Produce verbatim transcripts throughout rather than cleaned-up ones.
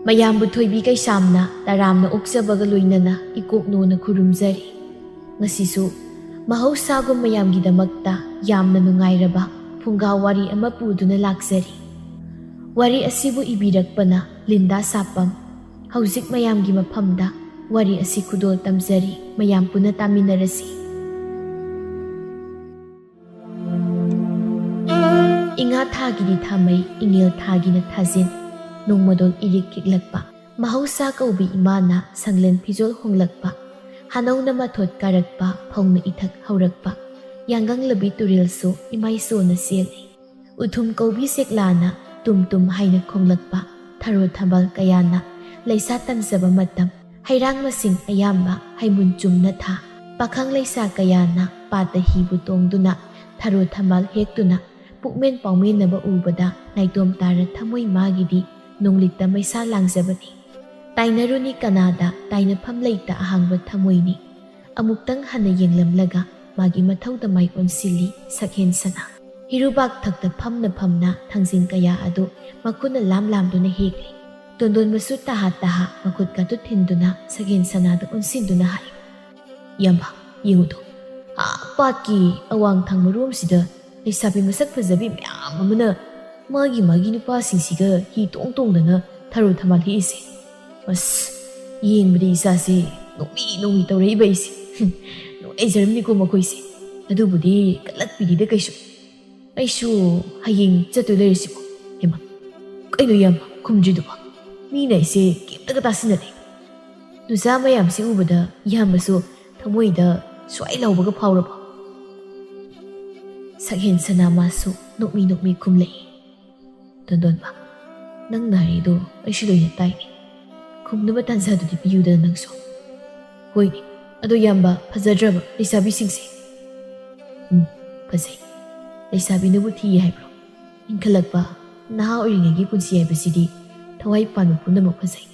ꯃꯌꯥꯝꯕꯨ ꯊꯣꯏꯕꯤ ꯀꯩꯁꯥꯝꯅ ꯇꯔꯥꯝꯅ ꯑꯣꯛꯆꯕꯒ ꯂꯣꯏꯅꯅ ꯏꯀꯣꯛꯅꯣꯅ ꯈꯨꯔꯨꯝꯖꯔꯤ꯫ ꯉꯁꯤꯁꯨ ꯃꯍꯧꯁꯥꯒꯨꯝ ꯃꯌꯥꯝꯒꯤꯗꯃꯛꯇ ꯌꯥꯝꯅ ꯅꯨꯡꯉꯥꯏꯔꯕ ꯐꯨꯡꯒꯥ ꯋꯥꯔꯤ ꯑꯃ ꯄꯨꯗꯨꯅ ꯂꯥꯛꯆꯔꯤ꯫ ꯋꯥꯔꯤ ꯑꯁꯤꯕꯨ ꯏꯕꯤꯔꯛꯄꯅ ꯂꯤꯟꯗꯥ ꯁꯥꯄꯝ꯫ ꯍꯧꯖꯤꯛ ꯃꯌꯥꯝꯒꯤ ꯃꯐꯝꯗ ꯋꯥꯔꯤ ꯑꯁꯤ ꯈꯨꯗꯣꯜ ꯇꯝꯖꯔꯤ, ꯃꯌꯥꯝ ꯄꯨꯟꯅ ꯇꯥꯃꯤꯟꯅꯔꯁꯤ꯫ ꯏꯉꯥ ꯊꯥꯒꯤꯗꯤ ꯊꯥꯃꯩ, ꯏꯉꯦꯜ ꯊꯥꯒꯤꯅ ꯊꯥꯖꯤꯟ꯫ ꯅꯣꯡꯃꯗꯣꯜ ꯏꯔꯤꯛ ꯈꯤꯛꯂꯛꯄ, ꯃꯍꯧꯁꯥ ꯀꯧꯕꯤ ꯏꯃꯥꯅ ꯁꯪꯂꯦꯟ ꯐꯤꯖꯣꯜ ꯍꯣꯡꯂꯛꯄ, ꯍꯥꯅꯧꯅ ꯃꯊꯣꯠ ꯀꯥꯔꯛꯄ, ꯐꯧꯅ ꯏꯊꯛ ꯍꯧꯔꯛꯄ, ꯌꯥꯡꯒꯪꯂꯕꯤ ꯇꯨꯔꯦꯜꯁꯨ ꯏꯃꯥꯏꯁꯣꯅ ꯆꯦꯜꯂꯤ꯫ ꯎꯊꯨꯝ ꯀꯧꯕꯤ ꯁꯦꯛꯂꯥꯅ ꯇꯨꯝ ꯇꯨꯝ ꯍꯥꯏꯅ ꯈꯣꯡꯂꯛꯄ, ꯊꯔꯣ ꯊꯝꯕꯥꯜ ꯀꯌꯥꯅ ꯂꯩꯁꯥ ꯇꯝꯖꯕ ꯃꯇꯝ, ꯍꯩꯔꯥꯡ ꯃꯁꯤꯡ ꯑꯌꯥꯝꯕ ꯍꯩꯃꯨꯟ ꯆꯨꯝꯅ ꯊꯥ, ꯄꯥꯈꯪ ꯂꯩꯁꯥ ꯀꯌꯥꯅ ꯄꯥꯠꯇ ꯍꯤꯕꯨ ꯇꯣꯡꯗꯨꯅ ꯊꯔꯣ ꯊꯝꯕꯥꯜ ꯍꯦꯛꯇꯨꯅ ꯄꯨꯛꯃꯦꯟ ꯄꯥꯎꯃꯦꯟꯅꯕ ꯎꯕꯗ ꯅꯥꯏꯇꯣꯝ ꯇꯥꯔ ꯊꯃꯣꯏ ꯃꯥꯒꯤꯗꯤ ꯅꯣꯡꯂꯤꯛꯇ ꯃꯩꯁꯥ ꯂꯥꯡꯖꯕꯅꯤ꯫ ꯇꯥꯏꯅꯔꯨꯅꯤ ꯀꯅꯥꯗ ꯇꯥꯏꯅꯐꯝ ꯂꯩꯇ ꯑꯍꯥꯡꯕ ꯊꯃꯣꯏꯅꯤ꯫ ꯑꯃꯨꯛꯇꯪ ꯍꯟꯅ ꯌꯦꯡꯂꯝꯂꯒ ꯃꯥꯒꯤ ꯃꯊꯧꯗ ꯃꯥꯏ ꯑꯣꯟꯁꯤꯜꯂꯤ ꯁꯛꯍꯦꯟ ꯁꯅꯥ꯫ ꯍꯤꯔꯨꯕꯥꯛ ꯊꯛꯇ ꯐꯝꯅ ꯐꯝꯅ ꯊꯥꯡꯖꯤꯡ ꯀꯌꯥ ꯑꯗꯨ ꯃꯈꯨꯠꯅ ꯂꯥꯝ ꯂꯥꯝꯗꯨꯅ ꯍꯦꯛꯂꯤ꯫ ꯇꯣꯟꯗꯣꯟꯕꯁꯨ ꯇꯍꯥ ꯇꯍꯥ ꯃꯈꯨꯠ ꯀꯥꯇꯨ ꯊꯤꯟꯗꯨꯅ ꯁꯛꯍꯦꯟ ꯁꯅꯥꯗ ꯑꯣꯟꯁꯤꯟꯗꯨꯅ ꯍꯥꯏ, "ꯏꯌꯥꯝꯕ, ꯌꯦꯡꯉꯨꯗꯣ, ꯑꯥ ꯄꯥꯠꯀꯤ ꯑꯋꯥꯡ ꯊꯪꯕꯔꯣꯝꯁꯤꯗ ꯂꯩꯁꯥꯕꯤ ꯃꯁꯛ ꯐꯖꯕꯤ ꯃꯌꯥꯝ ꯑꯃꯅ ꯃꯥꯒꯤ ꯃꯥꯒꯤ ꯅꯨꯄꯥꯁꯤꯡꯁꯤꯒ ꯍꯤ ꯇꯣꯡ ꯇꯣꯡꯗꯅ ꯊꯔꯣ ꯊꯝꯕꯥꯜ ꯍꯦꯛꯏꯁꯦ꯫ ꯑꯁ, ꯌꯦꯡꯕꯗ ꯏꯁꯥꯁꯦ ꯅꯣꯛꯃꯤ ꯅꯣꯛꯃꯤ ꯇꯧꯔꯛꯏꯕ ꯑꯩꯁꯦ꯫ ꯅꯨꯡꯉꯥꯏꯖꯔꯝꯅꯤꯀꯣ ꯃꯈꯣꯏꯁꯦ꯫ ꯑꯗꯨꯕꯨꯗꯤ ꯀꯜꯂꯛꯄꯤꯗꯦꯗ ꯀꯩꯁꯨ꯫ ꯑꯩꯁꯨ ꯍꯌꯦꯡ ꯆꯠꯇꯣꯏ ꯂꯩꯔꯤꯁꯤꯕꯣ꯫ ꯍꯩꯃꯥ, ꯀꯩꯅꯣ ꯏꯌꯥꯝꯕ ꯈꯨꯝꯗ꯭ꯔꯤꯗꯨꯕꯣ? ꯃꯤꯅ ꯑꯩꯁꯦ ꯀꯩꯝꯇꯒ ꯇꯥꯁꯤꯟꯅꯗꯦ꯫ ꯅꯨꯆꯥ ꯃꯌꯥꯝꯁꯤ ꯎꯕꯗ ꯏꯌꯥꯝꯕꯁꯨ ꯊꯃꯣꯏꯗ ꯁ꯭ꯋꯥꯏ ꯂꯥꯎꯕꯒ ꯐꯥꯎꯔꯕꯣ?" ꯁꯛꯍꯦꯟ ꯁꯅꯥ ꯃꯥꯁꯨ ꯅꯣꯛꯃꯤ ꯅꯣꯛꯃꯤ ꯈꯨꯝꯂꯛꯏ꯫ "ꯇꯣꯟꯗꯣꯟꯕ, ꯅꯪꯅ ꯍꯥꯏꯔꯤꯗꯣ ꯑꯩꯁꯨ ꯂꯣꯏꯅ ꯇꯥꯏꯅꯦ꯫ ꯈꯨꯝꯅꯕ ꯇꯥꯟꯖꯥꯗꯨꯗꯤ ꯄꯤꯌꯨꯗꯅ ꯅꯪꯁꯨ꯫" "ꯍꯣꯏꯅꯦ, ꯑꯗꯣ ꯏꯌꯥꯝꯕ, ꯐꯖꯗ꯭ꯔꯕ ꯂꯩꯁꯥꯕꯤꯁꯤꯡꯁꯦ?" "ꯎꯝ, ꯐꯖꯩ꯫ ꯂꯩꯁꯥꯕꯤꯅꯕꯨ ꯊꯤꯌꯦ ꯍꯥꯏꯕ꯭ꯔꯣ? ꯏꯟꯈꯠꯂꯛꯄ ꯅꯍꯥ ꯑꯣꯏꯔꯤꯉꯩꯒꯤ ꯄꯨꯟꯁꯤ ꯍꯥꯏꯕꯁꯤꯗꯤ ꯊꯋꯥꯏ ꯄꯥꯟꯕ ꯄꯨꯝꯅꯃꯛ ꯐꯖꯩ꯫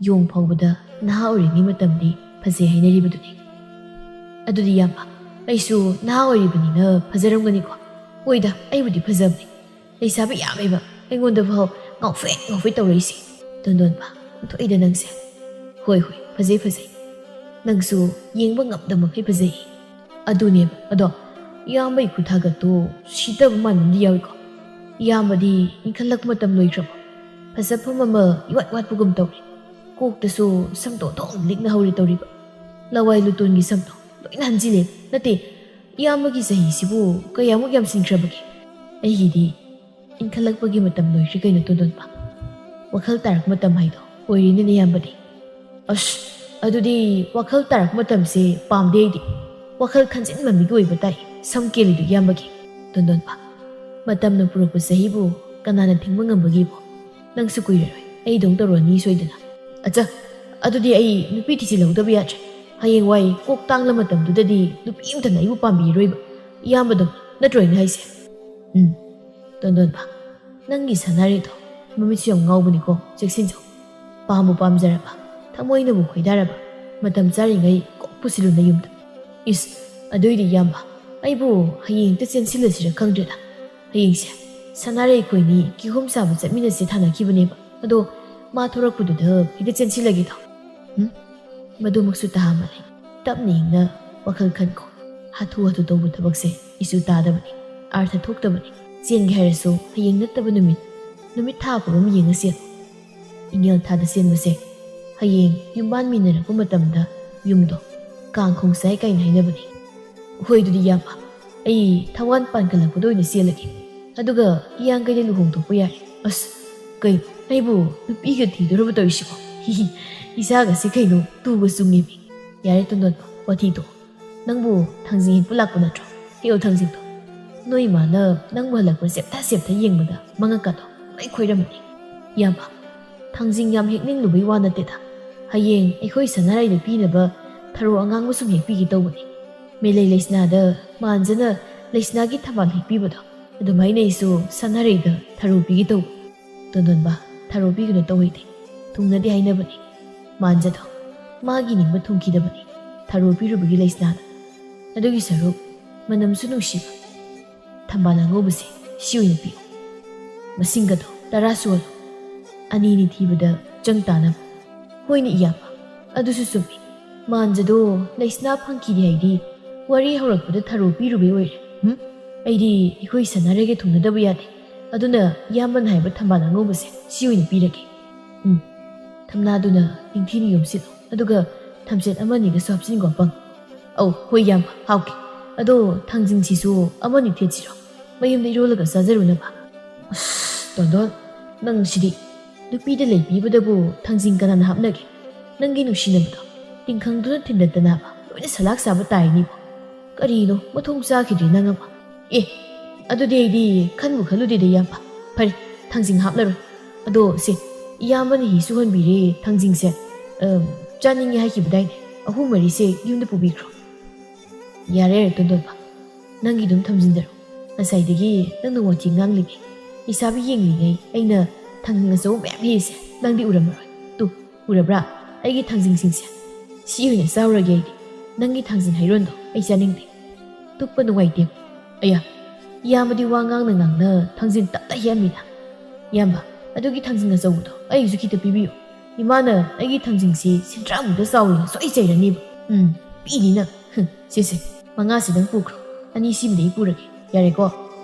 ꯌꯣꯡ ꯐꯥꯎꯕꯗ ꯅꯍꯥ ꯑꯣꯏꯔꯤꯉꯩ ꯃꯇꯝꯗꯤ ꯐꯖꯩ ꯍꯥꯏꯅꯔꯤꯕꯗꯨꯅꯤ꯫ ꯑꯗꯨꯗꯤ ꯏꯌꯥꯝꯕ, ꯑꯩꯁꯨ ꯅꯍꯥ ꯑꯣꯏꯔꯤꯕꯅꯤꯅ ꯐꯖꯔꯝꯒꯅꯤꯀꯣ?" "ꯍꯣꯏꯗ, ꯑꯩꯕꯨꯗꯤ ꯐꯖꯕꯅꯤ꯫ ꯂꯩꯁꯥꯕꯤ ꯌꯥꯝꯃꯦꯕ ꯑꯩꯉꯣꯟꯗ ꯐꯥꯎ ꯉꯥꯎꯐꯦꯠ ꯉꯥꯎꯐꯦꯠ ꯇꯧꯔꯛꯏꯁꯦ꯫ ꯇꯣꯟꯗꯣꯟꯕ, ꯑꯣꯟꯊꯣꯛꯏꯗ ꯅꯪꯁꯦ꯫ ꯍꯣꯏ, ꯍꯣꯏ, ꯐꯖꯩ, ꯐꯖꯩ꯫ ꯅꯪꯁꯨ ꯌꯦꯡꯕ ꯉꯝꯗꯕ ꯃꯈꯩ ꯐꯖꯩ꯫ ꯑꯗꯨꯅꯦꯕ, ꯑꯗꯣ ꯏꯌꯥꯝꯕꯒꯤ ꯈꯨꯊꯥꯒꯠꯇꯣ ꯁꯤꯊꯕ ꯃꯥꯟꯕꯗꯤ ꯌꯥꯎꯏꯀꯣ꯫ ꯏꯌꯥꯝꯕꯗꯤ ꯏꯟꯈꯠꯂꯛꯄ ꯃꯇꯝ ꯂꯣꯏꯈ꯭ꯔꯕꯣ? ꯐꯖꯐꯝ ꯑꯃ ꯏꯋꯥꯠ ꯋꯥꯠꯄꯒꯨꯝ ꯇꯧꯔꯦ꯫ ꯀꯣꯛꯇꯁꯨ ꯁꯝꯗꯣ ꯊꯣꯡ ꯂꯤꯛꯅ ꯍꯧꯔꯦ ꯇꯧꯔꯤꯕ꯫ ꯂꯋꯥꯏ ꯂꯨꯇꯣꯟꯒꯤ ꯁꯝꯗꯣ ꯂꯣꯏꯅ ꯍꯟꯖꯤꯜꯂꯦ꯫ ꯅꯠꯇꯦ, ꯏꯌꯥꯝꯕꯒꯤ ꯆꯍꯤꯁꯤꯕꯨ ꯀꯌꯥꯃꯨꯛ ꯌꯥꯝꯁꯤꯟꯈ꯭ꯔꯕꯒꯦ? ꯑꯩꯒꯤꯗꯤ ꯏꯟꯈꯠꯂꯛꯄꯒꯤ ꯃꯇꯝ ꯂꯣꯏꯈ꯭ꯔꯦ ꯀꯩꯅꯣ ꯇꯣꯟꯗꯣꯟꯕ꯫ ꯋꯥꯈꯜ ꯇꯥꯔꯛꯄ ꯃꯇꯝ ꯍꯥꯏꯗꯣ ꯑꯣꯏꯔꯦꯅꯦ ꯏꯌꯥꯝꯕꯗꯤ꯫ ꯑꯁ, ꯑꯗꯨꯗꯤ ꯋꯥꯈꯜ ꯇꯥꯔꯛꯄ ꯃꯇꯝꯁꯦ ꯄꯥꯝꯗꯦ ꯑꯩꯗꯤ꯫ ꯋꯥꯈꯜ ꯈꯟꯖꯤꯟꯕ ꯃꯤꯒꯤ ꯑꯣꯏꯕ ꯇꯥꯏ ꯁꯝ ꯀꯦꯜꯂꯤꯗꯣ ꯏꯌꯥꯝꯕꯒꯤ꯫ ꯇꯣꯟꯗꯣꯟꯕ, ꯃꯇꯝꯅ ꯄꯨꯔꯛꯄ ꯆꯍꯤꯕꯨ ꯀꯅꯥꯅ ꯊꯤꯡꯕ ꯉꯝꯕꯒꯦꯕꯣ? ꯅꯪꯁꯨ ꯀꯨꯏꯔꯔꯣꯏ ꯑꯩꯗꯧ ꯇꯧꯔꯅꯤ ꯁꯣꯏꯗꯅ꯫ ꯑꯠꯆꯥ, ꯑꯗꯨꯗꯤ ꯑꯩ ꯅꯨꯄꯤ ꯊꯤꯖꯤꯜꯍꯧꯗꯕ ꯌꯥꯗ꯭ꯔꯦ꯫ ꯍꯌꯦꯡꯋꯥꯏ ꯀꯣꯛ ꯇꯥꯡꯂ ꯃꯇꯝꯗꯨꯗꯗꯤ ꯅꯨꯄꯤ ꯑꯃꯇꯅ ꯑꯩꯕꯨ ꯄꯥꯝꯕꯤꯔꯣꯏꯕ꯫ ꯏꯌꯥꯝꯕꯗꯣ ꯅꯠꯇ꯭ꯔꯣ ꯑꯩꯅ ꯍꯥꯏꯁꯦ? ꯎꯝ, ꯇꯣꯟꯗꯣꯟꯕ, ꯅꯪꯒꯤ ꯁꯅꯥꯔꯩꯗꯣ ꯃꯃꯤꯠꯁꯨ ꯌꯥꯝ ꯉꯥꯎꯕꯅꯤꯀꯣ, ꯆꯦꯛꯁꯤꯟꯖꯧ꯫ ꯄꯥꯝꯕꯨ ꯄꯥꯝꯖꯔꯕ, ꯊꯃꯣꯏꯅꯕꯨ ꯈꯣꯏꯗꯥꯔꯕ, ꯃꯇꯝ ꯆꯥꯔꯤꯉꯩ ꯀꯣꯛ ꯄꯨꯁꯤꯜꯂꯨ ꯅꯌꯨꯝꯗ꯫ ꯏꯁ, ꯑꯗꯨꯏꯗꯤ ꯏꯌꯥꯝꯕ, ꯑꯩꯕꯨ ꯍꯌꯦꯡ ꯍꯦꯛꯇ ꯆꯦꯟꯁꯤꯜꯂꯁꯤꯔ ꯈꯪꯗ꯭ꯔꯦꯗ꯫ ꯍꯌꯦꯡꯁꯦ ꯁꯅꯥꯔꯩ ꯑꯩꯈꯣꯏꯅꯤ ꯀꯤꯍꯣꯝ ꯆꯥꯕ ꯆꯠꯃꯤꯟꯅꯁꯦ ꯊꯥꯅꯈꯤꯕꯅꯦꯕ꯫ ꯑꯗꯣ ꯃꯥ ꯊꯣꯔꯛꯄꯗꯨꯗ ꯍꯦꯛꯇ ꯆꯦꯟꯁꯤꯜꯂꯒꯦꯗꯣ꯫ ꯎꯝ? ꯃꯗꯨꯃꯛꯁꯨ ꯇꯥꯍꯥꯃꯜꯂꯦ꯫ ꯇꯞꯅ ꯏꯪꯅ ꯋꯥꯈꯜ ꯈꯟꯈꯣ꯫ ꯍꯥꯊꯨ ꯍꯥꯊꯨ ꯇꯧꯕ ꯊꯕꯛꯁꯦ ꯏꯁꯨ ꯇꯥꯗꯕꯅꯤ, ꯑꯥꯔꯊ ꯊꯣꯛꯇꯕꯅꯤ꯫ ꯆꯦꯟꯒꯦ ꯍꯥꯏꯔꯁꯨ ꯍꯌꯦꯡ ꯅꯠꯇꯕ ꯅꯨꯃꯤꯠ, ꯅꯨꯃꯤꯠ ꯊꯥ ꯑꯐꯕ ꯑꯃ ꯌꯦꯡꯉ ꯆꯦꯜꯂꯨ꯫ ꯏꯉꯦꯜ ꯊꯥꯗ ꯆꯦꯟꯕꯁꯦ ꯍꯌꯦꯡ ꯌꯨꯝꯕꯥꯟ ꯃꯤꯟꯅꯔꯛꯄ ꯃꯇꯝꯗ ꯌꯨꯝꯗꯣ ꯀꯥꯡ ꯈꯣꯡ ꯆꯥꯏ ꯀꯥꯏꯅ ꯍꯥꯏꯅꯕꯅꯤ꯫ ꯍꯣꯏ, ꯑꯗꯨꯗꯤ ꯏꯌꯥꯝꯕ, ꯑꯩ ꯊꯋꯥꯟ ꯄꯥꯟꯈꯠꯂꯛꯄꯗ ꯑꯣꯏꯅ ꯆꯦꯜꯂꯒꯦ꯫ ꯑꯗꯨꯒ ꯏꯌꯥꯡꯒꯩꯗ ꯂꯨꯍꯣꯡꯊꯣꯛꯄ ꯌꯥꯔꯦ꯫ ꯑꯁ, ꯀꯩꯅꯣ, ꯑꯩꯕꯨ ꯅꯨꯄꯤꯒ ꯊꯤꯗꯣꯔꯕ ꯇꯧꯔꯤꯁꯤꯕꯣ? ꯍꯤꯍꯤ, ꯏꯆꯥꯒꯁꯦ ꯀꯩꯅꯣ ꯇꯨꯒ ꯆꯨꯡꯉꯦꯃꯤ꯫ ꯌꯥꯔꯦ ꯇꯣꯟꯗꯣꯟꯕ, ꯋꯥꯊꯤ ꯇꯣꯛꯑꯣ꯫ ꯅꯪꯕꯨ ꯊꯥꯡꯖꯤꯡ ꯍꯦꯛꯄ ꯂꯥꯛꯄ ꯅꯠꯇ꯭ꯔꯣ? ꯍꯦꯛꯑꯣ ꯊꯥꯡꯖꯤꯡꯗꯣ꯫ ꯅꯣꯏ ꯏꯃꯥꯅ ꯅꯪꯕꯨ ꯍꯜꯂꯛꯄ ꯆꯦꯞꯊ ꯆꯦꯞꯊ ꯌꯦꯡꯕꯗ ꯃꯉꯛꯀꯗꯣ ꯂꯣꯏ ꯈꯣꯏꯔꯝꯃꯅꯤ꯫ ꯏꯌꯥꯝꯕ, ꯊꯥꯡꯖꯤꯡ ꯌꯥꯝ ꯍꯦꯛꯅꯤꯡꯂꯨꯕꯩ ꯋꯥ ꯅꯠꯇꯦꯗ꯫ ꯍꯌꯦꯡ ꯑꯩꯈꯣꯏ ꯁꯅꯥꯔꯩꯗ ꯄꯤꯅꯕ ꯊꯔꯣ ꯑꯉꯥꯡꯕ ꯁꯨꯝ ꯍꯦꯛꯄꯤꯒꯦ ꯇꯧꯕꯅꯤ꯫ ꯃꯦꯂꯩ ꯂꯩꯁꯅꯥꯗ ꯃꯥꯟꯖꯅ ꯂꯩꯁꯅꯥꯒꯤ ꯊꯝꯕꯥꯜ ꯍꯦꯛꯄꯤꯕꯗꯣ, ꯑꯗꯨꯃꯥꯏꯅ ꯑꯩꯁꯨ ꯁꯅꯥꯔꯩꯗ ꯊꯔꯣ ꯄꯤꯒꯦ ꯇꯧꯕ꯫ ꯇꯣꯟꯗꯣꯟꯕ, ꯊꯔꯣ ꯄꯤꯒꯅꯨ ꯇꯧꯍꯩꯗꯦ꯫ ꯊꯨꯡꯅꯗꯦ ꯍꯥꯏꯅꯕꯅꯤ꯫ ꯃꯥꯟꯖꯗꯣ ꯃꯥꯒꯤ ꯅꯤꯡꯕ ꯊꯨꯡꯈꯤꯗꯕꯅꯤ꯫ ꯊꯔꯣ ꯄꯤꯔꯨꯕꯒꯤ ꯂꯩꯁꯅꯥꯗ꯫ ꯑꯗꯨꯒꯤ ꯁꯔꯨꯛ ꯃꯅꯝꯁꯨ ꯅꯨꯡꯁꯤꯕ ꯊꯝꯕꯥꯜ ꯑꯉꯧꯕꯁꯦ ꯁꯤ ꯑꯣꯏꯅ ꯄꯤꯌꯨ꯫ ꯃꯁꯤꯡꯒꯗꯣ ꯇꯔꯥ ꯁꯨꯍꯜꯂꯨ꯫ ꯑꯅꯤꯅꯤ ꯊꯤꯕꯗ ꯆꯪ ꯇꯥꯅꯕ꯫ ꯍꯣꯏꯅꯦ ꯏꯌꯥꯝꯕ, ꯑꯗꯨꯁꯨ ꯆꯨꯝꯃꯤ꯫ ꯃꯥꯟꯖꯗꯣ ꯂꯩꯁꯅꯥ ꯐꯪꯈꯤꯗꯦ ꯍꯥꯏꯗꯤ ꯋꯥꯔꯤ ꯍꯧꯔꯛꯄꯗ ꯊꯔꯣ ꯄꯤꯔꯨꯕꯩ ꯑꯣꯏꯔꯦ꯫ ꯍꯨꯝ? ꯑꯩꯗꯤ ꯑꯩꯈꯣꯏ ꯁꯅꯥꯔꯩꯒ ꯊꯨꯡꯅꯗꯕ ꯌꯥꯗꯦ꯫ ꯑꯗꯨꯅ ꯏꯌꯥꯝꯕꯅ ꯍꯥꯏꯕ ꯊꯝꯕꯥꯜ ꯑꯉꯧꯕꯁꯦ ꯁꯤ ꯑꯣꯏꯅ ꯄꯤꯔꯒꯦ꯫ ꯎꯝ, ꯊꯝꯅꯥꯗꯨꯅ ꯅꯤꯡꯊꯤꯅ ꯌꯣꯝꯁꯤꯜꯂꯣ, ꯑꯗꯨꯒ ꯊꯝꯆꯦꯠ ꯑꯃ ꯑꯅꯤꯒꯁꯨ ꯍꯥꯞꯆꯤꯟꯒꯣ, ꯑꯄꯪ꯫ ꯑꯧ, ꯍꯣꯏ ꯏꯌꯥꯝꯕ, ꯍꯥꯞꯀꯦ꯫ ꯑꯗꯣ ꯊꯥꯡꯖꯤꯡꯁꯤꯁꯨ ꯑꯃꯅꯤ ꯊꯦꯠꯁꯤꯔꯣ? ꯃꯌꯨꯝꯗ ꯏꯔꯣꯜꯂꯒ ꯆꯥꯖꯔꯨꯅꯕ꯫ ꯑꯁ, ꯇꯣꯟꯗꯣꯟ, ꯅꯪ ꯁꯤꯗꯤ꯫ ꯅꯨꯄꯤꯗ ꯂꯩꯕꯤꯕꯗꯕꯨ ꯊꯥꯡꯖꯤꯡ ꯀꯅꯥꯅ ꯍꯥꯞꯅꯒꯦ? ꯅꯪꯒꯤ ꯅꯨꯡꯁꯤꯅꯕꯗꯣ ꯇꯤꯡꯈꯪꯗꯨꯅ ꯊꯤꯟꯗꯠꯇꯅꯕ ꯂꯣꯏꯅ ꯁꯂꯥꯛ ꯁꯥꯕ ꯇꯥꯏꯅꯤꯕꯣ꯫ ꯀꯔꯤꯅꯣ, ꯃꯊꯣꯡ ꯆꯥꯈꯤꯗ꯭ꯔꯦ ꯅꯪ ꯑꯃ꯫ ꯑꯦ, ꯑꯗꯨꯗꯤ ꯑꯩꯗꯤ ꯈꯟꯕꯨ ꯈꯜꯂꯨꯗꯦꯗ, ꯏꯌꯥꯝꯕ꯫ ꯐꯔꯦ, ꯊꯥꯡꯖꯤꯡ ꯍꯥꯞꯂꯔꯣꯏ꯫ ꯑꯗꯣ ꯁꯦ, ꯏꯌꯥꯝꯕꯅ ꯍꯤ ꯁꯨꯍꯟꯕꯤꯔꯦ ꯊꯥꯡꯖꯤꯡꯁꯦ꯫ ꯑꯝ, ꯆꯥꯅꯤꯡꯉꯦ ꯍꯥꯏꯈꯤꯕꯗꯥꯏꯅꯦ? ꯑꯍꯨꯝ ꯃꯔꯤꯁꯦ ꯌꯨꯝꯗ ꯄꯨꯕꯤꯈ꯭ꯔꯣ꯫ ꯌꯥꯔꯦ, ꯌꯥꯔꯦ, ꯇꯣꯟꯗꯣꯟꯕ꯫ ꯅꯪꯒꯤ ꯑꯗꯨꯝ ꯊꯝꯖꯤꯟꯖꯔꯣ꯫ ꯉꯁꯥꯏꯗꯒꯤ ꯅꯪꯅ ꯋꯥꯊꯤ ꯉꯥꯡꯂꯤꯉꯩ, ꯏꯁꯥꯕꯤ ꯌꯦꯡꯂꯤꯉꯩ ꯑꯩꯅ ꯊꯥꯡꯖꯤꯡ ꯑꯆꯧꯕ ꯃꯌꯥꯝ ꯍꯦꯛꯏꯁꯦ ꯅꯪꯗꯤ ꯎꯔꯝꯃꯔꯣꯏ꯫ ꯇꯨ, ꯎꯔꯕ꯭ꯔꯥ? ꯑꯩꯒꯤ ꯊꯥꯡꯖꯤꯡꯁꯤꯡꯁꯦ꯫ ꯁꯤ ꯑꯣꯏꯅ ꯆꯥꯎꯔꯒꯦ ꯑꯩꯗꯤ꯫ ꯅꯪꯒꯤ ꯊꯥꯡꯖꯤꯡ ꯍꯩꯔꯣꯟꯗꯣ ꯑꯩ ꯆꯥꯅꯤꯡꯗꯦ꯫ ꯇꯨꯞꯄ ꯅꯨꯡꯉꯥꯏꯇꯦ꯫ ꯑꯌꯥ, ꯏꯌꯥꯝꯕꯗꯤ ꯋꯥ ꯉꯥꯡꯅ ꯉꯥꯡꯅ ꯊꯥꯡꯖꯤꯡ ꯇꯞꯅ ꯍꯦꯛꯑꯝꯃꯤꯅ꯫ ꯏꯌꯥꯝꯕ, ꯑꯗꯨꯒꯤ ꯊꯥꯡꯖꯤꯡ ꯑꯆꯧꯕꯗꯣ ꯑꯩꯒꯤꯁꯨ ꯈꯤꯇ ꯄꯤꯕꯤꯌꯨ꯫ ꯏꯃꯥꯅ ꯑꯩꯒꯤ ꯊꯥꯡꯖꯤꯡꯁꯤ ꯁꯦꯟꯗ꯭ꯔꯥꯡꯃꯨꯛꯇ ꯆꯥꯎꯏꯅ ꯁꯣꯏ ꯆꯩꯔꯅꯤꯕ꯫ ꯎꯝ, ꯄꯤꯅꯤ ꯅꯪ꯫ ꯍꯨꯝ, ꯁꯦ, ꯁꯦ, ꯃꯉꯥꯁꯤꯗꯪ ꯄꯨꯈ꯭ꯔꯣ꯫ ꯑꯅꯤꯁꯤꯃꯗꯤ ꯑꯩ ꯄꯨꯔꯒꯦ꯫ ꯌꯥꯔꯦꯀꯣ?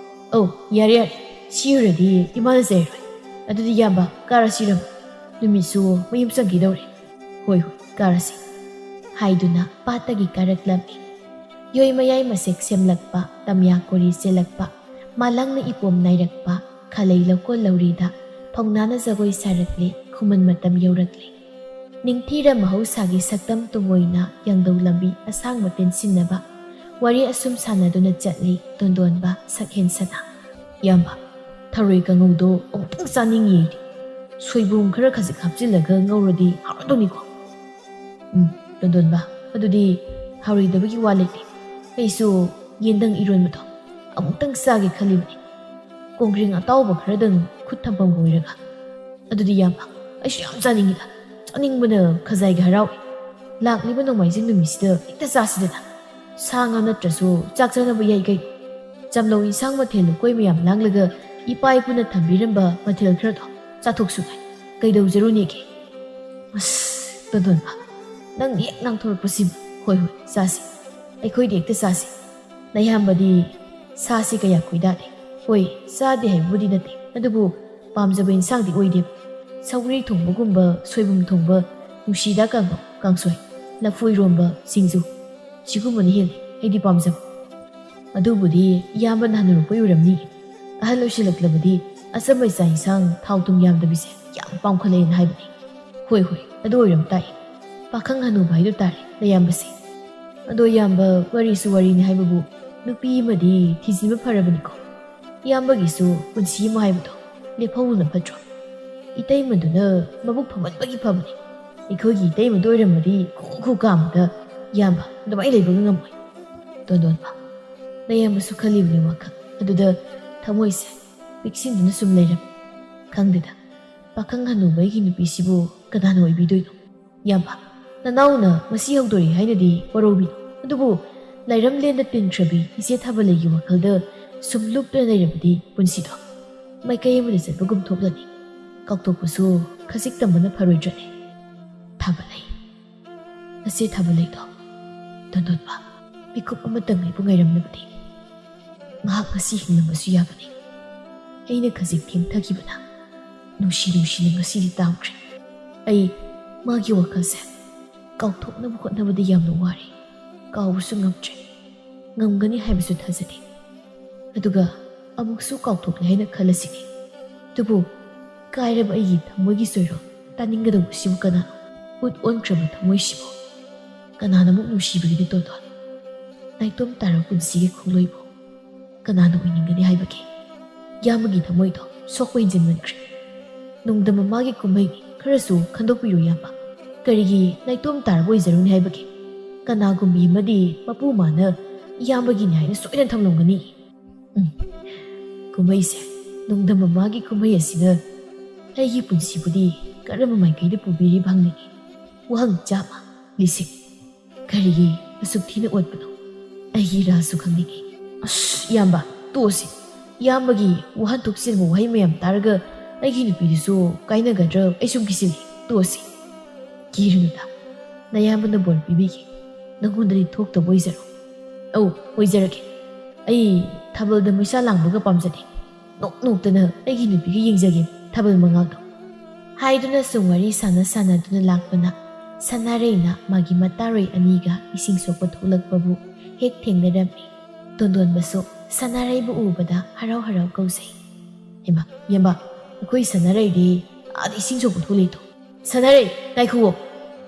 ꯑꯧ, ꯌꯥꯔꯦ, ꯌꯥꯔꯦ꯫ ꯁꯤ ꯑꯣꯏꯔꯗꯤ ꯏꯃꯥꯅ ꯆꯩꯔꯔꯣꯏ꯫ ꯑꯗꯨꯗꯤ ꯏꯌꯥꯝꯕ, ꯀꯥꯔꯁꯤꯔꯣ? ꯅꯨꯃꯤꯠꯁꯨ ꯃꯌꯨꯝ ꯆꯪꯈꯤꯗꯧꯔꯦ꯫ ꯍꯣꯏ, ꯍꯣꯏ, ꯀꯥꯔꯁꯤ꯫ ꯍꯥꯏꯗꯨꯅ ꯄꯥꯠꯇꯒꯤ ꯀꯥꯔꯛꯂꯝꯃꯤ꯫ ꯌꯣꯏ ꯃꯌꯥꯏ ꯃꯁꯦꯛ ꯁꯦꯝꯂꯛꯄ, ꯇꯝꯌꯥ ꯀꯣꯔꯤ ꯆꯦꯜꯂꯛꯄ, ꯃꯥꯂꯪꯅ ꯏꯄꯣꯝ ꯅꯥꯏꯔꯛꯄ, ꯈꯥꯂꯩ ꯂꯧꯀꯣꯜ ꯂꯧꯔꯤꯗ ꯐꯧꯅꯥꯅ ꯖꯒꯣꯏ ꯁꯥꯔꯛꯂꯦ, ꯈꯨꯃꯟ ꯃꯇꯝ ꯌꯧꯔꯛꯂꯦ꯫ ꯅꯤꯡꯊꯤꯔ ꯃꯍꯧꯁꯥꯒꯤ ꯁꯛꯇꯝ ꯇꯨꯡꯑꯣꯏꯅ ꯌꯥꯡꯗꯧ ꯂꯝꯕꯤ ꯑꯁꯥꯡꯕ ꯇꯦꯟꯁꯤꯟꯅꯕ ꯋꯥꯔꯤ ꯑꯁꯨꯝ ꯁꯥꯟꯅꯗꯨꯅ ꯆꯠꯂꯤ ꯇꯣꯟꯗꯣꯟꯕ ꯁꯛꯍꯦꯟ ꯁꯅꯥ꯫ ꯏꯌꯥꯝꯕ, ꯊꯔꯣꯏ ꯀꯥꯡꯉꯧꯗꯣ ꯑꯃꯨꯛꯇꯪ ꯆꯥꯅꯤꯡꯉꯤ ꯑꯩꯗꯤ꯫ ꯁꯣꯏꯕꯨꯝ ꯈꯔ ꯈꯖꯤꯛ ꯍꯥꯞꯆꯤꯜꯂꯒ ꯉꯧꯔꯗꯤ ꯍꯥꯎꯔꯗꯧꯅꯤꯀꯣ꯫ ꯎꯝ, ꯇꯣꯟꯗꯣꯟꯕ, ꯑꯗꯨꯗꯤ ꯍꯥꯎꯔꯣꯏꯗꯕꯒꯤ ꯋꯥ ꯂꯩꯇꯦ꯫ ꯑꯩꯁꯨ ꯌꯦꯟꯗꯪ ꯏꯔꯣꯟꯕꯗꯣ ꯑꯃꯨꯛꯇꯪ ꯆꯥꯒꯦ ꯈꯜꯂꯤꯕꯅꯤ꯫ ꯀꯣꯡꯒ꯭ꯔꯦꯡ ꯑꯇꯥꯎꯕ ꯈꯔꯗꯪ ꯈꯨꯠ ꯊꯝꯐꯝꯒ ꯑꯣꯏꯔꯒ꯫ ꯑꯗꯨꯗꯤ ꯏꯌꯥꯝꯕ, ꯑꯩꯁꯨ ꯌꯥꯝ ꯆꯥꯅꯤꯡꯉꯤꯗ꯫ ꯆꯥꯅꯤꯡꯕꯅ ꯈꯖꯥꯏꯒ ꯍꯔꯥꯎꯏ꯫ ꯂꯥꯛꯂꯤꯕ ꯅꯣꯡꯃꯥꯏꯖꯤꯡ ꯅꯨꯃꯤꯠꯁꯤꯗ ꯍꯦꯛꯇ ꯆꯥꯁꯤꯗꯅ꯫ ꯁꯥ ꯉꯥ ꯅꯠꯇ꯭ꯔꯁꯨ ꯆꯥꯛ ꯆꯥꯅꯕ ꯌꯥꯏ ꯀꯩꯅꯣ꯫ ꯆꯝꯂꯧ ꯏꯟꯁꯥꯡ ꯃꯊꯦꯜ ꯂꯨꯀꯣꯏ ꯃꯌꯥꯝ ꯂꯥꯡꯂꯒ ꯏꯄꯥ ꯏꯄꯨꯅ ꯊꯝꯕꯤꯔꯝꯕ ꯃꯊꯦꯜ ꯈꯔꯗꯣ ꯆꯥꯊꯣꯛꯁꯨ ꯉꯥꯏ꯫ ꯀꯩꯗꯧꯖꯔꯨꯅꯦꯒꯦ? ꯑꯁ, ꯇꯣꯟꯗꯣꯟꯕ, ꯅꯪ ꯍꯦꯛ ꯉꯥꯡꯊꯣꯔꯛꯄꯁꯤꯃ꯫ ꯍꯣꯏ, ꯍꯣꯏ, ꯆꯥꯁꯤ꯫ ꯑꯩꯈꯣꯏꯗꯤ ꯍꯦꯛꯇ ꯆꯥꯁꯤ꯫ ꯅꯌꯥꯝꯕꯗꯤ ꯁꯥꯁꯤ ꯀꯌꯥ ꯈꯣꯏꯗꯥꯗꯦ꯫ ꯍꯣꯏ, ꯆꯥꯗꯦ ꯍꯥꯏꯕꯕꯨꯗꯤ ꯅꯠꯇꯦ, ꯑꯗꯨꯕꯨ ꯄꯥꯝꯖꯕ ꯏꯟꯁꯥꯡꯗꯤ ꯑꯣꯏꯗꯦꯕ꯫ ꯁꯧꯒ꯭ꯔꯤ ꯊꯣꯡꯕꯒꯨꯝꯕ, ꯁꯣꯏꯕꯨꯝ ꯊꯣꯡꯕ, ꯅꯨꯡꯁꯤꯗꯥꯛ ꯀꯥꯡꯍꯧ, ꯀꯥꯡꯁꯣꯏ, ꯂꯐꯨ ꯏꯔꯣꯝꯕ, ꯁꯤꯡꯖꯨ, ꯁꯤꯒꯨꯝꯕꯅ ꯍꯦꯜꯂꯤ ꯑꯩꯗꯤ ꯄꯥꯝꯖꯕ꯫ ꯑꯗꯨꯕꯨꯗꯤ ꯏꯌꯥꯝꯕꯅ ꯍꯟꯅꯨꯔꯛꯄꯩ ꯑꯣꯏꯔꯝꯅꯤ꯫ ꯑꯍꯜ ꯑꯣꯏꯁꯤꯜꯂꯛꯂꯕꯗꯤ ꯑꯆꯝꯕ ꯆꯥꯛ ꯏꯟꯁꯥꯡ, ꯊꯥꯎ ꯊꯨꯝ ꯌꯥꯝꯗꯕꯤꯁꯦ ꯌꯥꯝ ꯄꯥꯝꯈꯠꯂꯛꯑꯦꯅ ꯍꯥꯏꯕꯅꯤ꯫ ꯍꯣꯏ, ꯍꯣꯏ, ꯑꯗꯨ ꯑꯣꯏꯔꯝ ꯇꯥꯏ꯫ ꯄꯥꯈꯪ ꯍꯅꯨꯕ ꯍꯥꯏꯗꯨ ꯇꯥꯔꯦ ꯅꯌꯥꯝꯕꯁꯦ꯫ ꯑꯗꯣ ꯏꯌꯥꯝꯕ, ꯋꯥꯔꯤꯁꯨ ꯋꯥꯔꯤꯅꯤ ꯍꯥꯏꯕꯕꯨ, ꯅꯨꯄꯤ ꯑꯃꯗꯤ ꯊꯤꯖꯤꯟꯕ ꯐꯔꯕꯅꯤꯀꯣ꯫ ꯏꯌꯥꯝꯕꯒꯤꯁꯨ ꯄꯨꯟꯁꯤ ꯑꯃ ꯍꯥꯏꯕꯗꯣ ꯂꯦꯞꯍꯧꯕꯅ ꯐꯠꯇ꯭ꯔꯣ? ꯏꯇꯩꯃꯗꯨꯅ ꯃꯕꯨꯛ ꯐꯃꯟꯕꯒꯤ ꯐꯕꯅꯤ꯫ ꯑꯩꯈꯣꯏꯒꯤ ꯏꯇꯩꯃꯗꯨ ꯑꯣꯏꯔꯝꯃꯗꯤ ꯈꯨ ꯈꯨ ꯀꯥꯝꯕꯗ ꯏꯌꯥꯝꯕ ꯑꯗꯨꯃꯥꯏꯅ ꯂꯩꯕꯒ ꯉꯝꯃꯣꯏ꯫ ꯇꯣꯟꯗꯣꯟꯕ, ꯅꯌꯥꯝꯕꯁꯨ ꯈꯜꯂꯤꯕꯅꯤ ꯋꯥꯈꯜ ꯑꯗꯨꯗ ꯊꯃꯣꯏꯁꯦ ꯄꯤꯛꯁꯤꯟꯗꯨꯅ ꯁꯨꯝ ꯂꯩꯔꯝꯃꯤ꯫ ꯈꯪꯗꯦꯗ, ꯄꯥꯈꯪ ꯍꯅꯨꯕ ꯑꯩꯒꯤ ꯅꯨꯄꯤꯁꯤꯕꯨ ꯀꯅꯥꯅ ꯑꯣꯏꯕꯤꯗꯣꯏꯅꯣ? ꯏꯌꯥꯝꯕ, ꯅꯅꯥꯎꯅ ꯃꯁꯤ ꯍꯧꯗꯣꯔꯛꯏ ꯍꯥꯏꯅꯗꯤ ꯋꯥꯔꯧꯕꯤꯅꯣ, ꯑꯗꯨꯕꯨ ꯂꯥꯏꯔꯝꯂꯦꯟꯗ ꯇꯤꯟꯈ꯭ꯔꯕꯤ ꯏꯆꯦ ꯊꯥꯕꯂꯩꯒꯤ ꯋꯥꯈꯜꯗ ꯁꯨꯝ ꯂꯨꯞꯇꯨꯅ ꯂꯩꯔꯕꯗꯤ ꯄꯨꯟꯁꯤꯗꯣ ꯃꯥꯏꯀꯩ ꯑꯃꯗ ꯆꯠꯄꯒꯨꯝ ꯊꯣꯛꯂꯅꯤ꯫ ꯀꯥꯎꯊꯣꯛꯄꯁꯨ ꯈꯖꯤꯛ ꯇꯝꯕꯅ ꯐꯔꯣꯏꯗ꯭ꯔꯅꯦ? ꯊꯥꯕꯂꯩ, ꯅꯆꯦ ꯊꯥꯕꯂꯩꯗꯣ, ꯇꯣꯟꯗꯣꯟꯕ, ꯃꯤꯀꯨꯞ ꯑꯃꯇꯪ ꯑꯩꯕꯨ ꯉꯥꯏꯔꯝꯂꯕꯗꯤ ꯃꯍꯥꯛ ꯉꯁꯤ ꯍꯤꯡꯂꯝꯕꯁꯨ ꯌꯥꯕꯅꯤ꯫ ꯑꯩꯅ ꯈꯖꯤꯛ ꯊꯦꯡꯊꯈꯤꯕꯅ ꯅꯨꯡꯁꯤ ꯅꯨꯡꯁꯤꯅ ꯉꯁꯤꯗꯤ ꯇꯥꯝꯈ꯭ꯔꯦ꯫ ꯑꯩ ꯃꯥꯒꯤ ꯋꯥꯈꯜꯁꯦ ꯀꯥꯎꯊꯣꯛꯅꯕ ꯍꯣꯠꯅꯕꯗ ꯌꯥꯝꯅ ꯋꯥꯔꯦ꯫ ꯀꯥꯎꯕꯁꯨ ꯉꯝꯗ꯭ꯔꯦ꯫ ꯉꯝꯒꯅꯤ ꯍꯥꯏꯕꯁꯨ ꯊꯥꯖꯗꯦ꯫ ꯑꯗꯨꯒ ꯑꯃꯨꯛꯁꯨ ꯀꯥꯎꯊꯣꯛꯂꯦ ꯍꯥꯏꯅ ꯈꯜꯂꯁꯤꯅꯦ꯫ ꯑꯗꯨꯕꯨ ꯀꯥꯏꯔꯕ ꯑꯩꯒꯤ ꯊꯃꯣꯏꯒꯤ ꯆꯣꯏꯔꯣꯜ ꯇꯥꯅꯤꯡꯒꯗꯧꯕꯁꯤꯕꯨ ꯀꯅꯥꯅꯣ? ꯎꯠ ꯑꯣꯟꯈ꯭ꯔꯕ ꯊꯃꯣꯏꯁꯤꯕꯨ ꯀꯅꯥꯅ ꯑꯃꯨꯛ ꯅꯨꯡꯁꯤꯕꯒꯤꯅꯤ ꯇꯣꯟꯗꯣꯟ? ꯅꯥꯏꯇꯣꯝ ꯇꯥꯔꯕ ꯄꯨꯟꯁꯤꯒꯤ ꯈꯣꯡꯂꯣꯏꯕꯨ ꯀꯅꯥꯅ ꯑꯣꯏꯅꯤꯡꯒꯅꯤ ꯍꯥꯏꯕꯒꯦ? ꯏꯌꯥꯝꯕꯒꯤ ꯊꯃꯣꯏꯗꯣ ꯁꯣꯛꯄ ꯍꯦꯟꯖꯤꯟꯃꯟꯈ꯭ꯔꯦ꯫ ꯅꯣꯡꯗꯝ ꯃꯃꯥꯒꯤ ꯀꯨꯝꯍꯩꯅꯤ, ꯈꯔꯁꯨ ꯈꯟꯗꯣꯛꯄꯤꯔꯣ ꯏꯌꯥꯝꯕ꯫ ꯀꯔꯤꯒꯤ ꯅꯥꯏꯇꯣꯝ ꯇꯥꯔꯕ ꯑꯣꯏꯖꯔꯨꯅꯤ ꯍꯥꯏꯕꯒꯦ? ꯀꯅꯥꯒꯨꯝꯕꯤ ꯑꯃꯗꯤ ꯃꯄꯨ ꯃꯥꯅ ꯏꯌꯥꯝꯕꯒꯤꯅꯤ ꯍꯥꯏꯅ ꯁꯣꯏꯗꯅ ꯊꯝꯂꯝꯒꯅꯤ꯫ ꯎꯝ, ꯀꯨꯝꯍꯩꯁꯦ, ꯅꯣꯡꯗꯝ ꯃꯃꯥꯒꯤ ꯀꯨꯝꯍꯩ ꯑꯁꯤꯅ ꯑꯩꯒꯤ ꯄꯨꯟꯁꯤꯕꯨꯗꯤ ꯀꯔꯝꯕ ꯃꯥꯏꯀꯩꯗ ꯄꯨꯕꯤꯔꯤꯕ ꯍꯪꯅꯤꯡꯉꯤ꯫ ꯋꯥꯍꯪ ꯆꯥꯝꯃ, ꯂꯤꯁꯤꯡ꯫ ꯀꯔꯤꯒꯤ ꯑꯁꯨꯛ ꯊꯤꯅ ꯑꯣꯠꯄꯅꯣ? ꯑꯩꯒꯤ ꯏꯔꯥꯜꯁꯨ ꯈꯪꯅꯤꯡꯉꯤ꯫ ꯑꯁ, ꯏꯌꯥꯝꯕ, ꯇꯣꯛꯑꯁꯤ꯫ ꯏꯌꯥꯝꯕꯒꯤ ꯋꯥꯍꯟꯊꯣꯛ ꯆꯦꯟꯕ ꯋꯥꯍꯩ ꯃꯌꯥꯝ ꯇꯥꯔꯒ ꯑꯩꯒꯤ ꯅꯨꯄꯤꯗꯨꯁꯨ ꯀꯥꯏꯅꯒꯗ꯭ꯔꯥ ꯑꯩ ꯁꯨꯝ ꯀꯤꯁꯤꯜꯂꯤ꯫ ꯇꯣꯛꯑꯁꯤ꯫ ꯀꯤꯔꯨꯅꯨꯗ꯫ ꯅꯌꯥꯝꯕꯅ ꯕꯣꯔ ꯄꯤꯕꯤꯒꯦ꯫ ꯅꯪꯉꯣꯟꯗꯗꯤ ꯊꯣꯛꯇꯕ ꯑꯣꯏꯖꯔꯣ꯫ ꯑꯧ, ꯑꯣꯏꯖꯔꯒꯦ꯫ ꯑꯩ ꯊꯥꯕꯜꯗ ꯃꯩꯁꯥ ꯂꯥꯡꯕꯒ ꯄꯥꯝꯖꯗꯦ꯫ ꯅꯣꯛ ꯅꯣꯛꯇꯅ ꯑꯩꯒꯤ ꯅꯨꯄꯤꯒ ꯌꯦꯡꯖꯒꯦ ꯊꯥꯕꯜ ꯃꯉꯥꯜꯗꯣ꯫ ꯍꯥꯏꯗꯨꯅ ꯁꯨꯝ ꯋꯥꯔꯤ ꯁꯥꯟꯅ ꯁꯥꯟꯅꯗꯨꯅ ꯂꯥꯛꯄꯅ ꯁꯅꯥꯔꯩꯅ ꯃꯥꯒꯤ ꯃꯇꯥꯔꯣꯏ ꯑꯅꯤꯒ ꯏꯁꯤꯡ ꯁꯣꯛꯄ ꯊꯣꯛꯂꯛꯄꯕꯨ ꯍꯦꯛ ꯊꯦꯡꯅꯔꯝꯃꯤ꯫ ꯇꯣꯟꯗꯣꯟꯕꯁꯨ ꯁꯅꯥꯔꯩꯕꯨ ꯎꯕꯗ ꯍꯔꯥꯎ ꯍꯔꯥꯎ ꯀꯧꯖꯩ꯫ ꯍꯩꯃꯥ, ꯏꯌꯥꯝꯕ, ꯑꯩꯈꯣꯏ ꯁꯅꯥꯔꯩꯗꯤ ꯑꯥꯗ ꯏꯁꯤꯡ ꯁꯣꯛꯄ ꯊꯣꯛꯂꯛꯏꯗꯣ꯫ ꯁꯅꯥꯔꯩ, ꯉꯥꯏꯈꯨꯑꯣ꯫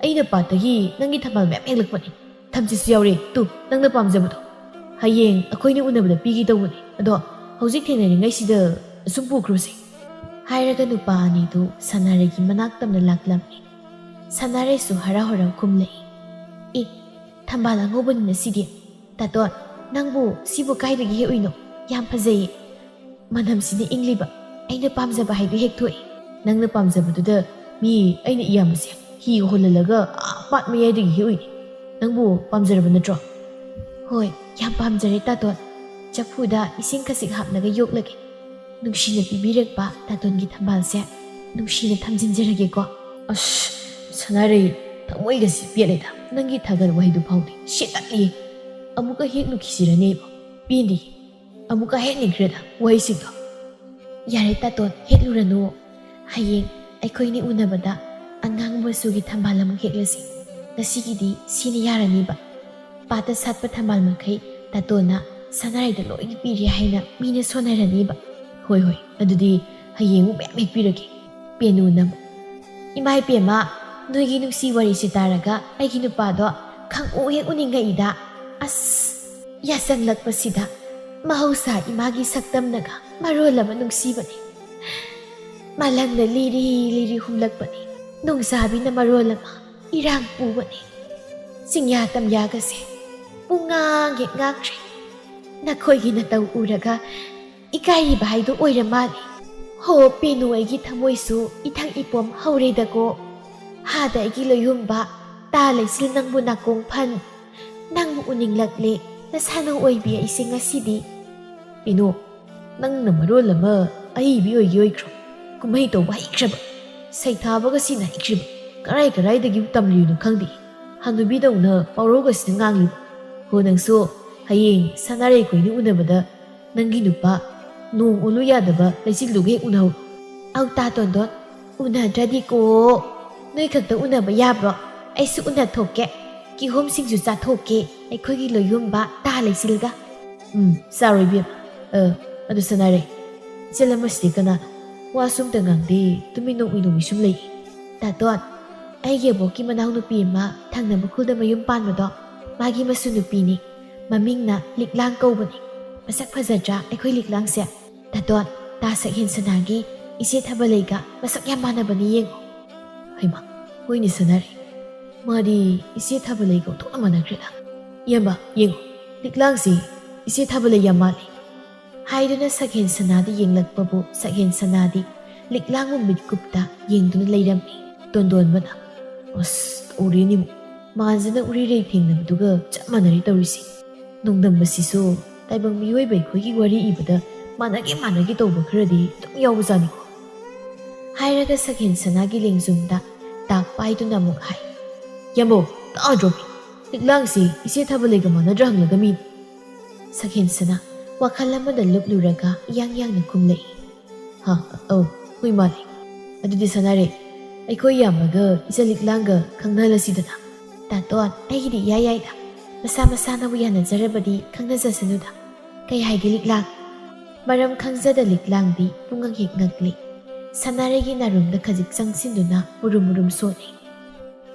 ꯑꯩꯅ ꯄꯥꯠꯇꯒꯤ ꯅꯪꯒꯤ ꯊꯝꯕꯥꯜ ꯃꯌꯥꯝ ꯍꯦꯛꯂꯛꯄꯅꯦ꯫ ꯊꯝꯆꯦꯠꯁꯨ ꯌꯥꯎꯔꯦ꯫ ꯇꯨ, ꯅꯪꯅ ꯄꯥꯝꯖꯕꯗꯣ꯫ ꯍꯌꯦꯡ ꯑꯩꯈꯣꯏꯅꯤ ꯎꯅꯕꯗ ꯄꯤꯒꯦ ꯇꯧꯕꯅꯦ꯫ ꯑꯗꯣ ꯍꯧꯖꯤꯛ ꯊꯦꯡꯅꯔꯤꯉꯩꯁꯤꯗ ꯑꯁꯨꯝ ꯄꯨꯈ꯭ꯔꯣꯁꯦ꯫ ꯍꯥꯏꯔꯒ ꯅꯨꯄꯥ ꯑꯅꯤꯗꯨ ꯁꯅꯥꯔꯩꯒꯤ ꯃꯅꯥꯛ ꯇꯝꯅ ꯂꯥꯛꯂꯝꯃꯤ꯫ ꯁꯅꯥꯔꯩꯁꯨ ꯍꯔꯥꯎ ꯍꯔꯥꯎ ꯈꯨꯝꯂꯛꯏ꯫ ꯑꯦ, ꯊꯝꯕꯥꯜ ꯑꯉꯧꯕꯅꯤꯅ ꯁꯤꯗꯤ꯫ ꯇꯥꯇꯣꯟ, ꯅꯪꯕꯨ ꯁꯤꯕꯨ ꯀꯥꯏꯗꯒꯤ ꯍꯦꯛꯎꯏꯅꯣ? ꯌꯥꯝ ꯐꯖꯩꯌꯦ꯫ ꯃꯅꯝꯁꯤꯅ ꯏꯪꯂꯤꯕ꯫ ꯑꯩꯅ ꯄꯥꯝꯖꯕ ꯍꯥꯏꯗꯨ ꯍꯦꯛ ꯊꯣꯛꯑꯦ꯫ ꯅꯪꯅ ꯄꯥꯝꯖꯕꯗꯨꯗ ꯃꯤ ꯑꯩꯅ ꯏꯌꯥꯝꯕꯁꯦ ꯍꯤꯒ ꯍꯣꯜꯍꯜꯂꯒ ꯑꯥ ꯄꯥꯠ ꯃꯌꯥꯏꯗꯒꯤ ꯍꯦꯛꯎꯏꯅꯦ꯫ ꯅꯪꯕꯨ ꯄꯥꯝꯖꯔꯕ ꯅꯠꯇ꯭ꯔꯣ? ꯍꯣꯏ, ꯌꯥꯝ ꯄꯥꯝꯖꯔꯦ ꯇꯥꯇꯣꯟ꯫ ꯆꯐꯨꯗ ꯏꯁꯤꯡ ꯈꯖꯤꯛ ꯍꯥꯞꯂꯒ ꯌꯣꯛꯂꯒꯦ꯫ ꯅꯨꯡꯁꯤꯅ ꯄꯤꯕꯤꯔꯛꯄ ꯇꯥꯇꯣꯟꯒꯤ ꯊꯝꯕꯥꯜꯁꯦ ꯅꯨꯡꯁꯤꯅ ꯊꯝꯖꯤꯟꯖꯔꯒꯦꯀꯣ꯫ ꯑꯁ, ꯁꯅꯥꯔꯩ, ꯊꯃꯣꯏꯒꯁꯤ ꯄꯦꯜꯂꯦꯗ꯫ ꯅꯪꯒꯤ ꯊꯥꯒꯠ ꯋꯥꯍꯩꯗꯨ ꯐꯥꯎꯗꯤ ꯁꯤꯠꯇꯠꯂꯤ꯫ ꯑꯃꯨꯛꯀ ꯍꯦꯛ ꯅꯨꯡꯁꯤꯔꯅꯦꯕ꯫ ꯄꯦꯟꯗꯤ꯫ ꯑꯃꯨꯛꯀ ꯍꯦꯛꯅꯤꯡꯈ꯭ꯔꯦꯗ ꯋꯥꯍꯩꯁꯤꯡꯗꯣ꯫ ꯌꯥꯔꯦ ꯇꯥꯇꯣꯟ, ꯍꯦꯛꯂꯨꯔꯅꯨ꯫ ꯍꯌꯦꯡ ꯑꯩꯈꯣꯏꯅꯤ ꯎꯅꯕꯗ ꯑꯉꯥꯡ ꯃꯆꯨꯒꯤ ꯊꯝꯕꯥꯜ ꯑꯃꯨꯛ ꯍꯦꯛꯂꯁꯤ꯫ ꯉꯁꯤꯒꯤꯗꯤ ꯁꯤꯅ ꯌꯥꯔꯅꯤꯕ꯫ ꯄꯥꯠꯇ ꯁꯥꯠꯄ ꯊꯝꯕꯥꯜ ꯃꯈꯩ ꯇꯥꯇꯣꯟꯅ ꯁꯅꯥꯔꯩꯗ ꯂꯣꯏꯅ ꯄꯤꯔꯦ ꯍꯥꯏꯅ ꯃꯤꯅ ꯁꯣꯟꯅꯔꯅꯤꯕ꯫ ꯍꯣꯏ, ꯍꯣꯏ, ꯑꯗꯨꯗꯤ ꯍꯌꯦꯡ ꯑꯃꯨꯛ ꯃꯌꯥꯝ ꯍꯦꯛꯄꯤꯔꯒꯦ꯫ ꯄꯦꯅꯨꯅ ꯑꯃꯨꯛ, ꯏꯃꯥ ꯏꯄꯦꯝꯃ, ꯅꯣꯏꯒꯤ ꯅꯨꯡꯁꯤ ꯋꯥꯔꯤꯁꯤ ꯇꯥꯔꯒ ꯑꯩꯒꯤ ꯅꯨꯄꯥꯗꯣ ꯈꯪꯎ ꯍꯦꯛ ꯎꯅꯤꯡꯉꯛꯏꯗ꯫ ꯑꯁ, ꯌꯥꯆꯪꯂꯛꯄꯁꯤꯗ ꯃꯍꯧꯁꯥ ꯏꯃꯥꯒꯤ ꯁꯛꯇꯝꯅꯒ ꯃꯔꯣꯜ ꯑꯃ ꯅꯨꯡꯁꯤꯕꯅꯤ꯫ ꯃꯥꯂꯪꯅ ꯂꯤꯔꯤ ꯂꯤꯔꯤ ꯍꯨꯝꯂꯛꯄꯅꯤ꯫ ꯅꯣꯡꯖꯥꯕꯤꯅ ꯃꯔꯣꯜ ꯑꯃ ꯏꯔꯥꯡ ꯄꯨꯕꯅꯤ꯫ ꯆꯤꯡꯌꯥ ꯇꯝꯌꯥꯒꯁꯦ ꯄꯨꯡꯉꯥꯡ ꯍꯦꯛ ꯉꯥꯡꯈ꯭ꯔꯦ꯫ ꯅꯈꯣꯏꯒꯤ ꯅꯇꯧ ꯎꯔꯒ ꯏꯀꯥꯏꯔꯤꯕ ꯍꯥꯏꯗꯨ ꯑꯣꯏꯔ ꯃꯥꯜꯂꯦ꯫ ꯍꯣ ꯄꯦꯅꯨ, ꯑꯩꯒꯤ ꯊꯃꯣꯏꯁꯨ ꯏꯊꯪ ꯏꯄꯣꯝ ꯍꯧꯔꯦꯗꯀꯣ꯫ ꯍꯥꯗ ꯑꯩꯒꯤ ꯂꯣꯏꯌꯨꯝꯕ, ꯇꯥ ꯂꯩꯆꯤꯜ ꯅꯪꯕꯨ ꯅꯥꯀꯣꯡ ꯐꯟ꯫ ꯅꯪꯕꯨ ꯎꯅꯤꯡꯂꯛꯂꯦ, ꯅꯁꯥꯅꯧ ꯑꯣꯏꯕꯤ ꯑꯩꯁꯦ ꯉꯁꯤꯗꯤ꯫ ꯄꯦꯅꯨ, ꯅꯪꯅ ꯃꯔꯣꯜ ꯑꯃ ꯑꯏꯕꯤ ꯑꯣꯏꯒꯦ ꯑꯣꯏꯈ꯭ꯔꯣ꯫ ꯀꯨꯝꯍꯩ ꯇꯧꯕ ꯍꯩꯈ꯭ꯔꯕ, ꯁꯩꯊꯥꯕꯒ ꯁꯤꯅ ꯍꯩꯈ꯭ꯔꯤꯕ, ꯀꯔꯥꯏ ꯀꯔꯥꯏꯗꯒꯤ ꯇꯝꯂꯤꯅꯣ ꯈꯪꯗꯦ꯫ ꯍꯅꯨꯕꯤꯗꯧꯅ ꯄꯥꯎꯔꯧꯒꯁꯤꯅ ꯉꯥꯡꯂꯤꯕ꯫ ꯍꯣ, ꯅꯪꯁꯨ ꯍꯌꯦꯡ ꯁꯅꯥꯔꯩ ꯈꯣꯏꯅꯤ ꯎꯅꯕꯗ ꯅꯪꯒꯤ ꯅꯨꯄꯥ ꯅꯣꯡ ꯑꯣꯜꯂꯨ ꯌꯥꯗꯕ ꯂꯩꯆꯤꯜꯗꯨꯒ ꯍꯦꯛ ꯎꯅꯍꯧ꯫ ꯑꯧ, ꯇꯥ ꯇꯣꯟꯗꯣꯟ, ꯎꯅꯗ꯭ꯔꯗꯤꯀꯣ꯫ ꯅꯣꯏ ꯈꯛꯇ ꯎꯅꯕ ꯌꯥꯕ꯭ꯔꯣ? ꯑꯩꯁꯨ ꯎꯅꯊꯣꯛꯀꯦ꯫ ꯀꯤꯍꯣꯝ ꯁꯤꯡꯖꯨ ꯆꯥꯊꯣꯛꯀꯦ ꯑꯩꯈꯣꯏꯒꯤ ꯂꯣꯌꯨꯝꯕ ꯇꯥ ꯂꯩꯆꯤꯜꯒ꯫ ꯎꯝ, ꯆꯥꯔꯣ ꯏꯕꯦꯝ꯫ ꯑ, ꯑꯗꯨ ꯁꯅꯥꯔꯩ, ꯏꯆꯜ ꯑꯃꯁꯤꯗꯤ ꯀꯅꯥꯅꯣ? ꯋꯥꯁꯨ ꯑꯝꯇ ꯉꯥꯡꯗꯦ, ꯇꯨꯃꯤꯟ ꯅꯣꯛꯃꯤ ꯅꯣꯛꯃꯤ ꯁꯨꯝ ꯂꯩ꯫ ꯇꯥꯇꯣꯟ, ꯑꯩꯒꯤ ꯑꯕꯣꯛꯀꯤ ꯃꯅꯥꯎꯅꯨꯄꯤ ꯑꯃ ꯊꯪꯅꯕ ꯈꯨꯜꯗ ꯃꯌꯨꯝ ꯄꯥꯟꯕꯗꯣ, ꯃꯥꯒꯤ ꯃꯁꯨ ꯅꯨꯄꯤꯅꯤ꯫ ꯃꯃꯤꯡꯅ ꯂꯤꯛꯂꯥꯡ ꯀꯧꯕꯅꯤ꯫ ꯃꯁꯛ ꯐꯖꯗ꯭ꯔꯥ ꯑꯩꯈꯣꯏ ꯂꯤꯛꯂꯥꯡꯁꯦ? ꯇꯥꯇꯣꯟ, ꯇꯥ ꯁꯛꯍꯦꯟ ꯁꯅꯥꯒꯤ ꯏꯆꯦ ꯊꯥꯕꯂꯩꯒ ꯃꯁꯛ ꯌꯥꯝ ꯃꯥꯟꯅꯕꯅꯤ, ꯌꯦꯡꯉꯣ꯫ ꯍꯩꯃꯥ, ꯍꯣꯏꯅꯦ ꯁꯅꯥꯔꯩ, ꯃꯥꯗꯤ ꯏꯆꯦ ꯊꯥꯕꯂꯩꯒ ꯑꯣꯟꯊꯣꯛꯅ ꯃꯥꯟꯅꯈ꯭ꯔꯦꯗ꯫ ꯏꯌꯥꯝꯕ, ꯌꯦꯡꯉꯣ, ꯂꯤꯛꯂꯥꯡꯁꯦ ꯏꯆꯦ ꯊꯥꯕꯂꯩ ꯌꯥꯝ ꯃꯥꯜꯂꯤ꯫ ꯍꯥꯏꯗꯨꯅ ꯁꯛꯍꯦꯟ ꯁꯅꯥꯗ ꯌꯦꯡꯂꯛꯄꯕꯨ ꯁꯛꯍꯦꯟ ꯁꯅꯥꯗꯤ ꯂꯤꯛꯂꯥꯡꯕꯨ ꯃꯤꯠꯀꯨꯞꯇ ꯌꯦꯡꯗꯨꯅ ꯂꯩꯔꯝꯃꯤ꯫ ꯇꯣꯟꯗꯣꯟꯕꯅ, "ꯑꯁ, ꯎꯔꯦꯅꯦ, ꯃꯥꯟꯖꯅ ꯎꯔꯤꯔꯩ ꯊꯦꯡꯅꯕꯗꯨꯒ ꯆꯞ ꯃꯥꯟꯅꯔꯦ ꯇꯧꯔꯤꯁꯦ꯫ ꯅꯣꯡꯗꯝꯕꯁꯤꯁꯨ ꯇꯥꯏꯕꯪ ꯃꯤꯑꯣꯏꯕ ꯑꯩꯈꯣꯏꯒꯤ ꯋꯥꯔꯤ ꯏꯕꯗ ꯃꯥꯟꯅꯒꯦ ꯃꯥꯟꯅꯒꯦ ꯇꯧꯕ ꯈꯔꯗꯤ ꯑꯗꯨꯝ ꯌꯥꯎꯕꯖꯥꯠꯅꯤꯀꯣ?" ꯍꯥꯏꯔꯒ ꯁꯛꯍꯦꯟ ꯁꯅꯥꯒꯤ ꯂꯦꯡꯖꯨꯝꯗ ꯇꯥꯛ ꯄꯥꯏꯗꯨꯅ ꯑꯃꯨꯛ ꯍꯥꯏ, "ꯌꯥꯝꯕꯧ, ꯇꯥꯗ꯭ꯔꯣ ꯃꯤ? ꯂꯤꯛꯂꯥꯡꯁꯤ ꯏꯆꯦ ꯊꯥꯕꯂꯩꯒ ꯃꯥꯟꯅꯗ꯭ꯔꯥ ꯍꯪꯂꯒ ꯃꯤꯅ?" ꯁꯛꯍꯦꯟ ꯁꯅꯥ ꯋꯥꯈꯜ ꯑꯃꯗ ꯂꯨꯞꯂꯨꯔꯒ ꯏꯌꯥꯡ ꯌꯥꯡꯅ ꯈꯨꯝꯂꯛꯏ, "ꯍꯥ, ꯑꯧ, ꯍꯣꯏ ꯃꯥꯜꯂꯦ꯫ ꯑꯗꯨꯗꯤ ꯁꯅꯥꯔꯩ, ꯑꯩꯈꯣꯏ ꯌꯥꯝꯕꯒ ꯏꯆꯜ ꯂꯤꯛꯂꯥꯡꯒ ꯈꯪꯅꯍꯜꯂꯁꯤꯗꯅ?" "ꯇꯥꯇꯣꯟ, ꯑꯩꯒꯤꯗꯤ ꯏꯌꯥ ꯌꯥꯏꯗ꯫ ꯃꯁꯥ ꯃꯁꯥꯅꯕꯨ ꯌꯥꯅꯖꯔꯕꯗꯤ ꯈꯪꯅꯖꯁꯅꯨꯗ꯫ ꯀꯩ ꯍꯥꯏꯒꯦ ꯂꯤꯛꯂꯥꯡ?" ꯃꯔꯝ ꯈꯪꯖꯗ ꯂꯤꯛꯂꯥꯡꯗꯤ ꯄꯨꯡꯉꯛ ꯍꯦꯛ ꯉꯛꯂꯤ꯫ ꯁꯅꯥꯔꯩꯒꯤ ꯅꯥꯔꯨꯝꯗ ꯈꯖꯤꯛ ꯆꯪꯁꯤꯟꯗꯨꯅ ꯃꯨꯔꯨꯝ ꯃꯨꯔꯨꯝ ꯁꯣꯜꯂꯤ꯫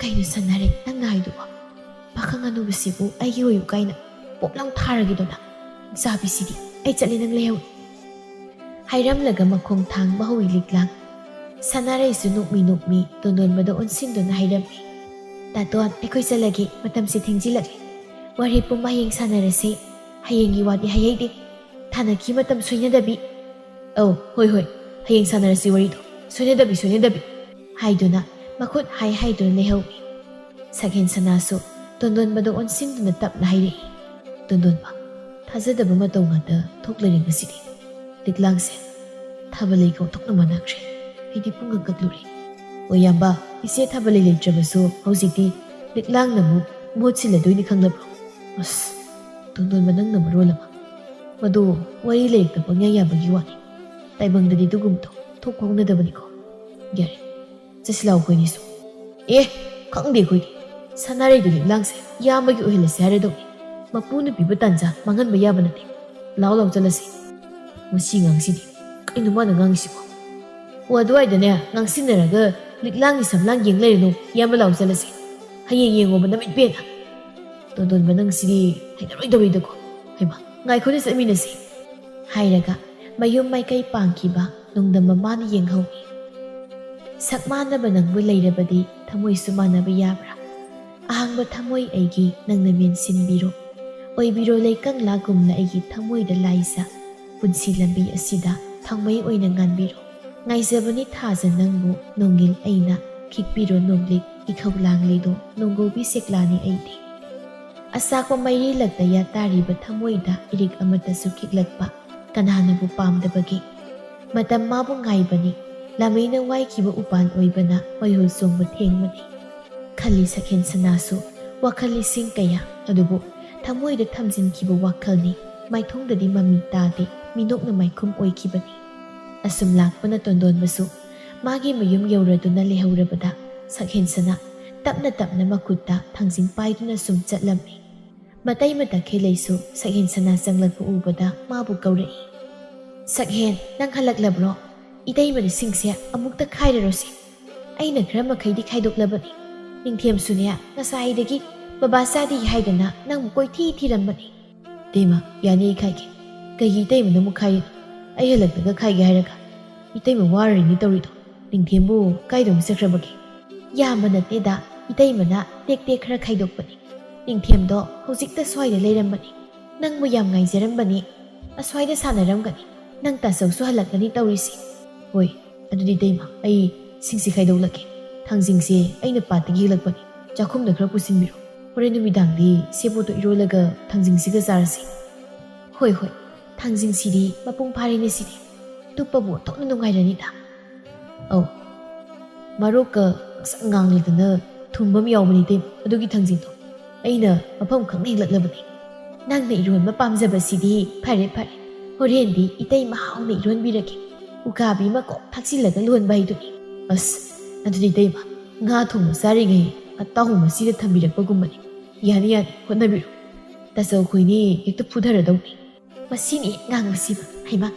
"ꯀꯩꯅꯣ ꯁꯅꯥꯔꯩ, ꯅꯪꯅ ꯍꯥꯏꯗꯨꯕꯣ? ꯄꯥꯈꯪ ꯑꯅꯧꯕꯁꯤꯕꯨ ꯑꯩꯒꯤ ꯑꯣꯏꯌꯨ ꯀꯥꯏꯅ ꯄꯣꯞ ꯂꯥꯎ ꯊꯥꯔꯒꯦꯗꯣ ꯅꯪ? ꯆꯥꯕꯤꯁꯤꯗꯤ, ꯑꯩ ꯆꯠꯂꯦ, ꯅꯪ ꯂꯩꯍꯧ꯫" ꯍꯥꯏꯔꯝꯂꯒ ꯃꯈꯣꯡ ꯊꯥꯡꯕ ꯍꯧꯏ ꯂꯤꯛꯂꯥꯡ꯫ ꯁꯅꯥꯔꯩꯁꯨ ꯅꯣꯛꯃꯤ ꯅꯣꯛꯃꯤ ꯇꯣꯟꯗꯣꯟꯕꯗ ꯑꯣꯟꯁꯤꯟꯗꯨꯅ ꯍꯥꯏꯔꯝꯃꯤ, "ꯇꯥꯇꯣꯟ, ꯑꯩꯈꯣꯏ ꯆꯠꯂꯒꯦ, ꯃꯇꯝꯁꯦ ꯊꯦꯡꯖꯤꯜꯂꯛꯂꯦ꯫ ꯋꯥꯔꯤ ꯄꯨꯝꯕ ꯍꯌꯦꯡ ꯁꯥꯟꯅꯔꯁꯦ꯫ ꯍꯌꯦꯡꯒꯤ ꯋꯥꯗꯤ ꯍꯥꯏꯍꯩꯗꯦ꯫ ꯊꯥꯅꯈꯤ ꯃꯇꯝ ꯁꯣꯏꯅꯗꯕꯤ꯫" "ꯑꯧ, ꯍꯣꯏ, ꯍꯣꯏ, ꯍꯌꯦꯡ ꯁꯥꯟꯅꯔꯁꯤ ꯋꯥꯔꯤꯗꯣ꯫ ꯁꯣꯏꯅꯗꯕꯤ, ꯁꯣꯏꯅꯗꯕꯤ꯫" ꯍꯥꯏꯗꯨꯅ ꯃꯈꯨꯠ ꯍꯥꯏ ꯍꯥꯏꯗꯨꯅ ꯂꯩꯍꯧꯏ꯫ ꯁꯛꯍꯦꯟ ꯁꯅꯥꯁꯨ ꯇꯣꯟꯗꯣꯟꯕꯗ ꯑꯣꯟꯁꯤꯟꯗꯨꯅ ꯇꯞꯅ ꯍꯥꯏꯔꯛꯏ, "ꯇꯣꯟꯗꯣꯟꯕ, ꯊꯥꯖꯗꯕ ꯃꯇꯧ ꯉꯥꯛꯇ ꯊꯣꯛꯂꯔꯦ ꯉꯁꯤꯗꯤ꯫ ꯂꯤꯛꯂꯥꯡꯁꯦ ꯊꯥꯕꯂꯩꯒ ꯑꯣꯟꯊꯣꯛꯅ ꯃꯥꯟꯅꯈ꯭ꯔꯦ꯫" ꯑꯩꯗꯤ ꯄꯨꯡꯀꯛ ꯀꯛꯂꯨꯔꯦ꯫ "ꯑꯣ ꯏꯌꯥꯝꯕ, ꯏꯆꯦ ꯊꯥꯕꯜ ꯂꯩꯇ꯭ꯔꯕꯁꯨ ꯍꯧꯖꯤꯛꯇꯤ ꯂꯤꯛꯂꯥꯡꯅ ꯑꯃꯨꯛ ꯃꯍꯨꯠ ꯁꯤꯜꯂꯗꯣꯏꯅꯤ ꯈꯪꯂꯕ꯭ꯔꯣ?" ꯑꯁ, ꯇꯣꯟꯗꯣꯟꯕ ꯅꯪꯅ ꯃꯔꯣꯜ ꯑꯃ꯫ ꯃꯗꯨ ꯋꯥꯔꯤ ꯂꯥꯏꯔꯤꯛꯇ ꯄꯪꯌꯥ ꯌꯥꯕꯒꯤ ꯋꯥꯅꯤ꯫ ꯇꯥꯏꯕꯪꯗꯗꯤ ꯑꯗꯨꯒꯨꯝꯕꯗꯣ ꯊꯣꯛ ꯐꯥꯎꯅꯗꯕꯅꯤꯀꯣ꯫ ꯌꯥꯔꯦ, ꯆꯠꯁꯤ ꯂꯥꯛꯑꯣ ꯑꯩꯈꯣꯏꯅꯤꯁꯨ꯫ "ꯑꯦ, ꯈꯪꯗꯦ ꯑꯩꯈꯣꯏꯗꯤ꯫ ꯁꯅꯥꯔꯩꯗ ꯂꯤꯛꯂꯥꯡꯁꯦ ꯏꯌꯥꯝꯕꯒꯤ ꯑꯣꯏꯍꯜꯂꯁꯦ ꯍꯥꯏꯔꯗꯧꯅꯤ꯫ ꯃꯄꯨꯅ ꯄꯤꯕ ꯇꯥꯟꯖꯥ ꯃꯥꯡꯍꯟꯕ ꯌꯥꯕ ꯅꯠꯇꯦ꯫ ꯂꯥꯎ ꯂꯥꯎ ꯆꯠꯂꯁꯤ꯫" ꯃꯁꯤ ꯑꯉꯥꯡꯁꯤꯗꯤ ꯀꯩꯅꯣ ꯃꯥꯅ ꯉꯥꯡꯉꯤꯁꯤꯕꯣ? "ꯑꯣ, ꯑꯗꯨꯋꯥꯏꯗꯅꯦ ꯉꯥꯡꯁꯤꯟꯅꯔꯒ ꯂꯤꯛꯂꯥꯡꯒꯤ ꯁꯝꯂꯥꯡ ꯌꯦꯡ ꯂꯩꯔꯅꯨ, ꯏꯌꯥꯝꯕ ꯂꯥꯎ ꯆꯠꯂꯁꯤ꯫ ꯍꯌꯦꯡ ꯌꯦꯡꯉꯣꯕ ꯅꯃꯤꯠ ꯄꯦꯟꯅ꯫ ꯇꯣꯟꯗꯣꯟꯕ ꯅꯪꯁꯤꯗꯤ ꯍꯩꯅꯔꯣꯏꯗꯧꯔꯤꯗꯀꯣ꯫ ꯍꯩꯃꯥ, ꯉꯥꯏꯈꯣꯅꯦ, ꯆꯠꯃꯤꯟꯅꯁꯤ꯫" ꯍꯥꯏꯔꯒ ꯃꯌꯨꯝ ꯃꯥꯏꯀꯩ ꯄꯥꯡꯈꯤꯕ ꯅꯣꯡꯗꯝꯕ ꯃꯥꯅ ꯌꯦꯡꯍꯧꯏ꯫ "ꯁꯛ ꯃꯥꯟꯅꯕ ꯅꯪꯕꯨ ꯂꯩꯔꯕꯗꯤ ꯊꯃꯣꯏꯁꯨ ꯃꯥꯟꯅꯕ ꯌꯥꯕ꯭ꯔꯥ? ꯑꯍꯥꯡꯕ ꯊꯃꯣꯏ ꯑꯩꯒꯤ ꯅꯪꯅ ꯃꯦꯟꯁꯤꯟꯕꯤꯔꯣ꯫ ꯑꯣꯏꯕꯤꯔꯣ ꯂꯩꯀꯪꯂꯥꯒꯨꯝꯅ ꯑꯩꯒꯤ ꯊꯃꯣꯏꯗ ꯂꯥꯏꯖ꯫ ꯄꯨꯟꯁꯤ ꯂꯝꯕꯤ ꯑꯁꯤꯗ ꯊꯥꯎꯃꯩ ꯑꯣꯏꯅ ꯉꯥꯟꯕꯤꯔꯣ꯫ ꯉꯥꯏꯖꯕꯅꯤ ꯊꯥꯖ ꯅꯪꯕꯨ ꯅꯣꯡꯉꯤꯜ ꯑꯩꯅ, ꯈꯤꯛꯄꯤꯔꯣ ꯅꯣꯡꯂꯤꯛ ꯏꯈꯧ ꯂꯥꯡꯂꯤꯗꯣ ꯅꯣꯡꯒꯧꯕꯤ ꯁꯦꯛꯂꯥꯅꯤ ꯑꯩꯗꯤ꯫" ꯑꯁꯥꯛꯄ ꯃꯩꯔꯤ ꯂꯛꯇ ꯌꯥꯇꯥꯔꯤꯕ ꯊꯃꯣꯏꯗ ꯏꯔꯤꯛ ꯑꯃꯠꯇꯁꯨ ꯈꯤꯛꯂꯛꯄ ꯀꯅꯥꯅꯕꯨ ꯄꯥꯝꯗꯕꯒꯦ? ꯃꯇꯝ ꯃꯥꯕꯨ ꯉꯥꯏꯕꯅꯤ꯫ ꯂꯥꯃꯩꯅ ꯋꯥꯏꯈꯤꯕ ꯎꯄꯥꯜ ꯑꯣꯏꯕꯅ ꯃꯩꯍꯧ ꯆꯣꯡꯕ ꯊꯦꯡꯕꯅꯤ꯫ ꯈꯜꯂꯤ ꯁꯛꯍꯦꯟ ꯁꯅꯥꯁꯨ ꯋꯥꯈꯜ ꯂꯤꯁꯤꯡ ꯀꯌꯥ, ꯑꯗꯨꯕꯨ ꯊꯃꯣꯏꯗ ꯊꯝꯖꯤꯟꯈꯤꯕ ꯋꯥꯈꯜꯅꯤ꯫ ꯃꯥꯏꯊꯣꯡꯗꯗꯤ ꯃꯃꯤ ꯇꯥꯗꯦ, ꯃꯤꯅꯣꯛꯅ ꯃꯥꯏꯈꯨꯝ ꯑꯣꯏꯈꯤꯕꯅꯤ꯫ ꯑꯁꯨꯝ ꯂꯥꯛꯄꯅ ꯇꯣꯟꯗꯣꯟꯕꯁꯨ ꯃꯥꯒꯤ ꯃꯌꯨꯝ ꯌꯧꯔꯗꯨꯅ ꯂꯩꯍꯧꯔꯕꯗ ꯁꯛꯍꯦꯟ ꯁꯅꯥ ꯇꯞꯅ ꯇꯞꯅ ꯃꯈꯨꯠꯇ ꯊꯥꯡꯖꯤꯡ ꯄꯥꯏꯗꯨꯅ ꯁꯨꯝ ꯆꯠꯂꯝꯃꯤ꯫ ꯃꯇꯩ ꯃꯇ ꯈꯦꯂꯩꯁꯨ ꯁꯛꯍꯦꯟ ꯁꯅꯥ ꯆꯪꯂꯛꯄ ꯎꯕꯗ ꯃꯥꯕꯨ ꯀꯧꯔꯛꯏ꯫ "ꯁꯛꯍꯦꯟ, ꯅꯪ ꯍꯜꯂꯛꯂꯕ꯭ꯔꯣ? ꯏꯇꯩꯃꯗ ꯁꯤꯡꯁꯦ ꯑꯃꯨꯛꯇ ꯈꯥꯏꯔꯔꯣꯁꯤ꯫ ꯑꯩꯅ ꯈꯔ ꯃꯈꯩꯗꯤ ꯈꯥꯏꯗꯣꯛꯂꯕꯅꯤ꯫ ꯅꯤꯡꯊꯦꯝꯁꯨꯅꯦ ꯉꯁꯥꯏꯗꯒꯤ ꯕꯕꯥ ꯆꯥꯗꯦ ꯍꯥꯏꯗꯅ ꯅꯪꯕꯨ ꯀꯣꯏꯊꯤ ꯊꯤꯔꯝꯕꯅꯤ꯫" "ꯏꯇꯩꯃ, ꯌꯥꯅꯤ ꯑꯩ ꯈꯥꯏꯒꯦ꯫ ꯀꯩꯒꯤ ꯏꯇꯩꯃꯅ ꯑꯃꯨꯛ ꯈꯥꯏꯔꯤꯅꯣ? ꯑꯩ ꯍꯜꯂꯛꯂꯒ ꯈꯥꯏꯒꯦ ꯍꯥꯏꯔꯒ? ꯏꯇꯩꯃ ꯋꯥꯔꯤꯅꯤ ꯇꯧꯔꯤꯗꯣ꯫ ꯅꯤꯡꯊꯦꯝꯕꯨ ꯀꯥꯏꯗ ꯑꯃꯨꯛ ꯆꯠꯈ꯭ꯔꯕꯒꯦ?" "ꯌꯥꯝꯕ ꯅꯠꯇꯦꯗ, ꯏꯇꯩꯃꯅ ꯇꯦꯛ ꯇꯦꯛ ꯈꯔ ꯈꯥꯏꯗꯣꯛꯄꯅꯤ꯫ ꯅꯤꯡꯊꯦꯝꯗꯣ ꯍꯧꯖꯤꯛꯇ ꯁ꯭ꯋꯥꯏꯗ ꯂꯩꯔꯝꯕꯅꯤ꯫ ꯅꯪꯕꯨ ꯌꯥꯝ ꯉꯥꯏꯖꯔꯝꯕꯅꯤ꯫ ꯑꯁ꯭ꯋꯥꯏꯗ ꯁꯥꯟꯅꯔꯝꯒꯅꯤ꯫ ꯅꯪ ꯇꯥꯆꯧꯁꯨ ꯍꯜꯂꯛꯂꯅꯤ ꯇꯧꯔꯤꯁꯤ꯫" "ꯍꯣꯏ, ꯑꯗꯨꯗꯤ ꯏꯇꯩꯃ, ꯑꯩ ꯁꯤꯡꯁꯤ ꯈꯥꯏꯗꯣꯛꯂꯛꯀꯦ꯫ ꯊꯥꯡꯖꯤꯡꯁꯦ ꯑꯩꯅ ꯄꯥꯠꯇꯒꯤ ꯍꯦꯛꯂꯛꯄꯅꯤ꯫ ꯆꯥꯛꯈꯨꯝꯗ ꯈꯔ ꯄꯨꯁꯤꯟꯕꯤꯔꯣ꯫ ꯍꯣꯔꯦꯟ ꯅꯨꯃꯤꯗꯥꯡꯗꯤ ꯁꯦꯕꯣꯠꯇꯣ ꯏꯔꯣꯜꯂꯒ ꯊꯥꯡꯖꯤꯡꯁꯤꯒ ꯆꯥꯔꯁꯤ꯫" "ꯍꯣꯏ, ꯍꯣꯏ, ꯊꯥꯡꯖꯤꯡꯁꯤꯗꯤ ꯃꯄꯨꯡ ꯐꯥꯔꯦꯅꯦ ꯁꯤꯗꯤ꯫ ꯇꯨꯞꯄꯕꯨ ꯑꯣꯟꯊꯣꯛꯅ ꯅꯨꯡꯉꯥꯏꯔꯅꯤꯗ꯫" ꯑꯧ, ꯃꯔꯣꯛꯀ ꯉꯥꯡꯁꯪ ꯉꯥꯡꯂꯗꯅ ꯊꯨꯝꯕ ꯑꯃ ꯌꯥꯎꯕꯅꯤ ꯏꯇꯩꯃ, ꯑꯗꯨꯒꯤ ꯊꯥꯡꯖꯤꯡꯗꯣ꯫ ꯑꯩꯅ ꯃꯐꯝ ꯈꯪꯅ ꯍꯦꯛꯂꯛꯂꯕꯅꯤ꯫ ꯅꯪꯅ ꯏꯔꯣꯟꯕ ꯄꯥꯝꯖꯕꯁꯤꯗꯤ ꯐꯔꯦ ꯐꯔꯦ, ꯍꯣꯔꯦꯟꯗꯤ ꯏꯇꯩꯃ ꯍꯥꯎꯅ ꯏꯔꯣꯟꯕꯤꯔꯒꯦ꯫ ꯎꯀꯥꯕꯤ ꯑꯃ ꯀꯣꯛ ꯊꯥꯛꯆꯤꯜꯂꯒ ꯂꯣꯟꯕ ꯍꯥꯏꯗꯨꯅꯤ꯫ ꯑꯁ, ꯑꯗꯨꯗꯤ ꯏꯇꯩꯃ, ꯉꯥ ꯊꯣꯡꯕ ꯆꯥꯔꯤꯉꯩ ꯑꯇꯥꯎ ꯃꯆꯤꯗ ꯊꯝꯕꯤꯔꯛꯄꯒꯨꯝꯕꯅꯤ꯫ ꯌꯥꯅꯤ ꯌꯥꯅꯤ, ꯍꯣꯠꯅꯕꯤꯔꯣ꯫ ꯇꯥꯆꯧ ꯈꯣꯏꯅꯤ ꯍꯦꯛꯇ ꯐꯨꯊꯔꯗꯧꯅꯤ꯫ ꯃꯁꯤꯅꯤ ꯉꯥꯡꯕꯁꯤꯕꯨ꯫ ꯍꯩꯃꯥ,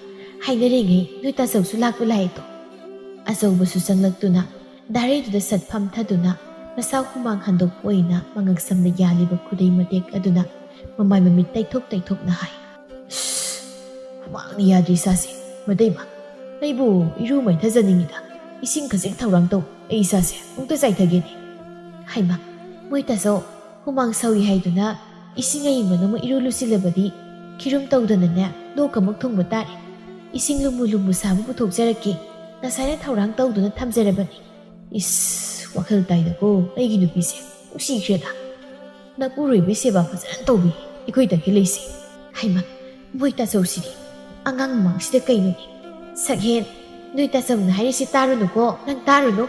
ꯍꯥꯏꯅꯔꯤꯉꯩ ꯅꯣꯏ ꯇꯥꯆꯧꯁꯨ ꯂꯥꯛꯄ ꯂꯥꯛꯑꯦꯗꯣ꯫ ꯑꯆꯧꯕꯁꯨ ꯆꯪꯂꯛꯇꯨꯅ ꯗꯥꯔꯩꯗꯨꯗ ꯁꯠ ꯐꯝꯊꯗꯨꯅ ꯃꯁꯥ ꯍꯨꯃꯥꯡ ꯍꯟꯗꯣꯛꯄ ꯑꯣꯏꯅ ꯃꯉꯛꯁꯝꯗ ꯌꯥꯜꯂꯤꯕ ꯈꯨꯗꯩ ꯃꯇꯦꯛ ꯑꯗꯨꯅ ꯃꯃꯥꯏ ꯃꯃꯤꯠ ꯇꯩꯊꯣꯛ ꯇꯩꯊꯣꯛꯅ ꯍꯥꯏ, "ꯍꯨꯃꯥꯡꯅ ꯌꯥꯗ꯭ꯔꯤ ꯏꯁꯥꯁꯦ꯫ ꯃꯇꯩꯃ, ꯑꯩꯕꯨ ꯏꯔꯨ ꯃꯥꯏꯊꯖꯅꯤꯡꯉꯤꯗ꯫ ꯏꯁꯤꯡ ꯈꯖꯤꯛ ꯊꯧꯔꯥꯡ ꯇꯧ, ꯑꯩ ꯏꯁꯥꯁꯦ ꯑꯃꯨꯛꯇ ꯆꯥꯏꯊꯒꯦꯅꯦ꯫" ꯍꯩꯃꯥ, ꯃꯣꯏ ꯇꯥꯆꯧ, ꯍꯨꯃꯥꯡ ꯁꯧꯏ ꯍꯥꯏꯗꯨꯅ ꯏꯁꯤꯡ ꯑꯏꯪꯕꯅ ꯑꯃꯨꯛ ꯏꯔꯨ ꯂꯨꯁꯤꯜꯂꯕꯗꯤ ꯈꯤꯔꯨꯝ ꯇꯧꯗꯅꯅꯦ ꯂꯣꯛ ꯑꯃꯨꯛ ꯊꯨꯡꯕ ꯇꯥꯔꯦ꯫ ꯏꯁꯤꯡ ꯂꯨꯝꯕꯨ ꯂꯨꯝꯕꯨ ꯁꯥꯕ ꯄꯨꯊꯣꯛꯆꯔꯛꯀꯦ꯫ ꯉꯁꯥꯏꯅ ꯊꯧꯔꯥꯡ ꯇꯧꯗꯨꯅ ꯊꯝꯖꯔꯕꯅꯤ꯫ ꯏꯁ, ꯋꯥꯈꯜ ꯇꯥꯏꯗꯀꯣ ꯑꯩꯒꯤ ꯅꯨꯄꯤꯁꯦ꯫ ꯅꯨꯡꯁꯤꯈ꯭ꯔꯦꯗ꯫ ꯅꯄꯨꯔꯣꯏꯕꯒꯤ ꯁꯦꯕꯥ ꯐꯖꯅ ꯇꯧꯕꯤ ꯑꯩꯈꯣꯏ ꯇꯈꯦꯜꯂꯩꯁꯦ꯫ ꯍꯩꯃꯥ, ꯃꯣꯏ ꯇꯥꯆꯧꯁꯤꯗꯤ ꯑꯉꯥꯡ ꯃꯃꯥꯡꯁꯤꯗ ꯀꯩꯅꯣꯅꯦ? ꯁꯛꯍꯦꯟ, ꯅꯣꯏ ꯇꯥꯆꯧꯅ ꯍꯥꯏꯔꯤꯁꯤ ꯇꯥꯔꯨꯅꯨꯀꯣ, ꯅꯪ ꯇꯥꯔꯨꯅꯨ꯫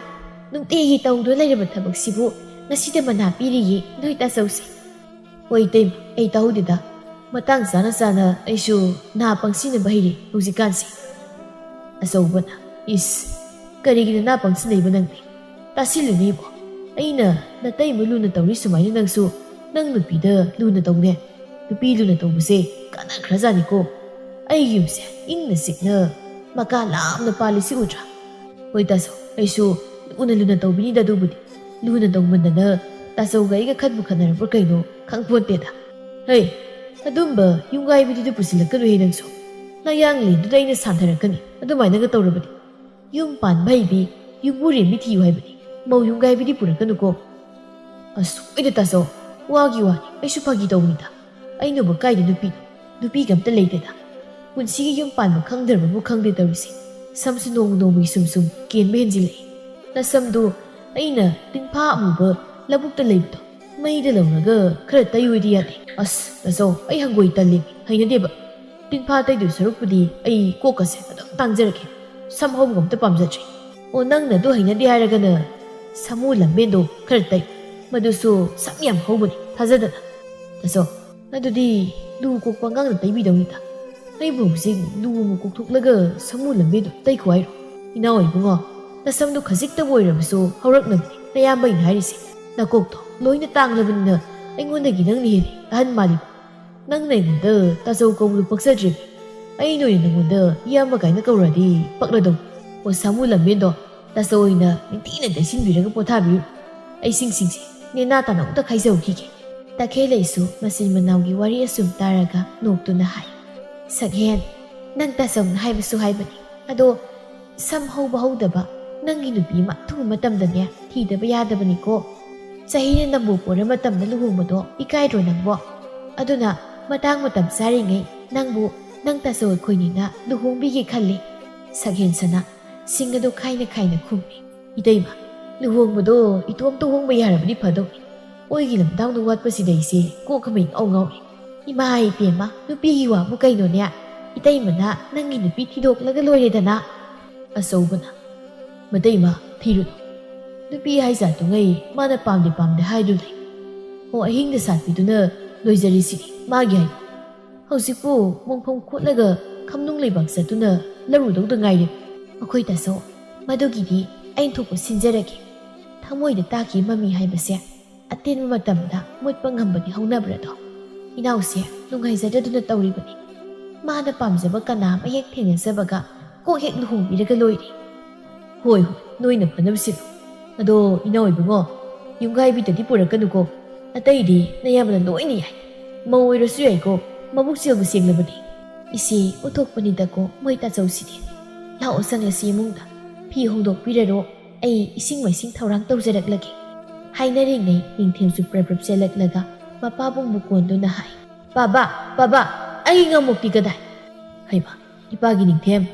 ꯅꯨꯡꯇꯤꯒꯤ ꯇꯧꯗꯨꯅ ꯂꯩꯔꯕ ꯊꯕꯛꯁꯤꯕꯨ ꯉꯁꯤꯗ ꯃꯅꯥ ꯄꯤꯔꯤꯌꯦ ꯅꯣꯏ ꯇꯥꯆꯧꯁꯦ꯫ ꯍꯣꯏ ꯏꯇꯩꯃ, ꯑꯩ ꯇꯥꯍꯧꯗꯦꯗ꯫ ꯃꯇꯥꯡ ꯆꯥꯅ ꯆꯥꯅ ꯑꯩꯁꯨ ꯅꯥ ꯄꯪꯁꯤꯟꯅꯕ ꯍꯩꯔꯦ ꯍꯧꯖꯤꯛꯀꯥꯟꯁꯦ꯫ ꯑꯆꯧꯕꯅ, ꯏꯁ, ꯀꯔꯤꯒꯤꯅ ꯅꯥ ꯄꯪꯁꯤꯟꯅꯩꯕ ꯅꯪꯗꯤ? ꯇꯥꯁꯤꯜꯂꯨꯅꯦ ꯏꯕꯣ, ꯑꯩꯅ ꯅꯇꯩꯃ ꯂꯨꯅ ꯇꯧꯔꯤ ꯁꯨꯃꯥꯏꯅ ꯅꯪꯁꯨ ꯅꯪ ꯅꯨꯄꯤꯗ ꯂꯨꯅ ꯇꯧꯅꯦ꯫ ꯅꯨꯄꯤ ꯂꯨꯅ ꯇꯧꯕꯁꯦ ꯀꯥꯟꯅꯈ꯭ꯔꯖꯥꯠꯅꯤꯀꯣ꯫ ꯑꯩꯒꯤ ꯌꯨꯝꯁꯦ ꯏꯪꯅ ꯆꯤꯛꯅ ꯃꯀꯥ ꯂꯥꯝꯅ ꯄꯥꯜꯂꯤꯁꯤ ꯎꯗ꯭ꯔꯥ? ꯍꯣꯏ ꯇꯥꯆꯧ, ꯑꯩꯁꯨ ꯂꯨꯅ ꯂꯨꯅ ꯇꯧꯕꯤꯅꯤꯗ ꯑꯗꯨꯕꯨꯗꯤ꯫ ꯂꯨꯅ ꯇꯧꯃꯟꯗꯅ ꯇꯥꯆꯧꯒ ꯑꯩꯒ ꯈꯠꯄꯨ ꯈꯠꯅꯔꯕ꯭ꯔꯥ ꯀꯩꯅꯣ ꯈꯪꯄꯣꯟꯇꯦꯗ꯫ ꯍꯩ, ꯑꯗꯨꯝꯕ ꯌꯨꯝꯒꯥꯏꯕꯤꯗꯨꯗꯤ ꯄꯨꯁꯤꯜꯂꯛꯀꯅꯨꯍꯦ ꯅꯪꯁꯨ꯫ ꯅꯌꯥꯡꯂꯦꯟꯗꯨꯗ ꯑꯩꯅ ꯁꯥꯟꯊꯔꯛꯀꯅꯤ ꯑꯗꯨꯃꯥꯏꯅꯒ ꯇꯧꯔꯕꯗꯤ꯫ ꯌꯨꯝ ꯄꯥꯟꯕ ꯍꯩꯕꯤ, ꯌꯨꯝꯕꯨꯔꯦꯝꯕꯤ ꯊꯤꯌꯨ ꯍꯥꯏꯕꯅꯤ꯫ ꯃꯧ ꯌꯨꯝꯒꯥꯏꯕꯤꯗꯤ ꯄꯨꯔꯛꯀꯅꯨꯀꯣ꯫ ꯑꯁ, ꯍꯣꯏꯗ ꯇꯥꯆꯧ, ꯋꯥꯒꯤ ꯋꯥꯅꯤ, ꯑꯩꯁꯨ ꯐꯥꯒꯤ ꯇꯧꯕꯅꯤꯗ꯫ ꯑꯩꯅꯕꯨ ꯀꯥꯏꯗ ꯅꯨꯄꯤꯅꯣ? ꯅꯨꯄꯤꯒ ꯑꯝꯇ ꯂꯩꯇꯦꯗ꯫ ꯄꯨꯟꯁꯤꯒꯤ ꯌꯨꯝ ꯄꯥꯟꯕ ꯈꯪꯗ꯭ꯔꯕꯕꯨ ꯈꯪꯗꯦ ꯇꯧꯔꯤꯁꯦ꯫ ꯁꯝꯁꯨ ꯅꯣꯡꯃ ꯅꯣꯡꯃꯒꯤ ꯁꯨꯝ ꯁꯨꯝ ꯀꯦꯟꯕ ꯍꯦꯟꯖꯤꯜꯂꯛꯏ꯫ ꯅꯁꯝꯗꯨ ꯑꯩꯅ ꯇꯤꯟꯐꯥ ꯑꯃꯨꯕ ꯂꯧꯕꯨꯛꯇ ꯂꯩꯕꯗꯣ ꯃꯩꯗ ꯂꯧꯔꯒ ꯈꯔ ꯇꯩꯌꯨꯗꯤ ꯌꯥꯗꯦ꯫ ꯑꯁ, ꯇꯥꯆꯧ, ꯑꯩ ꯍꯪꯒꯣꯏ ꯇꯜꯂꯤ, ꯍꯩꯅꯗꯦꯕ꯫ ꯇꯤꯟꯐꯥ ꯇꯩꯗꯣꯏ ꯁꯔꯨꯛꯄꯨꯗꯤ ꯑꯩ ꯀꯣꯛꯀꯁꯦ ꯑꯗꯨꯝ ꯇꯥꯡꯖꯔꯒꯦ꯫ ꯁꯝ ꯍꯧꯕꯒ ꯑꯝꯇ ꯄꯥꯝꯖꯗ꯭ꯔꯦ꯫ ꯑꯣ, ꯅꯪꯅ ꯑꯗꯨ ꯍꯩꯅꯗꯦ ꯍꯥꯏꯔꯒꯅ ꯁꯥꯃꯨ ꯂꯝꯕꯦꯟꯗꯣ ꯈꯔ ꯇꯩ꯫ ꯃꯗꯨꯁꯨ ꯁꯝ ꯌꯥꯝ ꯍꯧꯕꯅꯤ, ꯊꯥꯖꯗꯅ꯫ ꯇꯥꯆꯧ, ꯑꯗꯨꯗꯤ ꯂꯨ ꯀꯣꯛꯄ ꯑꯉꯥꯡꯅ ꯇꯩꯕꯤꯗꯧꯅꯤꯗ꯫ ꯑꯩꯕꯨ ꯍꯧꯖꯤꯛ ꯂꯨ ꯑꯃ ꯀꯣꯛꯊꯣꯛꯂꯒ ꯁꯥꯃꯨ ꯂꯝꯕꯦꯟꯗꯣ ꯇꯩꯈꯣ ꯍꯥꯏꯔꯣ? ꯏꯅꯥꯎ ꯏꯕꯨꯡꯉꯣ, ꯅꯁꯝꯗꯨ ꯈꯖꯤꯛꯇꯕꯨ ꯑꯣꯏꯔꯕꯁꯨ ꯍꯧꯔꯛꯅꯕꯅꯤ ꯅꯌꯥꯝꯕꯩꯅ ꯍꯥꯏꯔꯤꯁꯦ꯫ ꯅꯀꯣꯛꯇꯣ ꯂꯣꯏꯅ ꯇꯥꯡꯂꯕꯅꯤꯅ ꯑꯩꯉꯣꯟꯗꯒꯤ ꯅꯪꯅ ꯍꯦꯜꯂꯤ ꯑꯍꯟ ꯃꯥꯜꯂꯤꯕ꯫ ꯅꯪꯅ ꯑꯩꯉꯣꯟꯗ ꯇꯥꯆꯧ ꯀꯧꯕꯗꯨ ꯄꯛꯆꯗ꯭ꯔꯦ꯫ ꯑꯩꯅ ꯑꯣꯏꯅ ꯅꯪꯉꯣꯟꯗ ꯏꯌꯥꯝꯕ ꯀꯥꯏꯅ ꯀꯧꯔꯗꯤ ꯄꯛꯂꯗꯧ꯫ ꯑꯣ ꯁꯥꯃꯨ ꯂꯝꯕꯦꯟꯗꯣ, ꯇꯥꯆꯧ ꯑꯣꯏꯅ ꯅꯤꯡꯊꯤꯅ ꯇꯩꯁꯤꯟꯕꯤꯔꯒ ꯄꯣꯊꯥꯕꯤꯌꯨ꯫ ꯑꯩ ꯁꯤꯡꯁꯤꯡꯁꯦ ꯅꯦꯅꯥ ꯇꯥꯅ ꯑꯃꯨꯛꯇ ꯈꯥꯏꯖꯍꯧꯈꯤꯒꯦ꯫ ꯇꯈꯦꯜꯂꯩꯁꯨ ꯃꯆꯤꯟ ꯃꯅꯥꯎꯒꯤ ꯋꯥꯔꯤ ꯑꯁꯨꯝ ꯇꯥꯔꯒ ꯅꯣꯛꯇꯨꯅ ꯍꯥꯏ꯫ ꯁꯛꯍꯦꯟ, ꯅꯪ ꯇꯥꯆꯧꯅ ꯍꯥꯏꯕꯁꯨ ꯍꯥꯏꯕꯅꯤ꯫ ꯑꯗꯣ ꯁꯝ ꯍꯧꯕ ꯍꯧꯗꯕ ꯅꯪꯒꯤ ꯅꯨꯄꯤ ꯑꯃ ꯑꯊꯨꯕ ꯃꯇꯝꯗꯅꯦ ꯊꯤꯗꯕ ꯌꯥꯗꯕꯅꯤꯀꯣ꯫ ꯆꯍꯤꯅ ꯅꯝꯕꯨ ꯄꯣꯔ ꯃꯇꯝꯗ ꯂꯨꯍꯣꯡꯕꯗꯣ ꯏꯀꯥꯏꯗ꯭ꯔꯣ ꯅꯪꯕꯣ? ꯑꯗꯨꯅ ꯃꯇꯥꯡ ꯃꯇꯝ ꯆꯥꯔꯤꯉꯩ ꯅꯪꯕꯨ ꯅꯪ ꯇꯥꯆꯧ ꯑꯩꯈꯣꯏꯅꯤꯅ ꯂꯨꯍꯣꯡꯕꯤꯒꯦ ꯈꯜꯂꯤ꯫ ꯁꯛꯍꯦꯟ ꯁꯅꯥ, ꯁꯤꯡ ꯑꯗꯨ ꯈꯥꯏꯅ ꯈꯥꯏꯅ ꯈꯨꯝꯃꯤ꯫ ꯏꯇꯩꯃ, ꯂꯨꯍꯣꯡꯕꯗꯣ ꯏꯇꯣꯝꯇ ꯍꯣꯡꯕ ꯌꯥꯔꯕꯗꯤ ꯐꯗꯧꯅꯤ꯫ ꯑꯣꯏꯒꯤ ꯂꯝꯗꯥꯎꯅ ꯋꯥꯠꯄꯁꯤꯗ ꯑꯩꯁꯦ ꯀꯣꯛ ꯑꯃ ꯏꯉꯥꯎ ꯉꯥꯎꯔꯦ꯫ ꯏꯃꯥ ꯏꯄꯦꯝꯃ, ꯅꯨꯄꯤꯒꯤ ꯋꯥꯕꯨ ꯀꯩꯅꯣꯅꯦ? ꯏꯇꯩꯃꯅ ꯅꯪꯒꯤ ꯅꯨꯄꯤ ꯊꯤꯗꯣꯛꯂꯒ ꯂꯣꯏꯔꯦꯗꯅ꯫ ꯑꯆꯧꯕꯅ, ꯃꯇꯩꯃ, ꯊꯤꯔꯨꯅꯨ꯫ ꯅꯨꯄꯤ ꯍꯥꯏ ꯖꯥꯠꯇꯨꯉꯩ ꯃꯥꯅ ꯄꯥꯝꯗꯦ ꯄꯥꯝꯗꯦ ꯍꯥꯏꯗꯨ ꯂꯩ꯫ ꯑꯣ, ꯑꯍꯤꯡꯗ ꯁꯥꯠꯄꯤꯗꯨꯅ ꯂꯣꯏꯖꯔꯤꯁꯤꯗꯤ ꯃꯥꯒꯤ ꯍꯥꯏꯕ꯫ ꯍꯧꯖꯤꯛꯄꯨ ꯃꯣꯡꯐꯝ ꯈꯣꯠꯂꯒ ꯈꯝꯅꯨꯡ ꯂꯩꯕꯥꯛ ꯆꯠꯇꯨꯅ ꯂꯧꯔꯨꯗꯧꯗ ꯉꯥꯏꯔꯦ꯫ ꯑꯩꯈꯣꯏ ꯇꯥꯆꯧ, ꯃꯗꯨꯒꯤꯗꯤ ꯑꯩꯅ ꯊꯣꯛꯄ ꯁꯤꯟꯖꯔꯒꯦ꯫ ꯊꯃꯣꯏꯗ ꯇꯥꯈꯤ ꯃꯃꯤ ꯍꯥꯏꯕꯁꯦ ꯑꯇꯦꯟꯕ ꯃꯇꯝꯗ ꯃꯨꯠꯄ ꯉꯝꯕꯗꯤ ꯍꯧꯅꯕ꯭ꯔꯗꯣ? ꯏꯅꯥꯎꯁꯦ ꯅꯨꯡꯉꯥꯏꯖꯗꯗꯨꯅ ꯇꯧꯔꯤꯕꯅꯤ꯫ ꯃꯥꯅ ꯄꯥꯝꯖꯕ ꯀꯅꯥ ꯑꯃ ꯍꯦꯛ ꯊꯦꯡꯅꯖꯕꯒ ꯀꯣꯛ ꯍꯦꯛ ꯂꯨꯍꯣꯡꯕꯤꯔꯒ ꯂꯣꯏꯔꯦ꯫ ꯍꯣꯏ, ꯍꯣꯏ, ꯅꯣꯏꯅ ꯐꯅꯕ ꯁꯤꯜꯂꯨ꯫ ꯑꯗꯣ ꯏꯅꯥꯎ ꯏꯕꯨꯡꯉꯣ, ꯌꯨꯝꯈꯥꯏꯕꯤꯗꯗꯤ ꯄꯨꯔꯛꯀꯅꯨꯀꯣ꯫ ꯑꯇꯩꯗꯤ ꯅꯌꯥꯝꯕꯅ ꯂꯣꯏꯅ ꯌꯥꯏ꯫ ꯃꯧ ꯑꯣꯏꯔꯁꯨ ꯌꯥꯏꯀꯣ, ꯃꯕꯨꯛ ꯆꯦꯜꯕꯨ ꯆꯦꯜꯂꯕꯗꯤ꯫ ꯏꯆꯦ, ꯎꯊꯣꯛꯄꯅꯤꯗꯀꯣ ꯃꯣꯏ ꯇꯥꯆꯧꯁꯤꯗꯤ꯫ ꯂꯥꯛꯑꯣ, ꯆꯪꯂꯁꯤ ꯏꯃꯨꯡꯗ꯫ ꯐꯤ ꯍꯣꯡꯗꯣꯛꯄꯤꯔꯔꯣ, ꯑꯩ ꯏꯁꯤꯡ ꯃꯥꯏꯁꯤꯡ ꯊꯧꯔꯥꯡ ꯇꯧꯖꯔꯛꯂꯒꯦ꯫ ꯍꯥꯏꯅꯔꯤꯉꯩ ꯅꯤꯡꯊꯦꯝꯁꯨ ꯄ꯭ꯔꯞ ꯄ꯭ꯔꯞ ꯆꯦꯜꯂꯛꯂꯒ ꯃꯄꯥꯕꯨꯡꯕꯨ ꯀꯣꯟꯗꯨꯅ ꯍꯥꯏ, "ꯄꯥꯕ, ꯄꯥꯕ, ꯑꯩ ꯉꯥꯃꯣꯛꯇꯤ ꯀꯗꯥꯏ?" ꯍꯩꯃꯥ, ꯏꯄꯥꯒꯤ ꯅꯤꯡꯊꯦꯝ,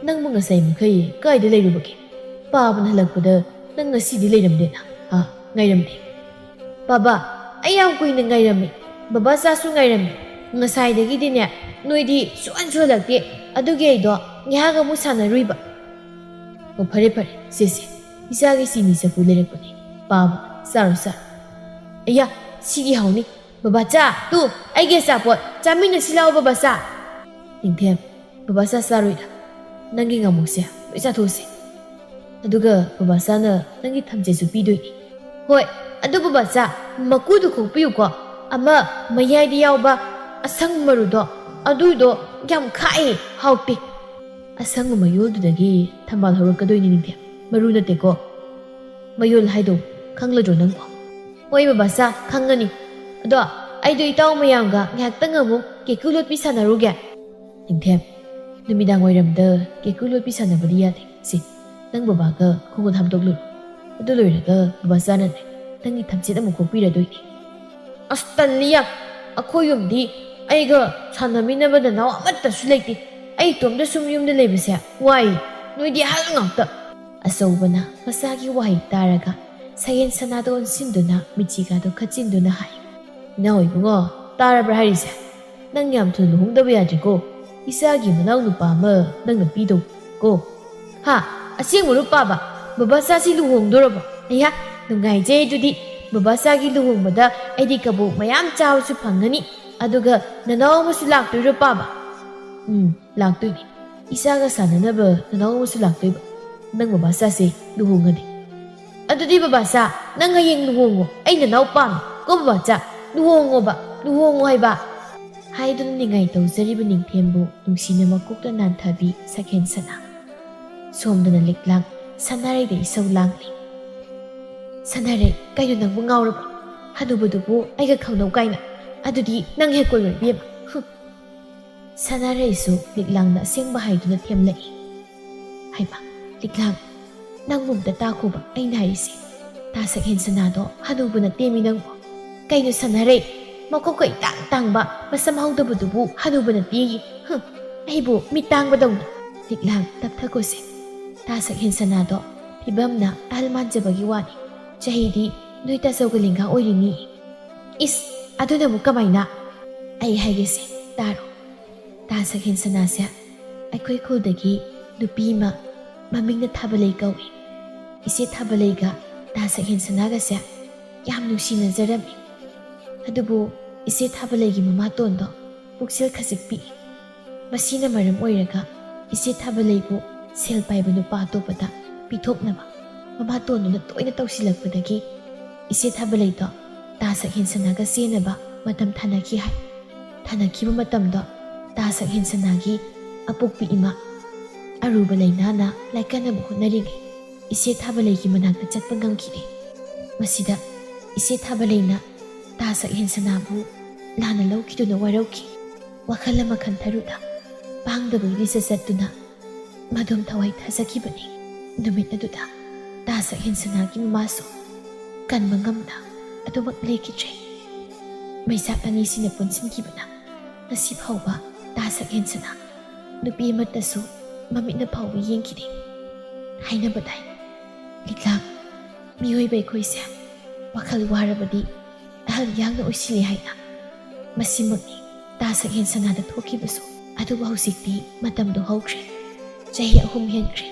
ꯅꯪꯕꯨ ꯉꯁꯥꯏ ꯃꯈꯩ ꯀꯥꯏꯗ ꯂꯩꯔꯨꯕꯒꯦ? ꯄꯥꯕꯅ ꯍꯜꯂꯛꯄꯗ ꯅꯪ ꯉꯁꯤꯗꯤ ꯂꯩꯔꯝꯗꯦꯅ꯫ ꯍꯥ, ꯉꯥꯏꯔꯝꯗꯦ꯫ ꯄꯥꯕ, ꯑꯩ ꯌꯥꯝ ꯀꯨꯏꯅ ꯉꯥꯏꯔꯝꯃꯤ꯫ ꯕꯕꯥ ꯆꯥꯁꯨ ꯉꯥꯏꯔꯝꯃꯤ꯫ ꯉꯁꯥꯏꯗꯒꯤꯗꯤꯅꯦ, ꯅꯣꯏꯗꯤ ꯁꯨꯛꯍꯟꯁꯨ ꯍꯜꯂꯛꯇꯦ꯫ ꯑꯗꯨꯒꯤ ꯑꯩꯗꯣ ꯉꯥꯏꯍꯥꯛ ꯑꯃꯨꯛ ꯁꯥꯟꯅꯔꯨꯏꯕ꯫ ꯑꯣ, ꯐꯔꯦ ꯐꯔꯦ, ꯁꯦ ꯁꯦ, ꯏꯆꯥꯒꯤ ꯆꯤꯅꯤ ꯆꯐꯨ ꯂꯩꯔꯛꯄꯅꯦ, ꯄꯥꯕ, ꯆꯥꯔꯣ ꯆꯥꯔꯣ꯫ ꯑꯌꯥ, ꯁꯤꯒꯤ ꯍꯥꯎꯅꯤ꯫ ꯕꯕꯥꯆꯥ, ꯇꯨ, ꯑꯩꯒꯤ ꯑꯆꯥꯄꯣꯠ ꯆꯥꯃꯤꯟꯅꯁꯤ ꯂꯥꯛꯑꯣ ꯕꯕꯥꯆꯥ꯫ ꯅꯤꯡꯊꯦꯝ, ꯕꯕꯥꯆꯥ ꯆꯥꯔꯣꯏꯗ, ꯅꯪꯒꯤ ꯉꯥꯃꯨꯁꯦ ꯂꯣꯏ ꯆꯥꯊꯣꯛꯑꯁꯦ꯫ ꯑꯗꯨꯒ ꯕꯕꯥꯆꯥꯅ ꯅꯪꯒꯤ ꯊꯝꯆꯦꯠꯁꯨ ꯄꯤꯗꯣꯏꯅꯤ꯫ ꯍꯣꯏ, ꯑꯗꯨ ꯕꯕꯥꯆꯥ, ꯃꯀꯨꯗꯨ ꯈꯣꯛꯄꯤꯌꯨꯀꯣ꯫ ꯑꯃ ꯃꯌꯥꯏꯗ ꯌꯥꯎꯕ ꯑꯁꯪꯕ ꯃꯔꯨꯗꯣ, ꯑꯗꯨꯗꯣ ꯌꯥꯝ ꯈꯥꯛꯑꯦ, ꯍꯥꯎꯇꯦ꯫ ꯑꯁꯪꯕ ꯃꯌꯣꯜꯗꯨꯗꯒꯤ ꯊꯝꯕꯥꯜ ꯍꯧꯔꯛꯀꯗꯣꯏꯅꯤ ꯅꯤꯡꯊꯦꯝ, ꯃꯔꯨ ꯅꯠꯇꯦꯀꯣ꯫ ꯃꯌꯣꯜ ꯍꯥꯏꯗꯣ ꯈꯪꯂꯗ꯭ꯔꯣ ꯅꯪꯕꯣ? ꯍꯣꯏ ꯕꯕꯥꯆꯥ, ꯈꯪꯉꯅꯤ꯫ ꯑꯗꯣ ꯑꯩꯗꯣ ꯏꯇꯥꯎ ꯃꯌꯥꯝꯒ ꯉꯥꯏꯍꯥꯛꯇꯪ ꯑꯃꯨꯛ ꯀꯦꯀꯨ ꯂꯣꯠꯄꯤ ꯁꯥꯟꯅꯔꯨꯒꯦ꯫ ꯅꯤꯡꯊꯦꯝ, ꯅꯨꯃꯤꯗꯥꯡ ꯋꯥꯏꯔꯝꯗ ꯀꯦꯀꯨ ꯂꯣꯠꯄꯤ ꯁꯥꯟꯅꯕꯗꯤ ꯌꯥꯗꯦ꯫ ꯁꯤ, ꯅꯪ ꯕꯕꯥꯒ ꯈꯣꯡꯒꯨꯟ ꯍꯥꯝꯗꯣꯛꯂꯨꯔꯣ꯫ ꯑꯗꯨ ꯂꯣꯏꯔꯒ ꯕꯕꯥꯆꯥꯅꯅꯦ, ꯅꯪꯒꯤ ꯊꯝꯆꯦꯠ ꯑꯃꯨꯛ ꯈꯣꯛꯄꯤꯔꯗꯣꯏꯅꯤ꯫ ꯑꯁ, ꯇꯜꯂꯤ ꯌꯥꯝ꯫ ꯑꯩꯈꯣꯏ ꯌꯨꯝꯗꯤ ꯑꯩꯒ ꯁꯥꯟꯅꯃꯤꯟꯅꯕ ꯅꯅꯥꯎ ꯑꯃꯠꯇꯁꯨ ꯂꯩꯇꯦ꯫ ꯑꯩ ꯏꯇꯣꯝꯗ ꯁꯨꯝ ꯌꯨꯝꯗ ꯂꯩꯕꯁꯦ ꯋꯥꯏ꯫ ꯅꯣꯏꯗꯤ ꯑꯍꯜ ꯉꯥꯛꯇ꯫ ꯑꯆꯧꯕꯅ ꯃꯆꯥꯒꯤ ꯋꯥꯍꯩ ꯇꯥꯔꯒ ꯁꯌꯦꯟ ꯁꯅꯥꯗ ꯑꯣꯟꯁꯤꯟꯗꯨꯅ ꯃꯤꯆꯤꯒꯥꯗꯨ ꯈꯠꯆꯤꯟꯗꯨꯅ ꯍꯥꯏ, "ꯏꯅꯥꯎ ꯏꯕꯨꯡꯉꯣ, ꯇꯥꯔꯕ꯭ꯔꯥ ꯍꯥꯏꯔꯤꯁꯦ? ꯅꯪ ꯌꯥꯝ ꯊꯨꯅ ꯂꯨꯍꯣꯡꯗꯕ ꯌꯥꯗ꯭ꯔꯤꯀꯣ꯫ ꯏꯆꯥꯒꯤ ꯃꯅꯥꯎ ꯅꯨꯄꯥ ꯑꯃ ꯅꯪꯅ ꯄꯤꯗꯧ ꯀꯣ"꯫ "ꯍꯥ? ꯑꯁꯦꯡꯕꯔꯣ ꯄꯥꯕ? ꯕꯕꯥꯆꯥꯁꯤ ꯂꯨꯍꯣꯡꯗꯣꯔꯕꯣ? ꯑꯌꯥ, ꯅꯨꯡꯉꯥꯏꯖꯩ ꯑꯗꯨꯗꯤ꯫ ꯕꯕꯥꯆꯥꯒꯤ ꯂꯨꯍꯣꯡꯕꯗ ꯑꯩꯗꯤ ꯀꯕꯣꯛ ꯃꯌꯥꯝ ꯆꯥꯕꯁꯨ ꯐꯪꯒꯅꯤ꯫ ꯑꯗꯨꯒ ꯅꯅꯥꯎ ꯑꯃꯁꯨ ꯂꯥꯛꯇꯣꯏꯔꯣ ꯄꯥꯕ?" "ꯎꯝ, ꯂꯥꯛꯇꯣꯏꯅꯤ꯫ ꯏꯆꯥꯒ ꯁꯥꯟꯅꯅꯕ ꯅꯅꯥꯎ ꯑꯃꯁꯨ ꯂꯥꯛꯇꯣꯏꯕ꯫ ꯅꯪ ꯕꯕꯥꯆꯥꯁꯦ ꯂꯨꯍꯣꯡꯉꯗꯤ꯫ ꯑꯗꯨꯗꯤ ꯕꯕꯥꯆꯥ, ꯅꯪ ꯍꯌꯦꯡ ꯂꯨꯍꯣꯡꯉꯣ꯫ ꯑꯩ ꯅꯅꯥꯎ ꯄꯥꯝꯃꯤ꯫ ꯀꯣ ꯕꯕꯥꯆꯥ, ꯂꯨꯍꯣꯡꯉꯣꯕ, ꯂꯨꯍꯣꯡꯉꯣ ꯍꯥꯏꯕ"꯫ ꯍꯥꯏꯗꯨꯅ ꯅꯤꯡꯉꯥꯏ ꯇꯧꯖꯔꯤꯕ ꯅꯤꯡꯊꯦꯝꯕꯨ ꯅꯨꯡꯁꯤꯅ ꯃꯀꯣꯛꯇ ꯅꯥꯟꯊꯕꯤ ꯁꯛꯍꯦꯟ ꯁꯅꯥ꯫ ꯁꯣꯝꯗꯅ ꯂꯤꯛꯂꯥꯡ ꯁꯅꯥꯔꯩꯗ ꯏꯁꯧ ꯂꯥꯡꯂꯤ꯫ "ꯁꯅꯥꯔꯩ, ꯀꯩꯅꯣ ꯅꯪꯕꯨ ꯉꯥꯎꯔꯕꯣ? ꯍꯅꯨꯕꯗꯨꯕꯨ ꯑꯩꯒ ꯈꯪꯅꯧ ꯀꯥꯏꯅ? ꯑꯗꯨꯗꯤ ꯅꯪ ꯍꯦꯛ ꯀꯣꯏꯔꯣꯏ ꯏꯕꯦꯝꯃ꯫ ꯍꯨꯝ"꯫ ꯁꯅꯥꯔꯩꯁꯨ ꯂꯤꯛꯂꯥꯡꯗ ꯑꯁꯦꯡꯕ ꯍꯥꯏꯗꯨꯅ ꯊꯦꯝꯂꯛꯏ꯫ "ꯍꯩꯃꯥ, ꯂꯤꯛꯂꯥꯡ, ꯅꯪꯕꯨ ꯑꯝꯇ ꯇꯥꯈꯣꯕ ꯑꯩꯅ ꯍꯥꯏꯔꯤꯁꯦ꯫ ꯇꯥ ꯁꯛꯍꯦꯟ ꯁꯅꯥꯗꯣ ꯍꯅꯨꯕ ꯅꯠꯇꯦꯃꯤ ꯅꯪꯕꯨ꯫ ꯀꯩꯅꯣ ꯁꯅꯥꯔꯩ, ꯃꯀꯣꯛꯀ ꯏꯇꯥꯡ ꯇꯥꯡꯕ, ꯃꯁꯝ ꯍꯧꯗꯕꯗꯨꯕꯨ ꯍꯅꯨꯕ ꯅꯠꯇꯦꯌꯦ? ꯍꯨꯝ, ꯑꯩꯕꯨ ꯃꯤꯠ ꯇꯥꯡꯕꯗꯧꯅ"꯫ "ꯂꯤꯛꯂꯥꯡ, ꯇꯞꯊꯈꯣꯁꯦ꯫ ꯇꯥ ꯁꯛꯍꯦꯟ ꯁꯅꯥꯗꯣ ꯐꯤꯕꯝꯅ ꯑꯍꯜ ꯃꯥꯟꯖꯕꯒꯤ ꯋꯥꯅꯤ꯫ ꯆꯍꯤꯗꯤ ꯅꯣꯏ ꯇꯥꯆꯧꯒ ꯂꯦꯡꯒꯥ ꯑꯣꯏꯔꯤꯅꯤ"꯫ "ꯏꯁ, ꯑꯗꯨꯅꯕꯨ ꯀꯃꯥꯏꯅ?" "ꯑꯩ ꯍꯥꯏꯒꯦꯁꯦ, ꯇꯥꯔꯣ꯫ ꯇꯥ ꯁꯛꯍꯦꯟ ꯁꯅꯥꯁꯦ ꯑꯩꯈꯣꯏ ꯈꯨꯜꯗꯒꯤ ꯅꯨꯄꯤ ꯑꯃ ꯃꯃꯤꯡꯅ ꯊꯥꯕꯂꯩ ꯀꯧꯏ꯫ ꯏꯆꯦ ꯊꯥꯕꯂꯩꯒ ꯇꯥ ꯁꯛꯍꯦꯟꯁꯅꯥꯒꯁꯦ ꯌꯥꯝ ꯅꯨꯡꯁꯤꯅꯖꯔꯝꯃꯤ꯫ ꯑꯗꯨꯕꯨ ꯏꯆꯦ ꯊꯥꯕꯂꯩꯒꯤ ꯃꯃꯥꯇꯣꯟꯗꯣ ꯄꯨꯛꯆꯦꯜ ꯈꯖꯤꯛ ꯄꯤꯛꯏ꯫ ꯃꯁꯤꯅ ꯃꯔꯝ ꯑꯣꯏꯔꯒ ꯏꯆꯦ ꯊꯥꯕꯂꯩꯕꯨ ꯁꯦꯜ ꯄꯥꯏꯕ ꯅꯨꯄꯥ ꯑꯇꯣꯞꯄꯗ ꯄꯤꯊꯣꯛꯅꯕ ꯃꯃꯥꯇꯣꯟꯗꯨꯅ ꯇꯣꯏꯅ ꯇꯧꯁꯤꯜꯂꯛꯄꯗꯒꯤ ꯏꯆꯦ ꯊꯥꯕꯂꯩꯗꯣ ꯇꯥ ꯁꯛꯍꯦꯟꯁꯅꯥꯒ ꯆꯦꯟꯅꯕ ꯃꯇꯝ ꯊꯥꯅꯈꯤ ꯍꯥꯏ꯫ ꯊꯥꯅꯈꯤꯕ ꯃꯇꯝꯗꯣ ꯇꯥ ꯁꯛꯍꯦꯟꯁꯅꯥꯒꯤ ꯑꯄꯣꯛꯄꯤ ꯏꯃꯥ ꯑꯔꯨꯕ ꯂꯥꯏꯅꯥꯅ ꯂꯥꯏꯀꯠꯅꯕ ꯍꯣꯠꯅꯔꯤꯉꯩ ꯏꯆꯦ ꯊꯥꯕꯂꯩꯒꯤ ꯃꯅꯥꯛꯇ ꯆꯠꯄ ꯉꯝꯈꯤꯗꯦ꯫ ꯃꯁꯤꯗ ꯏꯆꯦ ꯊꯥꯕꯂꯩꯅ ꯇꯥ ꯁꯛꯍꯦꯟꯁꯅꯥꯕꯨ ꯂꯥꯟꯅ ꯂꯧꯈꯤꯗꯨꯅ ꯋꯥꯔꯧꯈꯤ꯫ ꯋꯥꯈꯜ ꯑꯃ ꯈꯟꯊꯔꯨꯗ ꯄꯥꯡꯗꯕꯒꯤ ꯂꯤꯆꯠ ꯆꯠꯇꯨꯅ ꯃꯗꯣꯝ ꯊꯋꯥꯏ ꯊꯥꯖꯈꯤꯕꯅꯤ꯫ ꯅꯨꯃꯤꯠ ꯑꯗꯨꯗ ꯇꯥ ꯁꯛꯍꯦꯟꯁꯅꯥꯒꯤ ꯃꯃꯥꯁꯨ ꯀꯟꯕ ꯉꯝꯅ ꯑꯗꯨꯃꯛ ꯂꯩꯈꯤꯗ꯭ꯔꯦ꯫ ꯃꯩꯆꯥꯛ ꯑꯅꯤꯁꯤꯅ ꯄꯨꯟꯁꯤꯟꯈꯤꯕꯅ ꯉꯁꯤ ꯐꯥꯎꯕ ꯇꯥ ꯁꯛꯍꯦꯟꯁꯅꯥ ꯅꯨꯄꯤ ꯑꯃꯠꯇꯁꯨ ꯃꯃꯤꯠꯅ ꯐꯥꯎꯕ ꯌꯦꯡꯈꯤꯗꯦ꯫ ꯍꯥꯏꯅꯕ ꯇꯥꯏ, ꯂꯤꯛꯂꯥ, ꯃꯤꯑꯣꯏꯕ ꯑꯩꯈꯣꯏꯁꯦ ꯋꯥꯈꯜ ꯋꯥꯔꯕꯗꯤ ꯑꯍꯜ ꯌꯥꯡꯅ ꯑꯣꯏꯁꯤꯜꯂꯤ ꯍꯥꯏꯅ꯫ ꯃꯁꯤꯃꯛꯅꯤ ꯇꯥ ꯁꯛꯍꯦꯟꯁꯅꯥꯗ ꯊꯣꯛꯈꯤꯕꯁꯨ꯫ ꯑꯗꯨꯕꯨ ꯍꯧꯖꯤꯛꯇꯤ ꯃꯇꯝꯗꯨ ꯍꯧꯈ꯭ꯔꯦ꯫ ꯆꯍꯤ ꯑꯍꯨꯝ ꯍꯦꯟꯈ꯭ꯔꯦ꯫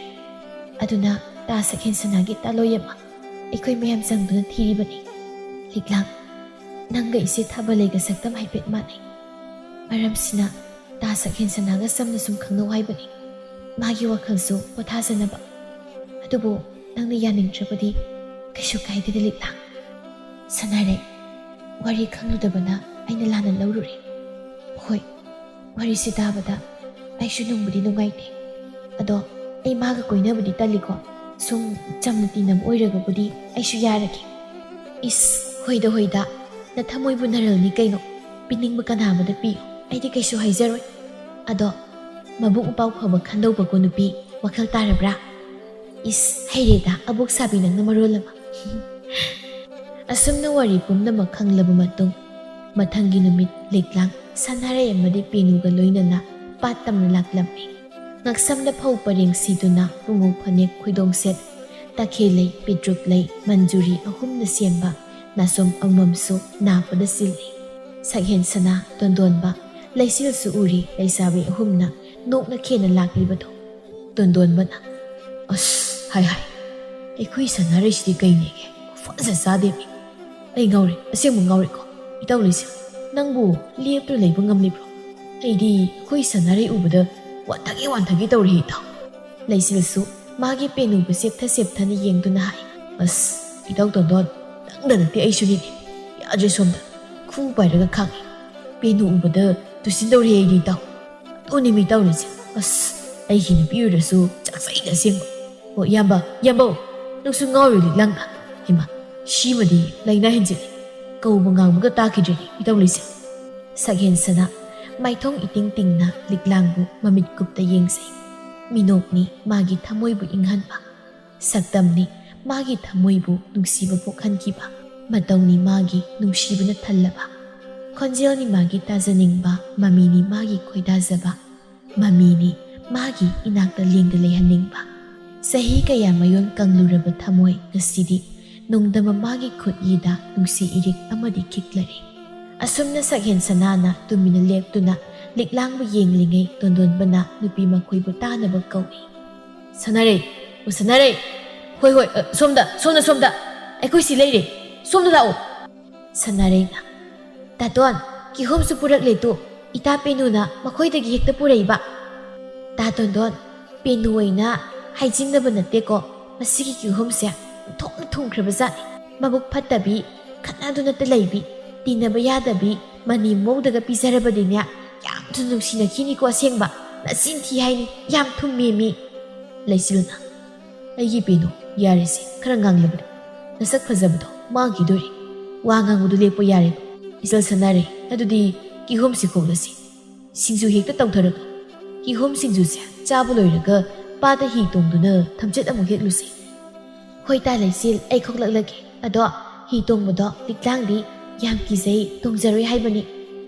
ꯑꯗꯨꯅ ꯇꯥ ꯁꯛꯍꯦꯟꯁꯅꯥꯒꯤ ꯇꯥꯂꯣꯏ ꯑꯃ ꯑꯩꯈꯣꯏ ꯃꯌꯥꯝ ꯆꯪꯗꯨꯅ ꯊꯤꯔꯤꯕꯅꯤ꯫ ꯂꯤꯛꯂꯥ, ꯅꯪꯒ ꯏꯆꯦ ꯊꯥꯕꯂꯩꯒ ꯁꯛꯇꯝ ꯍꯥꯏꯐꯦꯠ ꯃꯥꯟꯅꯩ꯫ ꯃꯔꯝꯁꯤꯅ ꯇꯥ ꯁꯛꯍꯦꯟꯁꯅꯥꯒ ꯆꯝꯅ ꯁꯨꯝ ꯈꯪꯅꯧ ꯍꯥꯏꯕꯅꯤ꯫ ꯃꯥꯒꯤ ꯋꯥꯈꯜꯁꯨ ꯄꯣꯊꯥꯖꯅꯕ꯫ ꯑꯗꯨꯕꯨ ꯅꯪꯅ ꯌꯥꯅꯤꯡꯗ꯭ꯔꯕꯗꯤ ꯀꯩꯁꯨ ꯀꯥꯏꯗꯦꯗ ꯂꯤꯛꯂꯥ꯫ ꯁꯅꯥꯔꯩ, ꯋꯥꯔꯤ ꯈꯪꯂꯨꯗꯕꯅ ꯑꯩꯅ ꯂꯥꯟꯅ ꯂꯧꯔꯨꯔꯦ꯫ ꯍꯣꯏ, ꯋꯥꯔꯤꯁꯤ ꯇꯥꯕꯗ ꯑꯩꯁꯨ ꯅꯨꯡꯕꯨꯗꯤ ꯅꯨꯡꯉꯥꯏꯇꯦ꯫ ꯑꯗꯣ ꯑꯩ ꯃꯥꯒ ꯀꯣꯏꯅꯕꯗꯤ ꯇꯜꯂꯤꯀꯣ꯫ ꯁꯨꯝ ꯆꯝꯅ ꯇꯤꯟꯅꯕ ꯑꯣꯏꯔꯒꯕꯨꯗꯤ ꯑꯩꯁꯨ ꯌꯥꯔꯒꯦ꯫ ꯏꯁ, ꯍꯣꯏꯗ ꯍꯣꯏꯗ, ꯅꯊꯃꯣꯏꯕꯨ ꯅꯔꯜꯅꯤ ꯀꯩꯅꯣ꯫ ꯄꯤꯅꯤꯡꯕ ꯀꯅꯥ ꯑꯃꯗ ꯄꯤꯌꯨ, ꯑꯩꯗꯤ ꯀꯩꯁꯨ ꯍꯥꯏꯖꯔꯣꯏ꯫ ꯑꯗꯣ ꯃꯕꯨꯛ ꯃꯄꯥꯎ ꯐꯕ ꯈꯟꯗꯧꯕꯀꯣ ꯅꯨꯄꯤ, ꯋꯥꯈꯜ ꯇꯥꯔꯕ꯭ꯔꯥ? ꯏꯁ, ꯍꯩꯔꯦꯗ, ꯑꯕꯣꯛ ꯁꯥꯕꯤ ꯅꯪꯅ ꯃꯔꯣꯜ ꯑꯃ꯫ ꯑꯁꯨꯝꯅ ꯋꯥꯔꯤ ꯄꯨꯝꯅꯃꯛ ꯈꯪꯂꯕ ꯃꯇꯨꯡ, ꯃꯊꯪꯒꯤ ꯅꯨꯃꯤꯠ ꯂꯤꯛꯂꯥꯡ ꯁꯅꯥꯔꯩ ꯑꯃꯗꯤ ꯄꯦꯅꯨꯒ ꯂꯣꯏꯅꯅ ꯄꯥꯠ ꯇꯝꯅ ꯂꯥꯛꯂꯝꯃꯤ꯫ ꯉꯛꯁꯝꯗ ꯐꯧ ꯄꯔꯦꯡ ꯁꯤꯗꯨꯅ ꯄꯨꯡꯉꯧ ꯐꯅꯦꯛ ꯈꯣꯏꯗꯣꯡꯁꯦꯠ, ꯇꯈꯦꯜꯂꯩ, ꯄꯤꯇ꯭ꯔꯨꯛꯂꯩ, ꯃꯟꯖꯨꯔꯤ ꯑꯍꯨꯝꯅ ꯁꯦꯝꯕ ꯅꯥꯆꯣꯝ ꯑꯃꯃꯝꯁꯨ ꯅꯥꯞꯄꯗ ꯆꯤꯜꯂꯤ꯫ ꯁꯛꯍꯦꯟ ꯁꯅꯥ, ꯇꯣꯟꯗꯣꯟꯕ, ꯂꯩꯆꯤꯜꯁꯨ ꯎꯔꯤ ꯂꯩꯁꯥꯕꯤ ꯑꯍꯨꯝꯅ ꯅꯣꯛꯅ ꯈꯦꯅ ꯂꯥꯛꯂꯤꯕꯗꯨ꯫ ꯇꯣꯟꯗꯣꯟꯕꯅ, ꯑꯁ, ꯍꯥꯏ ꯍꯥꯏ, ꯑꯩꯈꯣꯏ ꯁꯅꯥꯔꯩꯁꯤꯗꯤ ꯀꯩꯅꯦꯒꯦ? ꯈꯨꯐꯖ ꯆꯥꯗꯦꯃꯤ꯫ ꯑꯩ ꯉꯥꯎꯔꯦ, ꯑꯁꯦꯡꯕ ꯉꯥꯎꯔꯦꯀꯣ꯫ ꯏꯇꯥꯎ ꯂꯩꯁꯦ, ꯅꯪꯕꯨ ꯂꯦꯞꯇꯨꯅ ꯂꯩꯕ ꯉꯝꯂꯤꯕ꯭ꯔꯣ? ꯑꯩꯗꯤ ꯑꯩꯈꯣꯏ ꯁꯅꯥꯔꯩ ꯎꯕꯗ ꯋꯥꯟꯊꯒꯦ ꯋꯥꯟꯊꯒꯦ ꯇꯧꯔꯦ ꯏꯇꯥꯎ꯫ ꯂꯩꯁꯤꯜꯁꯨ ꯃꯥꯒꯤ ꯄꯦꯅꯨꯕ ꯁꯦꯞꯊ ꯁꯦꯞꯊꯅ ꯌꯦꯡꯗꯨꯅ ꯍꯥꯏ, ꯑꯁ, ꯏꯇꯥꯎ ꯇꯣꯟꯗꯣꯟ, ꯅꯪꯗ ꯅꯠꯇꯦ ꯑꯩꯁꯨꯅꯤꯅꯦ꯫ ꯌꯥꯗ꯭ꯔꯦ ꯁꯣꯝꯗ꯫ ꯈꯨ ꯄꯥꯏꯔꯒ ꯈꯥꯡꯉꯤ꯫ ꯄꯦꯅꯨ ꯎꯕꯗ ꯇꯨꯁꯤꯟꯗꯧꯔꯦ ꯑꯩꯗꯤ ꯏꯇꯥꯎ꯫ ꯑꯗꯨꯅꯦꯃꯤ ꯇꯧꯔꯤꯁꯦ꯫ ꯑꯁ, ꯑꯩꯒꯤ ꯅꯨꯄꯤ ꯑꯣꯏꯔꯁꯨ ꯆꯥꯛꯆꯩꯗ ꯑꯁꯦꯡꯕ꯫ ꯑꯣ, ꯏꯌꯥꯝꯕ, ꯏꯌꯥꯝꯕꯧ, ꯅꯪꯁꯨ ꯉꯥꯎꯔꯤ ꯂꯤꯛꯂꯥꯡꯗ꯫ ꯍꯩꯃꯥ, ꯁꯤꯃꯗꯤ ꯂꯥꯏꯅꯥ ꯍꯦꯟꯖꯤꯜꯂꯤ꯫ ꯀꯧꯕ ꯉꯥꯡꯕꯒ ꯇꯥꯈꯤꯗ꯭ꯔꯦꯅꯦ ꯏꯇꯥꯎ ꯂꯩꯁꯦ꯫ ꯁꯛꯍꯦꯟ ꯁꯅꯥ ꯃꯥꯏꯊꯣꯡ ꯏꯇꯤꯡ ꯇꯤꯡꯅ ꯂꯤꯛꯂꯥꯡꯕꯨ ꯃꯃꯤꯠ ꯀꯨꯞꯇ ꯌꯦꯡꯖꯩ꯫ ꯃꯤꯅꯣꯛꯅꯤ ꯃꯥꯒꯤ ꯊꯃꯣꯏꯕꯨ ꯏꯪꯍꯟꯕ꯫ ꯁꯛꯇꯝꯅꯤ ꯃꯥꯒꯤ ꯊꯃꯣꯏꯕꯨ ꯅꯨꯡꯁꯤꯕ ꯄꯣꯛꯍꯟꯈꯤꯕ꯫ ꯃꯇꯧꯅꯤ ꯃꯥꯒꯤ ꯅꯨꯡꯁꯤꯕꯅ ꯊꯜꯂꯕ꯫ ꯈꯣꯟꯖꯦꯜꯅꯤ ꯃꯥꯒꯤ ꯇꯥꯖꯅꯤꯡꯕ꯫ ꯃꯃꯤꯅꯤ ꯃꯥꯒꯤ ꯈꯣꯏꯗꯥꯖꯕ꯫ ꯃꯃꯤꯅꯤ ꯃꯥꯒꯤ ꯏꯅꯥꯛꯇ ꯂꯦꯡꯗ ꯂꯩꯍꯟꯅꯤꯡꯕ꯫ ꯆꯍꯤ ꯀꯌꯥ ꯃꯌꯣꯟ ꯀꯪꯂꯨꯔꯕ ꯊꯃꯣꯏ ꯉꯁꯤꯗꯤ ꯅꯣꯡꯗꯝꯕ ꯃꯥꯒꯤ ꯈꯨꯠꯌꯦꯗ ꯅꯨꯡꯁꯤ ꯏꯔꯤꯛ ꯑꯃꯗꯤ ꯈꯤꯛꯂꯔꯦ꯫ ꯑꯁꯨꯝꯅ ꯁꯛꯍꯦꯟ ꯁꯅꯥꯅ ꯇꯨꯃꯤꯟꯅ ꯂꯦꯞꯇꯨꯅ ꯂꯤꯛꯂꯥꯡꯕꯨ ꯌꯦꯡꯂꯤꯉꯩ ꯇꯣꯟꯗꯣꯟꯕꯅ ꯅꯨꯄꯤ ꯃꯈꯣꯏꯕꯨ ꯇꯥꯅꯕ ꯀꯧꯏ꯫ "ꯁꯅꯥꯔꯩ, ꯑꯣ ꯁꯅꯥꯔꯩ, ꯍꯣꯏ, ꯍꯣꯏ, ꯑ, ꯁꯣꯝꯗ, ꯁꯣꯝꯗ, ꯁꯣꯝꯗ, ꯑꯩꯈꯣꯏ ꯁꯤ ꯂꯩꯔꯦ, ꯁꯣꯝꯗ ꯂꯥꯛꯑꯣ꯫" ꯁꯅꯥꯔꯩꯅ, "ꯇꯥꯇꯣꯟ, ꯀꯤꯍꯣꯝꯁꯨ ꯄꯨꯔꯛꯂꯦ ꯇꯨ, ꯏꯇꯥ ꯄꯦꯅꯨꯅ ꯃꯈꯣꯏꯗꯒꯤ ꯍꯦꯛꯇ ꯄꯨꯔꯛꯏꯕ꯫" ꯇꯥ ꯇꯣꯟꯗꯣꯟ, ꯄꯦꯅꯨ ꯑꯣꯏꯅ ꯍꯥꯏꯖꯤꯟꯅꯕ ꯅꯠꯇꯦꯀꯣ, ꯃꯁꯤꯒꯤ ꯀꯤꯍꯣꯝꯁꯦ ꯊꯣꯡꯅ ꯊꯨꯝꯈ꯭ꯔꯕ ꯖꯥꯠꯅꯤ꯫ ꯃꯕꯨꯛ ꯐꯠꯇꯕꯤ, ꯈꯠꯅꯗꯨꯅꯇ ꯂꯩꯕꯤ, ꯇꯤꯟꯅꯕ ꯌꯥꯗꯕꯤ, ꯃꯅꯤ ꯃꯧꯗꯒ ꯄꯤꯖꯔꯕꯗꯤꯅꯦ, ꯌꯥꯝ ꯊꯨꯅ ꯅꯨꯡꯁꯤꯅꯈꯤꯅꯤꯀꯣ ꯑꯁꯦꯡꯕ꯫ ꯅꯆꯤꯟ ꯊꯤ ꯍꯥꯏꯅꯤ, ꯌꯥꯝ ꯊꯨꯝꯃꯦꯃꯤ꯫ ꯂꯩꯆꯤꯜꯅ, "ꯑꯩꯒꯤ ꯄꯦꯅꯨ, ꯌꯥꯔꯦꯁꯦ, ꯈꯔ ꯉꯥꯡꯂꯕꯅꯤ꯫ ꯅꯁꯛ ꯐꯖꯕꯗꯣ ꯃꯥꯡꯈꯤꯗꯣꯔꯦ꯫ ꯋꯥ ꯉꯥꯡꯕꯗꯨ ꯂꯦꯞꯄꯣ ꯌꯥꯔꯦ꯫ ꯏꯆꯜ ꯁꯅꯥꯔꯩ, ꯑꯗꯨꯗꯤ ꯀꯤꯍꯣꯝꯁꯤ ꯈꯣꯛꯂꯁꯤ꯫ ꯁꯤꯡꯖꯨ ꯍꯦꯛꯇ ꯇꯧꯊꯔꯒ ꯀꯤꯍꯣꯝ ꯁꯤꯡꯖꯨꯁꯦ ꯆꯥꯕ ꯂꯣꯏꯔꯒ ꯄꯥꯠꯇ ꯍꯤ ꯇꯣꯡꯗꯨꯅ ꯊꯝꯆꯦꯠ ꯑꯃꯨꯛ ꯍꯦꯛꯂꯨꯁꯤ꯫" "ꯍꯣꯏ ꯇꯥ ꯂꯩꯆꯤꯜ, ꯑꯩ ꯈꯣꯛꯂꯛꯂꯒꯦ꯫ ꯑꯗꯣ ꯍꯤ ꯇꯣꯡꯕꯗꯣ ꯂꯤꯛꯂꯥꯡꯗꯤ ꯌꯥꯝ ꯀꯤꯖꯩ, ꯇꯣꯡꯖꯔꯣꯏ ꯍꯥꯏꯕꯅꯤ꯫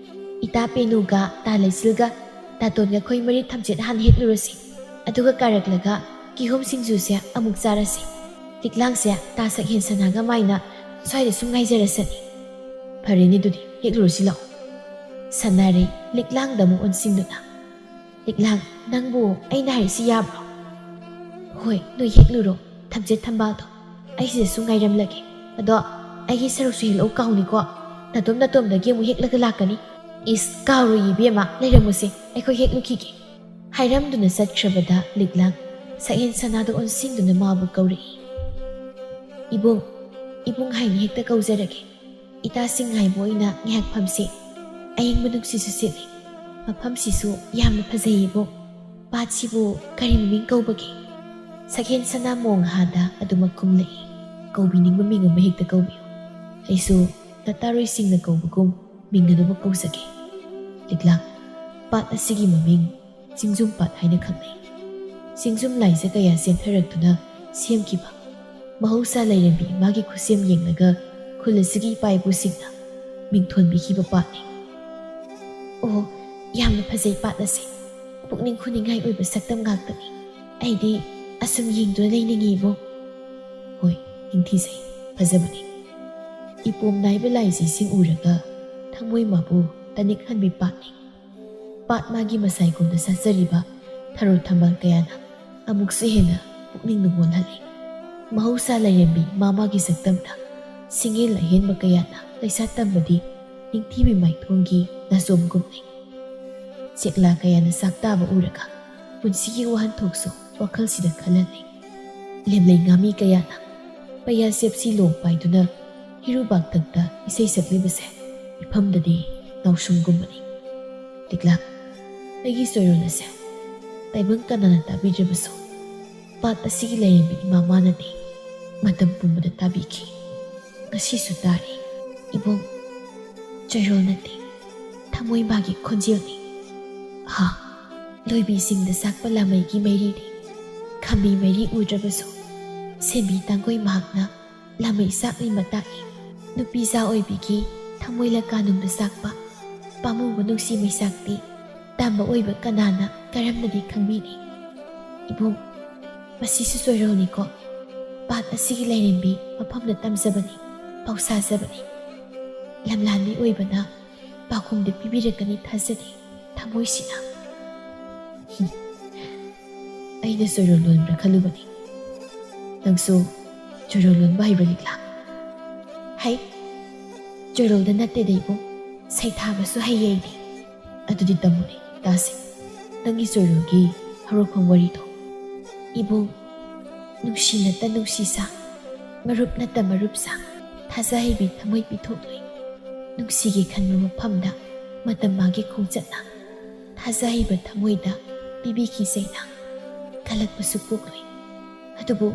ꯏꯇꯥ ꯄꯦꯅꯨꯒ ꯇꯥ ꯂꯩꯆꯤꯜꯒ ꯇꯥꯇꯣꯟꯒ ꯑꯩꯈꯣꯏ ꯃꯔꯤ ꯊꯝꯆꯦꯠ ꯍꯥꯟꯅ ꯍꯦꯛꯂꯨꯔꯁꯤ꯫ ꯑꯗꯨꯒ ꯀꯥꯔꯛꯂꯒ ꯀꯤꯍꯣꯝ ꯁꯤꯡꯖꯨꯁꯦ ꯑꯃꯨꯛ ꯆꯥꯔꯁꯤ꯫ ꯂꯤꯛꯂꯥꯡꯁꯦ ꯇꯥ ꯁꯛꯍꯦꯟ ꯁꯅꯥꯒ ꯃꯥꯏꯅ ꯁ꯭ꯋꯥꯏꯗ ꯁꯨꯝ ꯉꯥꯏꯖꯔꯁꯅꯤ꯫" "ꯐꯔꯦꯅꯦ, ꯑꯗꯨꯗꯤ ꯍꯦꯛꯂꯨꯔꯁꯤ ꯂꯥꯛꯑꯣ꯫" ꯁꯅꯥꯔꯩ ꯂꯤꯛꯂꯥꯡꯗ ꯑꯃꯨꯛ ꯑꯣꯟꯁꯤꯟꯗꯨꯅ, "ꯂꯤꯛꯂꯥꯡ, ꯅꯪꯕꯨ ꯑꯩꯅ ꯍꯥꯏꯔꯤꯁꯤ ꯌꯥꯕ꯭ꯔꯣ?" ꯍꯣꯏ, ꯅꯣꯏ ꯍꯦꯛꯂꯨꯔꯣ, ꯊꯝꯆꯦꯠ ꯊꯝꯕꯥꯜꯗꯣ꯫ ꯑꯩ ꯁꯤꯗꯁꯨ ꯉꯥꯏꯔꯝꯂꯒꯦ꯫ ꯑꯗꯣ ꯑꯩꯒꯤ ꯁꯔꯨꯛꯁꯨ ꯍꯦꯛꯂꯛꯎ ꯀꯥꯎꯅꯤꯀꯣ꯫ ꯅꯇꯣꯝ ꯅꯇꯣꯝꯗꯒꯤ ꯑꯃꯨꯛ ꯍꯦꯛꯂꯒ ꯂꯥꯛꯀꯅꯤ꯫ ꯏꯁ, ꯀꯥꯎꯔꯣꯏ ꯏꯕꯦꯝꯃ, ꯂꯩꯔꯝꯃꯨꯁꯦ, ꯑꯩꯈꯣꯏ ꯍꯦꯛꯂꯨꯈꯤꯒꯦ꯫ ꯍꯥꯏꯔꯝꯗꯨꯅ ꯆꯠꯈ꯭ꯔꯕꯗ ꯂꯤꯛꯂꯥꯛ ꯁꯛꯍꯦꯟ ꯁꯅꯥꯗ ꯑꯣꯟꯁꯤꯟꯗꯨꯅ ꯃꯥꯕꯨ ꯀꯧꯔꯛꯏ꯫ "ꯏꯕꯨꯡ, ꯏꯕꯨꯡ ꯍꯥꯏꯅ ꯍꯦꯛꯇ ꯀꯧꯖꯔꯒꯦ꯫ ꯏꯇꯥꯁꯤꯡ ꯉꯥꯏꯕ ꯑꯣꯏꯅ ꯉꯥꯏꯍꯥꯛ ꯐꯝꯁꯤ꯫ ꯑꯌꯤꯡꯕ ꯅꯨꯡꯁꯤꯠꯁꯨ ꯁꯤꯠꯂꯤ꯫ ꯃꯐꯝꯁꯤꯁꯨ ꯌꯥꯝꯅ ꯐꯖꯩ ꯏꯕꯨꯡ꯫ ꯄꯥꯠꯁꯤꯕꯨ ꯀꯔꯤ ꯃꯃꯤꯡ ꯀꯧꯕꯒꯦ?" ꯁꯛꯍꯦꯟ ꯁꯅꯥ ꯃꯣꯡ ꯍꯥꯗ ꯑꯗꯨꯃꯛ ꯈꯨꯝꯂꯛꯏ꯫ "ꯀꯧꯕꯤꯅꯤꯡꯕ ꯃꯤꯡ ꯑꯃ ꯍꯦꯛꯇ ꯀꯧꯕꯤꯌꯨ꯫ ꯑꯩꯁꯨ ꯅꯇꯥꯔꯣꯏꯁꯤꯡꯅ ꯀꯧꯕꯒꯨꯝ ꯃꯤꯡ ꯑꯗꯨꯃꯛ ꯀꯧꯖꯒꯦ꯫ ꯂꯤꯛꯂꯥꯛ, ꯄꯥꯠ ꯑꯁꯤꯒꯤ ꯃꯃꯤꯡ ꯆꯤꯡꯖꯨꯝ ꯄꯥꯠ ꯍꯥꯏꯅ ꯈꯪꯅꯩ꯫ ꯆꯤꯡꯖꯨꯝ ꯂꯥꯏꯖ ꯀꯌꯥ ꯆꯦꯟꯊꯔꯛꯇꯨꯅ ꯁꯦꯝꯈꯤꯕ꯫ ꯃꯍꯧꯁꯥ ꯂꯥꯏꯔꯦꯝꯕꯤ ꯏꯃꯥꯒꯤ ꯈꯨꯠꯁꯦꯝ ꯌꯦꯡꯂꯒ ꯈꯨꯜ ꯑꯁꯤꯒꯤ ꯏꯄꯥ ꯏꯄꯨꯁꯤꯡꯅ ꯃꯤꯡꯊꯣꯟꯕꯤꯈꯤꯕ ꯄꯥꯠꯅꯤ꯫" "ꯑꯣ, ꯌꯥꯝꯅ ꯐꯖꯩ ꯄꯥꯠ ꯑꯁꯦ꯫ ꯄꯨꯛꯅꯤꯡ ꯍꯨꯅꯤꯡꯉꯥꯏ ꯑꯣꯏꯕ ꯁꯛꯇꯝ ꯉꯥꯛꯇꯅꯤ꯫ ꯑꯩꯗꯤ ꯑꯁꯨꯝ ꯌꯦꯡꯗꯨꯅ ꯂꯩꯅꯤꯡꯉꯤ ꯏꯕꯨꯡ꯫" "ꯍꯣꯏ, ꯅꯤꯡꯊꯤꯖꯩ, ꯐꯖꯕꯅꯤ꯫ ꯏꯄꯣꯝ ꯅꯥꯏꯕ ꯂꯥꯏꯖꯩꯁꯤꯡ ꯎꯔꯒ ꯊꯃꯣꯏ ꯃꯥꯕꯨ ꯇꯅꯤꯛꯍꯟꯕꯤ ꯄꯥꯠꯅꯤ꯫ ꯄꯥꯠ ꯃꯥꯒꯤ ꯃꯁꯥꯏꯒꯨꯝꯗ ꯁꯥꯠꯆꯔꯤꯕ ꯊꯔꯣ ꯊꯝꯕꯥꯜ ꯀꯌꯥꯅ ꯑꯃꯨꯛꯁꯨ ꯍꯦꯟꯅ ꯄꯨꯛꯅꯤꯡ ꯅꯨꯡꯉꯣꯜꯍꯜꯂꯤ꯫ ꯃꯍꯧꯁꯥ ꯂꯥꯏꯔꯦꯝꯕꯤ ꯃꯥ ꯃꯥꯒꯤ ꯁꯛꯇꯝꯗ ꯁꯤꯡꯍꯦꯜ ꯑꯍꯦꯟꯕ ꯀꯌꯥꯅ ꯂꯩꯁꯥ ꯇꯝꯕꯗꯤ ꯅꯤꯡꯊꯤꯕꯤ ꯃꯥꯏꯊꯣꯡꯒꯤ ꯅꯥꯆꯣꯝꯒꯨꯝꯂꯤ꯫ ꯆꯦꯛꯂꯥ ꯀꯌꯥꯅ ꯆꯥꯛꯇꯥꯕ ꯎꯔꯒ ꯄꯨꯟꯁꯤꯒꯤ ꯋꯥꯍꯟꯊꯣꯛꯁꯨ ꯋꯥꯈꯜꯁꯤꯗ ꯈꯜꯍꯜꯂꯤ꯫ ꯂꯦꯝꯂꯩ ꯉꯥꯃꯤ ꯀꯌꯥꯅ ꯄꯩꯌꯥ ꯆꯦꯞꯁꯤ ꯂꯣꯡ ꯄꯥꯏꯗꯨꯅ ꯍꯤꯔꯨꯕꯥꯛꯊꯛꯇ ꯏꯁꯩ ꯁꯛꯂꯤꯕꯁꯦ ꯏꯐꯝꯗꯗꯤ ꯅꯥꯎꯁꯨꯝꯒꯨꯝꯕꯅꯤ꯫ ꯂꯤꯛꯂꯥꯛ, ꯑꯩꯒꯤ ꯆꯣꯏꯔꯣꯜ ꯑꯁꯦ ꯇꯥꯏꯕꯪ ꯀꯅꯥꯅ ꯇꯥꯕꯤꯗ꯭ꯔꯕꯁꯨ ꯄꯥꯠ ꯑꯁꯤꯒꯤ ꯂꯥꯏꯔꯦꯝꯕꯤ ꯏꯃꯥ ꯃꯥꯅꯗꯤ ꯃꯇꯝ ꯄꯨꯝꯕꯗ ꯇꯥꯕꯤꯈꯤ꯫ ꯉꯁꯤꯁꯨ ꯇꯥꯔꯤ꯫ ꯏꯕꯨꯡ, ꯆꯣꯏꯔꯣꯜ ꯅꯠꯇꯦ, ꯊꯃꯣꯏ ꯃꯥꯒꯤ ꯈꯣꯟꯖꯦꯜꯅꯤ꯫ ꯍꯥ, ꯂꯣꯏꯕꯤꯁꯤꯡꯗ ꯁꯥꯛꯄ ꯂꯥꯃꯩꯒꯤ ꯃꯩꯔꯤꯅꯤ꯫ ꯈꯝꯕꯤ ꯃꯩꯔꯤ ꯎꯗ꯭ꯔꯕꯁꯨ ꯁꯦꯝꯕꯤ ꯇꯥꯡꯒꯣꯏ ꯃꯍꯥꯛꯅ ꯂꯥꯃꯩ ꯁꯥꯛꯂꯤ ꯃꯇꯥꯛꯏ꯫ ꯅꯨꯄꯤꯖꯥ ꯑꯣꯏꯕꯤꯒꯤ ꯊꯃꯣꯏ ꯂꯀꯥꯅꯨꯡꯗ ꯁꯥꯛꯄ ꯄꯥꯝꯃꯨꯕ ꯅꯨꯡꯁꯤ ꯃꯩꯁꯥꯛꯇꯤ ꯇꯝꯕ ꯑꯣꯏꯕ ꯀꯅꯥꯅ ꯀꯔꯝꯅꯗꯤ ꯈꯪꯕꯤꯅꯤ? ꯏꯕꯨꯡ, ꯃꯁꯤꯁꯨ ꯆꯣꯏꯔꯣꯜꯅꯤꯀꯣ꯫ ꯄꯥꯠ ꯑꯁꯤꯒꯤ ꯂꯥꯏꯔꯦꯝꯕꯤ ꯃꯐꯝꯗ ꯇꯝꯖꯕꯅꯤ, ꯄꯥꯎꯁꯥꯖꯕꯅꯤ꯫ ꯂꯝꯂꯥꯟꯕꯤ ꯑꯣꯏꯕꯅ ꯄꯥꯎꯈꯨꯝꯗꯤ ꯄꯤꯕꯤꯔꯛꯀꯅꯤ ꯊꯥꯖꯔꯤ ꯊꯃꯣꯏꯁꯤꯅ꯫ ꯑꯩꯅ ꯆꯣꯏꯔꯣꯜ ꯂꯣꯟꯕ꯭ꯔꯥ ꯈꯜꯂꯨꯕꯅꯤ꯫ ꯅꯪꯁꯨ ꯆꯣꯏꯔꯣꯜ ꯂꯣꯟꯕ ꯍꯩꯕ꯭ꯔꯥ, ꯂꯤꯛꯂꯥ? ꯍꯩ꯫ ꯆꯣꯏꯔꯣꯜꯗ ꯅꯠꯇꯦꯗ ꯏꯕꯨꯡ, ꯁꯩꯊꯥꯕꯁꯨ ꯍꯩꯌꯦ ꯑꯩꯗꯤ꯫ ꯑꯗꯨꯗꯤ ꯇꯝꯃꯨꯅꯦ, ꯇꯥꯁꯦ꯫ ꯅꯪꯒꯤ ꯆꯣꯏꯔꯣꯜꯒꯤ ꯍꯧꯔꯛꯐꯝ ꯋꯥꯔꯤꯗꯣ꯫ ꯏꯕꯨꯡ, ꯅꯨꯡꯁꯤ ꯅꯠꯇ ꯅꯨꯡꯁꯤ ꯁꯥ, ꯃꯔꯨꯞ ꯅꯠꯇ ꯃꯔꯨꯞ ꯁꯥ, ꯊꯥꯖ ꯍꯩꯕꯤ ꯊꯃꯣꯏ ꯄꯤꯊꯣꯛꯂꯣꯏ꯫ ꯅꯨꯡꯁꯤꯒꯦ ꯈꯟꯕ ꯃꯐꯝꯗ ꯃꯇꯝ ꯃꯥꯒꯤ ꯈꯣꯡꯆꯠꯅ, ꯊꯥꯖ ꯍꯩꯕ ꯊꯃꯣꯏꯗ ꯄꯤꯕꯤꯈꯤ ꯆꯩꯅ꯫ ꯀꯜꯂꯛꯄꯁꯨ ꯄꯣꯛꯂꯣꯏ꯫ ꯑꯗꯨꯕꯨ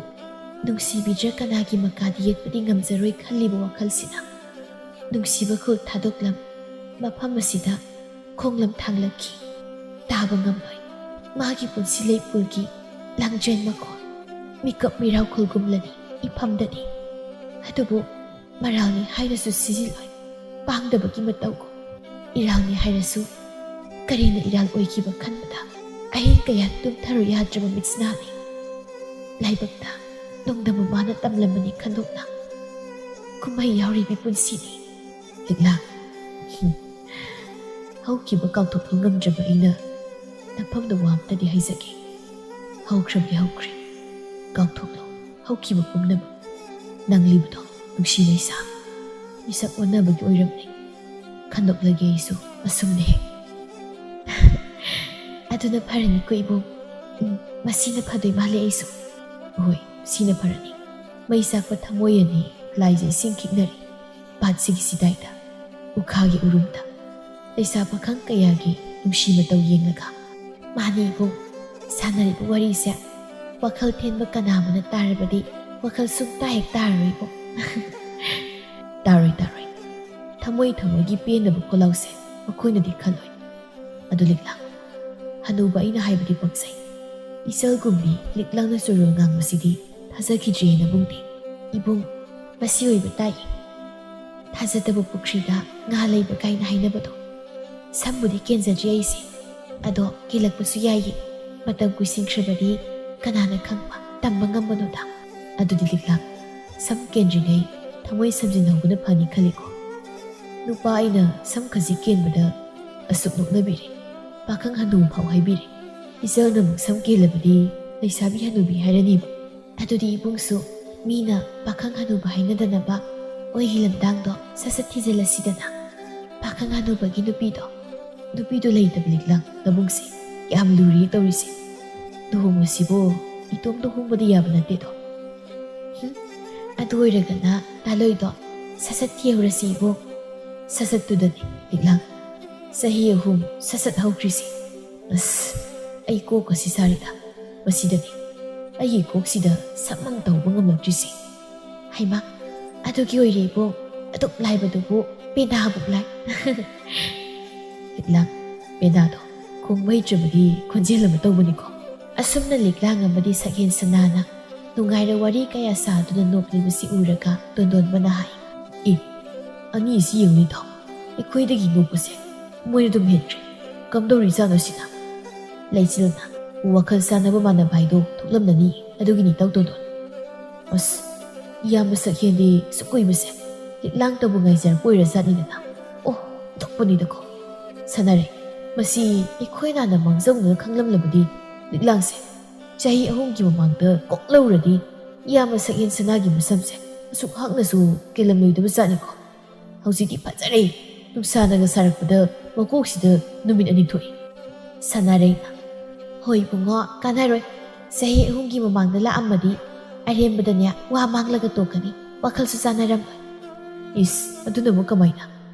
ꯅꯨꯡꯁꯤꯕꯤꯗ꯭ꯔ ꯀꯅꯥꯒꯤ ꯃꯀꯥꯗ ꯌꯦꯠꯄꯗꯤ ꯉꯝꯖꯔꯣꯏ ꯈꯜꯂꯤꯕ ꯋꯥꯈꯜꯁꯤꯅ, ꯅꯨꯡꯁꯤꯕ ꯈꯨꯜ ꯊꯥꯗꯣꯛꯂꯝ ꯃꯐꯝ ꯑꯁꯤꯗ ꯈꯣꯡꯂꯝ ꯊꯥꯡꯂꯛꯈꯤ꯫ ꯇꯥꯕ ꯉꯝꯂꯣꯏ ꯃꯥꯒꯤ ꯄꯨꯟꯁꯤ ꯂꯩꯄꯨꯜꯒꯤ ꯂꯥꯡꯖꯦꯟ ꯃꯈꯣꯜ꯫ ꯃꯤꯀꯞ ꯃꯤꯔꯥꯎꯈꯨꯜꯒꯨꯝꯂꯅꯤ ꯏꯐꯝꯗꯗꯤ꯫ ꯑꯗꯨꯕꯨ ꯃꯔꯥꯜꯅꯤ ꯍꯥꯏꯅꯁꯨ ꯁꯤꯖꯤꯜꯂꯣꯏ ꯄꯥꯡꯗꯕꯒꯤ ꯃꯇꯧꯒꯨꯝ꯫ ꯏꯔꯥꯜꯅꯤ ꯍꯥꯏꯔꯁꯨ ꯀꯔꯤꯅ ꯏꯔꯥꯜ ꯑꯣꯏꯈꯤꯕ ꯈꯟꯕꯗ ꯑꯍꯤꯡ ꯀꯌꯥ ꯇꯨꯝꯊꯔꯨ ꯌꯥꯗ꯭ꯔꯕ ꯃꯤꯠꯁꯅꯥꯅꯤ꯫ ꯂꯥꯏꯕꯛꯇ ꯅꯣꯡꯗꯝꯕ ꯃꯥꯅ ꯇꯝꯂꯝꯕꯅꯤ ꯈꯟꯗꯣꯛꯅ ꯀꯨꯝꯍꯩ ꯌꯥꯎꯔꯤꯕꯤ ꯄꯨꯟꯁꯤꯅꯤ꯫ ꯂꯤꯛꯂꯥ, ꯍꯨꯝ, ꯍꯧꯈꯤꯕ ꯀꯥꯎꯊꯣꯛꯄ ꯉꯝꯗ꯭ꯔꯕ ꯑꯩꯅ ꯅꯐꯝꯗ ꯋꯥ ꯑꯝꯇꯗꯤ ꯍꯥꯏꯖꯒꯦ꯫ ꯍꯧꯈ꯭ꯔꯕꯗꯤ ꯍꯧꯈ꯭ꯔꯦ, ꯀꯥꯎꯊꯣꯛꯂꯣ ꯍꯧꯈꯤꯕ ꯄꯨꯝꯅꯃꯛ꯫ ꯅꯪꯂꯤꯕꯗꯣ ꯅꯨꯡꯁꯤ ꯂꯩꯁꯥ, ꯃꯤꯁꯛ ꯑꯣꯟꯅꯕꯒꯤ ꯑꯣꯏꯔꯝꯂꯦ꯫ ꯈꯟꯗꯣꯛꯂꯒꯦ ꯑꯩꯁꯨ ꯑꯁꯨꯝꯅ ꯍꯦꯛ꯫ ꯑꯗꯨꯅ ꯐꯔꯅꯤꯀꯣ ꯏꯕꯨꯡ꯫ ꯎꯝ, ꯃꯁꯤꯅ ꯐꯗꯣꯏ ꯃꯥꯜꯂꯦ ꯑꯩꯁꯨ꯫ ꯍꯣꯏ, ꯁꯤꯅ ꯐꯔꯅꯤ꯫ ꯃꯩ ꯆꯥꯛꯄ ꯊꯃꯣꯏ ꯑꯅꯤ ꯂꯥꯏꯖ ꯏꯁꯤꯡ ꯈꯤꯛꯅꯔꯤ꯫ ꯄꯥꯠꯁꯤꯒꯤ ꯁꯤꯗꯥꯏꯗ, ꯎꯈꯥꯒꯤ ꯎꯔꯨꯝꯗ꯫ ꯂꯩꯁꯥ ꯄꯥꯈꯪ ꯀꯌꯥꯒꯤ ꯅꯨꯡꯁꯤ ꯃꯇꯧ ꯌꯦꯡꯂꯒ꯫ ꯃꯥꯅꯤ ꯏꯕꯨꯡ, ꯁꯥꯟꯅꯔꯤꯕ ꯋꯥꯔꯤꯁꯦ ꯋꯥꯈꯜ ꯊꯦꯟꯕ ꯀꯅꯥ ꯑꯃꯅ ꯇꯥꯔꯕꯗꯤ ꯋꯥꯈꯜ ꯁꯨꯡꯇꯥ ꯍꯦꯛ ꯇꯥꯔꯔꯣꯏꯕꯣ꯫ ꯇꯥꯔꯣꯏ, ꯇꯥꯔꯣꯏ꯫ ꯊꯃꯣꯏ ꯊꯃꯣꯏꯒꯤ ꯄꯦꯟꯅꯕ ꯈꯣꯜꯂꯥꯎꯁꯦ ꯃꯈꯣꯏꯅꯗꯤ ꯈꯜꯂꯣꯏ꯫ ꯑꯗꯨ ꯂꯤꯛꯂꯥ, ꯍꯅꯨꯕ ꯑꯩꯅ ꯍꯥꯏꯕꯗꯤ ꯄꯛꯆꯩ꯫ ꯏꯆꯜꯒꯨꯝꯕꯤ ꯂꯤꯛꯂꯥꯡꯅ ꯆꯣꯏꯔꯣꯜ ꯉꯥꯡꯕꯁꯤꯗꯤ ꯊꯥꯖꯈꯤꯗ꯭ꯔꯦ ꯅꯕꯨꯡꯗꯤ꯫ ꯏꯕꯨꯡ, ꯃꯁꯤ ꯑꯣꯏꯕ ꯇꯥꯏ꯫ ꯊꯥꯖꯗꯕ ꯄꯨꯈ꯭ꯔꯤꯗ ꯉꯥ ꯂꯩꯕ ꯀꯥꯏꯅ ꯍꯥꯏꯅꯕꯗꯣ꯫ ꯁꯝꯕꯨꯗꯤ ꯀꯦꯟꯖꯗ꯭ꯔꯤ ꯑꯩꯁꯦ꯫ ꯑꯗꯣ ꯀꯦꯜꯂꯛꯄꯁꯨ ꯌꯥꯏꯌꯦ꯫ ꯃꯇꯝ ꯀꯨꯏꯁꯤꯟꯈ꯭ꯔꯕꯗꯤ ꯀꯅꯥꯅ ꯈꯪꯕ, ꯇꯝꯕ ꯉꯝꯕꯅꯣꯗ꯫ ꯑꯗꯨꯗꯤ ꯂꯤꯛꯂꯥ, ꯁꯝ ꯀꯦꯟꯗ꯭ꯔꯤꯉꯩ ꯊꯃꯣꯏ ꯁꯝꯖꯤꯟꯍꯧꯕꯅ ꯐꯅꯤ ꯈꯜꯂꯤꯀꯣ꯫ ꯅꯨꯄꯥ ꯑꯩꯅ ꯁꯝ ꯈꯖꯤꯛ ꯀꯦꯟꯕꯗ ꯑꯁꯨꯛ ꯅꯣꯛꯅꯕꯤꯔꯦ꯫ ꯄꯥꯈꯪ ꯍꯅꯨ ꯐꯥꯎ ꯍꯥꯏꯕꯤꯔꯦ꯫ ꯏꯆꯜꯅ ꯑꯃꯨꯛ ꯁꯝ ꯀꯦꯜꯂꯕꯗꯤ ꯂꯩꯁꯥꯕꯤ ꯍꯅꯨꯕꯤ ꯍꯥꯏꯔꯅꯤꯕ꯫ ꯑꯗꯨꯗꯤ ꯏꯕꯨꯡꯁꯨ ꯃꯤꯅ ꯄꯥꯈꯪ ꯍꯅꯨꯕ ꯍꯥꯏꯅꯗꯅꯕ ꯑꯣꯏꯒꯤ ꯂꯝꯗꯥꯡꯗꯣ ꯁꯠ ꯁꯠ ꯊꯤꯖꯤꯜꯂꯁꯤꯗꯅ꯫ ꯄꯥꯈꯪ ꯍꯅꯨꯕꯒꯤ ꯅꯨꯄꯤꯗꯣ, ꯅꯨꯄꯤꯗꯣ ꯂꯩꯇꯕ ꯂꯤꯛꯂꯥꯡ ꯅꯕꯨꯡꯁꯦ ꯌꯥꯝ ꯂꯨꯔꯤ ꯇꯧꯔꯤꯁꯦ꯫ ꯂꯨꯍꯣꯡꯕꯁꯤꯕꯨ ꯏꯇꯣꯝ ꯂꯨꯍꯣꯡꯕꯗꯤ ꯌꯥꯕ ꯅꯠꯇꯦꯗꯣ꯫ ꯍꯨꯝ, ꯑꯗꯨ ꯑꯣꯏꯔꯒꯅ ꯇꯥꯂꯣꯏꯗꯣ ꯁꯠ ꯁꯠ ꯊꯤꯍꯧꯔꯁꯤ ꯏꯕꯨꯡ꯫ ꯁꯠ ꯁꯠꯇꯨꯗꯅꯤ ꯂꯤꯛꯂꯥꯡ꯫ ꯆꯍꯤ ꯑꯍꯨꯝ ꯁꯠ ꯁꯠ ꯍꯧꯈ꯭ꯔꯤꯁꯦ꯫ ꯑꯁ, ꯑꯩ ꯀꯣꯛꯀꯁꯤ ꯁꯥꯔꯤꯗ꯫ ꯃꯁꯤꯗꯅꯤ ꯑꯩꯒꯤ ꯀꯣꯛꯁꯤꯗ ꯁꯛꯃꯪ ꯇꯧꯕ ꯉꯝꯂꯛꯇ꯭ꯔꯤꯁꯦ꯫ ꯍꯩꯃꯥ, ꯑꯗꯨꯒꯤ ꯑꯣꯏꯔꯦ ꯏꯕꯨꯡ, ꯑꯗꯨꯛ ꯂꯥꯏꯕꯗꯨꯕꯨ ꯄꯦꯅꯥꯕꯨ ꯂꯥꯏ꯫ ꯂꯤꯛꯂꯥꯡ, ꯄꯦꯅꯥꯗꯣ ꯈꯣꯡꯕ ꯍꯩꯇ꯭ꯔꯕꯗꯤ ꯈꯣꯟꯖꯦꯜ ꯑꯃ ꯇꯧꯕꯅꯤꯀꯣ꯫ ꯑꯁꯨꯝꯅ ꯂꯤꯛꯂꯥꯡ ꯑꯃꯗꯤ ꯁꯛꯍꯦꯟ ꯁꯅꯥꯅ ꯅꯨꯡꯉꯥꯏꯔ ꯋꯥꯔꯤ ꯀꯌꯥ ꯁꯥꯗꯨꯅ ꯅꯣꯛꯂꯤꯕꯁꯤ ꯎꯔꯒ ꯇꯣꯟꯗꯣꯟꯕꯅ ꯍꯥꯏ, "ꯑꯦ, ꯑꯅꯤꯁꯤ ꯌꯦꯡꯉꯨꯅꯦ ꯏꯇꯥꯎ, ꯑꯩꯈꯣꯏꯗꯒꯤ ꯅꯣꯛꯄꯁꯦ ꯃꯣꯏꯅ ꯑꯗꯨꯝ ꯍꯦꯟꯈ꯭ꯔꯦ꯫ ꯀꯝꯗꯧꯔꯤꯖꯥꯠꯅꯣ ꯁꯤꯅ?" ꯂꯩꯆꯤꯜꯅ, "ꯋꯥꯈꯜ ꯆꯥꯟꯅꯕ ꯃꯥꯟꯅꯕ ꯍꯥꯏꯗꯣ ꯊꯣꯛꯂꯝꯂꯅꯤ, ꯑꯗꯨꯒꯤꯅꯤ ꯏꯇꯥꯎ ꯇꯣꯟꯗꯣꯟ꯫ ꯑꯁ, ꯏꯌꯥꯝꯕ ꯁꯛꯍꯦꯟꯗꯤ ꯁꯨꯛ ꯀꯨꯏꯕꯁꯦ ꯂꯤꯛꯂꯥꯡꯇꯕꯨ ꯉꯥꯏꯖꯔꯛꯄ ꯑꯣꯏꯔꯖꯥꯠꯅꯤꯗꯅ꯫ ꯑꯣ, ꯑꯣꯟꯊꯣꯛꯄꯅꯤꯗꯀꯣ꯫ ꯁꯥꯟꯅꯔꯦ, ꯃꯁꯤ ꯑꯩꯈꯣꯏ ꯅꯥꯟꯅ ꯃꯥꯡꯖꯧꯅꯅ ꯈꯪꯂꯝꯂꯕꯗꯤ ꯂꯤꯛꯂꯥꯡꯁꯦ ꯆꯍꯤ ꯑꯍꯨꯝꯒꯤ ꯃꯃꯥꯡꯗ ꯀꯣꯛ ꯂꯧꯔꯗꯤ ꯏꯌꯥꯝꯕ ꯁꯛꯍꯦꯟ ꯁꯅꯥꯒꯤ ꯃꯁꯝꯁꯦ ꯑꯁꯨꯛ ꯍꯥꯛꯅꯁꯨ ꯀꯦꯜꯂꯝꯂꯣꯏꯗꯕ ꯖꯥꯠꯅꯤꯀꯣ꯫ ꯍꯧꯖꯤꯛꯇꯤ ꯐꯖꯔꯦ, ꯅꯨꯡꯁꯥꯅꯒ ꯁꯥꯔꯛꯄꯗ ꯃꯀꯣꯛꯁꯤꯗ ꯅꯨꯃꯤꯠ ꯑꯅꯤ ꯊꯣꯛꯏ꯫" ꯁꯥꯟꯅꯔꯩꯅ, "ꯍꯣꯏ ꯏꯕꯨꯡꯉꯣ, ꯀꯥꯟꯅꯔꯣꯏ꯫ ꯆꯍꯤ ꯑꯍꯨꯝꯒꯤ ꯃꯃꯥꯡꯗ ꯂꯥꯛꯑꯝꯃꯗꯤ ꯑꯔꯦꯝꯕꯗꯅꯦ ꯋꯥ ꯃꯥꯡꯂꯒ ꯇꯣꯛꯀꯅꯤ, ꯋꯥꯈꯜꯁꯨ ꯆꯥꯟꯅꯔꯝꯃꯣꯏ꯫" "ꯏꯁ, ꯑꯗꯨꯅ ꯑꯃꯨꯛ ꯀꯃꯥꯏꯅ?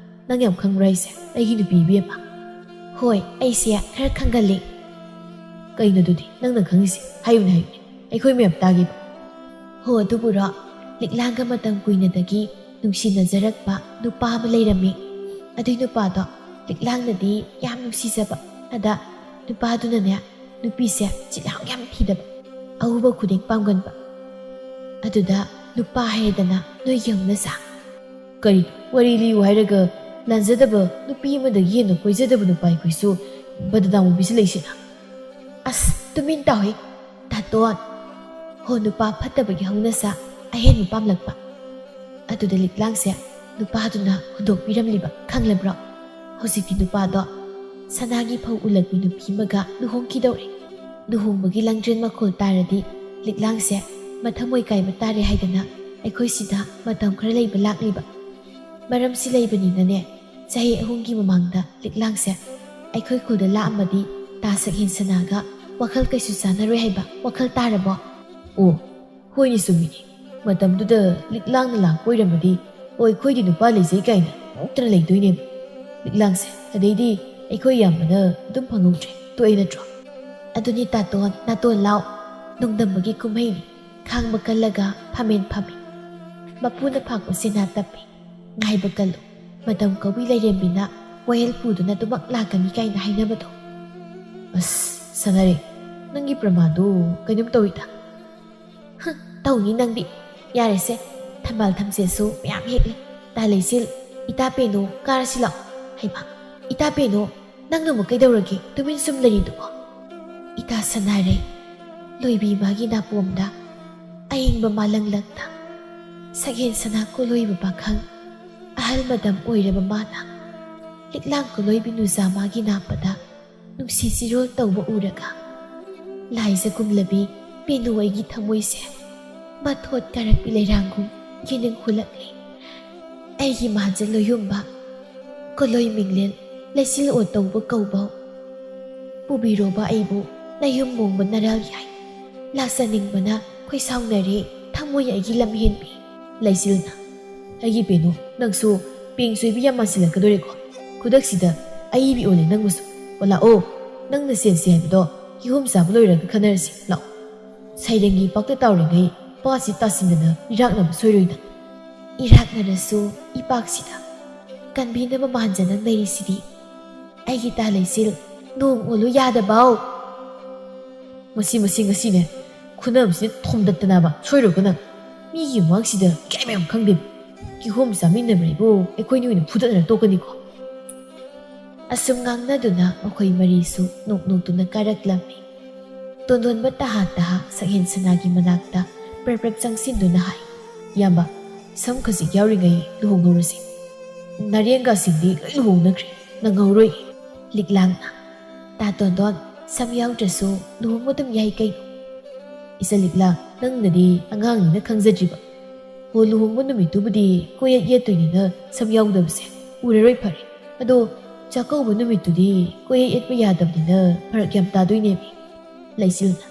ꯅꯪ ꯌꯥꯝ ꯈꯪꯕ꯭ꯔꯥ ꯍꯥꯏꯁꯦ, ꯑꯩꯒꯤ ꯅꯨꯄꯤ ꯏꯕꯦꯝꯃ?" "ꯍꯣꯏ, ꯑꯩꯁꯦ ꯈꯔ ꯈꯪꯒꯜꯂꯤ꯫" "ꯀꯩꯅꯣ ꯑꯗꯨꯗꯤ ꯅꯪꯅ ꯈꯪꯉꯤꯁꯦ? ꯍꯥꯏꯌꯨꯅꯦ, ꯍꯥꯏꯌꯨꯅꯦ, ꯑꯩꯈꯣꯏ ꯃꯌꯥꯝ ꯇꯥꯒꯦꯕ꯫" "ꯍꯣ, ꯑꯗꯨꯕꯨꯔꯣ, ꯂꯤꯛꯂꯥꯡꯒ ꯃꯇꯝ ꯀꯨꯏꯅꯗꯒꯤ ꯅꯨꯡꯁꯤꯅꯖꯔꯛꯄ ꯅꯨꯄꯥ ꯑꯃ ꯂꯩꯔꯝꯃꯤ꯫ ꯑꯗꯨꯏ ꯅꯨꯄꯥꯗꯣ ꯂꯤꯛꯂꯥꯡꯅꯗꯤ ꯌꯥꯝ ꯅꯨꯡꯁꯤꯖꯕ꯫ ꯑꯗ ꯅꯨꯄꯥꯗꯨꯅꯅꯦ, ꯅꯨꯄꯤꯁꯦ ꯆꯤꯜꯍꯥꯎ ꯌꯥꯝ ꯊꯤꯗꯕ, ꯑꯎꯕ ꯈꯨꯗꯤꯡ ꯄꯥꯝꯒꯟꯕ꯫ ꯑꯗꯨꯗ ꯅꯨꯄꯥ ꯍꯥꯏꯔꯦꯗꯅ, ꯅꯣꯏꯒꯤ ꯍꯧꯅꯁꯥ꯫" "ꯀꯔꯤ ꯋꯥꯔꯤ ꯂꯤꯌꯨ ꯍꯥꯏꯔꯒ ꯂꯥꯟꯖꯗꯕ ꯅꯨꯄꯤ ꯑꯃꯗꯒꯤ ꯍꯦꯟꯅ ꯀꯣꯏꯖꯗꯕ ꯅꯨꯄꯥ ꯑꯩꯈꯣꯏꯁꯨ ꯕꯗꯅꯥꯝ ꯑꯣꯏꯕꯤꯁꯤ ꯂꯩꯁꯤꯅ?" "ꯑꯁ, ꯇꯨꯃꯤꯟ ꯇꯥꯎꯍꯦ, ꯇꯥꯇꯣꯟ꯫ ꯍꯣ, ꯅꯨꯄꯥ ꯐꯠꯇꯕꯒꯤ ꯍꯧꯅꯁꯥ ꯑꯍꯦꯟꯕ ꯄꯥꯝꯂꯛꯄ꯫ ꯑꯗꯨꯗ ꯂꯤꯛꯂꯥꯡꯁꯦ ꯅꯨꯄꯥꯗꯨꯅ ꯍꯨꯟꯗꯣꯛꯄꯤꯔꯝꯂꯤꯕ, ꯈꯪꯂꯕ꯭ꯔꯣ? ꯍꯧꯖꯤꯛꯇꯤ ꯅꯨꯄꯥꯗꯣ ꯁꯅꯥꯒꯤ ꯐꯧ ꯎꯂꯛꯄꯤ ꯅꯨꯄꯤ ꯑꯃꯒ ꯂꯨꯍꯣꯡꯈꯤꯗꯧꯔꯦ꯫ ꯂꯨꯍꯣꯡꯕꯒꯤ ꯂꯪꯖꯦꯜ ꯃꯈꯣꯜ ꯇꯥꯔꯗꯤ ꯂꯤꯛꯂꯥꯡꯁꯦ ꯃꯊꯃꯣꯏ ꯀꯥꯏꯕ ꯇꯥꯔꯦ ꯍꯥꯏꯗꯅ ꯑꯩꯈꯣꯏ ꯁꯤꯗ ꯃꯇꯝ ꯈꯔ ꯂꯩꯕ ꯂꯥꯛꯂꯤꯕ꯫ ꯃꯔꯝꯁꯤ ꯂꯩꯕꯅꯤꯅꯅꯦ, ꯆꯍꯤ ꯑꯍꯨꯝꯒꯤ ꯃꯃꯥꯡꯗ ꯂꯤꯛꯂꯥꯡꯁꯦ ꯑꯩꯈꯣꯏ ꯈꯨꯜꯗ ꯂꯥꯛꯑꯝꯃꯗꯤ ꯇꯥ ꯁꯛꯍꯦꯟ ꯁꯅꯥꯒ ꯋꯥꯈꯜ ꯀꯩꯁꯨ ꯆꯥꯟꯅꯔꯣꯏ ꯍꯥꯏꯕ꯫ ꯋꯥꯈꯜ ꯇꯥꯔꯕꯣ? ꯑꯣ, ꯍꯣꯏꯅꯦ, ꯆꯨꯝꯃꯤꯅꯦ꯫ ꯃꯇꯝꯗꯨꯗ ꯂꯤꯛꯂꯥꯡꯅ ꯂꯥꯛꯄ ꯑꯣꯏꯔꯝꯃꯗꯤ, "ꯑꯣ, ꯑꯩꯈꯣꯏꯗꯤ ꯅꯨꯄꯥ ꯂꯩꯖꯩ" ꯀꯥꯏꯅ ꯅꯣꯛꯇꯅ ꯂꯩꯗꯣꯏꯅꯦꯕ꯫ ꯂꯤꯛꯂꯥꯡꯁꯦ ꯑꯗꯩꯗꯤ ꯑꯩꯈꯣꯏ ꯏꯌꯥꯝꯕꯅ ꯑꯗꯨꯝ ꯐꯪꯍꯧꯗ꯭ꯔꯦ, ꯇꯣꯛꯑꯦ ꯅꯠꯇ꯭ꯔꯣ? ꯑꯗꯨꯅꯤ ꯇꯥꯇꯣꯟ, ꯅꯥꯇꯣꯟ ꯂꯥꯎ꯫ ꯅꯣꯡꯗꯝꯕꯒꯤ ꯀꯨꯝꯍꯩꯅꯤ꯫ ꯈꯥꯡꯕ ꯀꯜꯂꯒ ꯐꯝꯃꯦꯟ ꯐꯝꯃꯤ꯫ ꯃꯄꯨꯅ ꯐꯥꯛꯄ ꯁꯤꯅꯥ ꯇꯞꯄꯤ꯫ ꯉꯥꯏꯕ ꯀꯜꯂꯨ꯫ ꯃꯇꯝ ꯀꯧꯏ ꯂꯩꯔꯦꯝꯕꯤꯅ ꯋꯥꯌꯦꯜ ꯄꯨꯗꯨꯅ ꯑꯗꯨꯃꯛ ꯂꯥꯛꯀꯅꯤ ꯀꯥꯏꯅ ꯍꯥꯏꯅꯕꯗꯣ꯫ ꯑꯁ, ꯁꯥꯟꯅꯔꯦ꯫ ꯅꯪꯒꯤ ꯄ꯭ꯔꯃꯥꯟꯗꯣ ꯀꯩꯅꯣꯝ ꯇꯧꯏꯗ꯫ ꯍ, ꯇꯧꯅꯤ ꯅꯪꯗꯤ꯫ ꯌꯥꯔꯦꯁꯦ, ꯊꯝꯕꯥꯜ ꯊꯝꯆꯦꯠꯁꯨ ꯃꯌꯥꯝ ꯍꯦꯛꯂꯦ꯫ ꯇꯥ ꯂꯩꯆꯤꯜ, ꯏꯇꯥ ꯄꯦꯅꯨ, ꯀꯥꯔꯁꯤ ꯂꯥꯛꯑꯣ꯫ ꯍꯩꯃꯥ, ꯏꯇꯥ ꯄꯦꯅꯨ, ꯅꯪꯅꯕꯨ ꯀꯩꯗꯧꯔꯒꯦ ꯇꯨꯃꯤꯟ ꯁꯨꯝ ꯂꯩꯔꯤꯗꯨꯕꯣ? ꯏꯇꯥ ꯁꯅꯥꯔꯩ, ꯂꯣꯏꯕꯤ ꯃꯥꯒꯤ ꯅꯥꯄꯣꯝꯗ ꯑꯌꯤꯡꯕ ꯃꯥꯂꯪꯂꯛꯇ ꯁꯛꯍꯦꯟ ꯁꯅꯥ ꯀꯣꯂꯣꯏꯕ ꯄꯥꯈꯪ ꯑꯍꯜ ꯃꯇꯝ ꯑꯣꯏꯔꯕ ꯃꯥꯅ ꯂꯤꯛꯂꯥꯡ ꯀꯣꯂꯣꯏꯕꯤ ꯅꯨꯖꯥ ꯃꯥꯒꯤ ꯅꯥꯞꯄꯗ ꯅꯨꯡꯁꯤ ꯆꯤꯔꯣꯜ ꯇꯧꯕ ꯎꯔꯒ ꯂꯥꯏꯖ ꯀꯨꯝꯂꯕꯤ ꯄꯦꯅꯨ ꯑꯩꯒꯤ ꯊꯃꯣꯏꯁꯦ ꯃꯊꯣꯠ ꯀꯥꯔꯛꯄꯤ ꯂꯩꯔꯥꯡꯒꯨꯝ ꯌꯦꯅꯤꯡ ꯍꯨꯜꯂꯛꯂꯦ꯫ ꯑꯩꯒꯤ ꯃꯥꯟꯖ ꯂꯣꯏꯌꯨꯝꯕ ꯀꯣꯂꯣꯏ ꯃꯤꯡꯂꯦꯟ ꯂꯩꯆꯤꯜ ꯑꯣ ꯇꯧꯕ ꯀꯧꯕꯧ꯫ ꯄꯨꯕꯤꯔꯣꯕ ꯑꯩꯕꯨ ꯅꯌꯨꯝ ꯃꯣꯡꯕ ꯅꯔꯥꯜ ꯌꯥꯏ꯫ ꯂꯥꯛꯆꯅꯤꯡꯕꯅ ꯈꯣꯏꯁꯥꯎꯅꯔꯦ ꯊꯃꯣꯏ ꯑꯩꯒꯤ ꯂꯝꯍꯦꯟꯕꯤ꯫ ꯂꯩꯆꯤꯜꯅ, "ꯑꯩꯒꯤ ꯄꯦꯅꯨ, ꯅꯪꯁꯨ ꯄꯦꯡ ꯆꯣꯏꯕꯤ ꯌꯥꯝ ꯃꯥꯟꯁꯤꯜꯂꯛꯀꯗꯣꯔꯦꯀꯣ꯫ ꯈꯨꯗꯛꯁꯤꯗ ꯑꯏꯕꯤ ꯑꯣꯜꯂꯦ ꯅꯪꯕꯨꯁꯨ꯫ ꯑꯣ ꯂꯥꯛꯑꯣ, ꯅꯪꯅ ꯁꯦꯟꯁꯦ ꯍꯥꯏꯕꯗꯣ ꯀꯤꯍꯣꯝ ꯆꯥꯕ ꯂꯣꯏꯔꯒ ꯈꯟꯅꯔꯁꯤ꯫ ꯂꯥꯛꯑꯣ꯫ ꯁꯩꯔꯦꯡꯒꯤ ꯄꯥꯛꯇ ꯇꯥꯎꯔꯤꯉꯩ ꯄꯥꯠꯁꯤ ꯇꯥꯁꯤꯟꯗꯅ ꯏꯔꯥꯛꯅꯕ ꯁꯣꯏꯔꯣꯏꯗ꯫" ꯏꯔꯥꯛꯅꯔꯁꯨ ꯏꯄꯥꯛꯁꯤꯗ ꯀꯟꯕꯤꯅꯕ ꯃꯥꯟꯖꯅ ꯂꯩꯔꯤꯁꯤꯗꯤ꯫ ꯑꯩꯒꯤ ꯇꯥ ꯂꯩꯆꯤꯜ, ꯅꯣꯡ ꯑꯣꯜꯂꯨ ꯌꯥꯗꯕꯧ꯫ ꯃꯁꯤ, ꯃꯁꯤ ꯉꯁꯤꯅꯦ ꯈꯨꯅꯝꯁꯤꯅ ꯊꯣꯝꯗꯠꯇꯅꯕ ꯁꯣꯏꯔꯣꯏꯀꯣ ꯅꯪ꯫ ꯃꯤꯒꯤ ꯃꯃꯥꯡꯁꯤꯗ ꯏꯀꯥꯏ ꯃꯌꯥꯝ ꯈꯪꯗꯦ꯫ ꯀꯤꯍꯣꯝ ꯆꯥꯃꯤꯟꯅꯕꯅꯤꯕꯨ ꯑꯩꯈꯣꯏꯅꯤ ꯑꯣꯏꯅ ꯐꯨꯗꯠꯅꯔ ꯇꯣꯛꯀꯅꯤꯀꯣ꯫ ꯑꯁꯨꯝ ꯉꯥꯡꯅꯗꯨꯅ ꯃꯈꯣꯏ ꯃꯔꯤꯁꯨ ꯅꯣꯛ ꯅꯣꯛꯇꯨꯅ ꯀꯥꯔꯛꯂꯝꯃꯤ꯫ ꯇꯣꯟꯗꯣꯟꯕ ꯇꯍꯥ ꯇꯍꯥ ꯁꯛꯍꯦꯟ ꯁꯅꯥꯒꯤ ꯃꯅꯥꯛꯇ ꯄ꯭ꯔꯞ ꯄ꯭ꯔꯞ ꯆꯪꯁꯤꯟꯗꯨꯅ ꯍꯥꯏ, "ꯏꯌꯥꯝꯕ, ꯁꯝ ꯈꯖꯤꯛ ꯌꯥꯎꯔꯤꯉꯩ ꯂꯨꯍꯣꯡꯍꯧꯔꯁꯤ꯫ ꯅꯥꯔꯦꯡꯒꯁꯤꯡꯗꯤ ꯂꯣꯏ ꯂꯨꯍꯣꯡꯅꯈ꯭ꯔꯦ, ꯅꯪꯍꯧꯔꯣꯏ꯫" ꯂꯤꯛꯂꯥꯡꯅ, "ꯇꯥ ꯇꯣꯟꯗꯣꯟ, ꯁꯝ ꯌꯥꯎꯗ꯭ꯔꯁꯨ ꯂꯨꯍꯣꯡꯕ ꯑꯗꯨꯝ ꯌꯥꯏ ꯀꯩꯅꯣ꯫ ꯏꯆꯜ ꯂꯤꯛꯂꯥ, ꯅꯪꯅꯗꯤ ꯑꯉꯥꯡꯅꯤꯅ ꯈꯪꯖꯗ꯭ꯔꯤꯕ꯫ ꯍꯣ, ꯂꯨꯍꯣꯡꯕ ꯅꯨꯃꯤꯠꯇꯨꯕꯨꯗꯤ ꯀꯣꯏꯌꯦꯠ ꯌꯦꯠꯇꯣꯏꯅꯤꯅ ꯁꯝ ꯌꯥꯎꯗꯕꯁꯦ ꯎꯔꯔꯣꯏ ꯐꯔꯦ꯫ ꯑꯗꯣ ꯆꯥꯛꯀꯧꯕ ꯅꯨꯃꯤꯠꯇꯨꯗꯤ ꯀꯣꯏꯌꯦꯠ ꯌꯦꯠꯄ ꯌꯥꯗꯕꯅꯤꯅ ꯐꯔꯛ ꯌꯥꯝ ꯇꯥꯗꯣꯏꯅꯦꯃꯤ꯫ ꯂꯩꯆꯤꯜꯅ,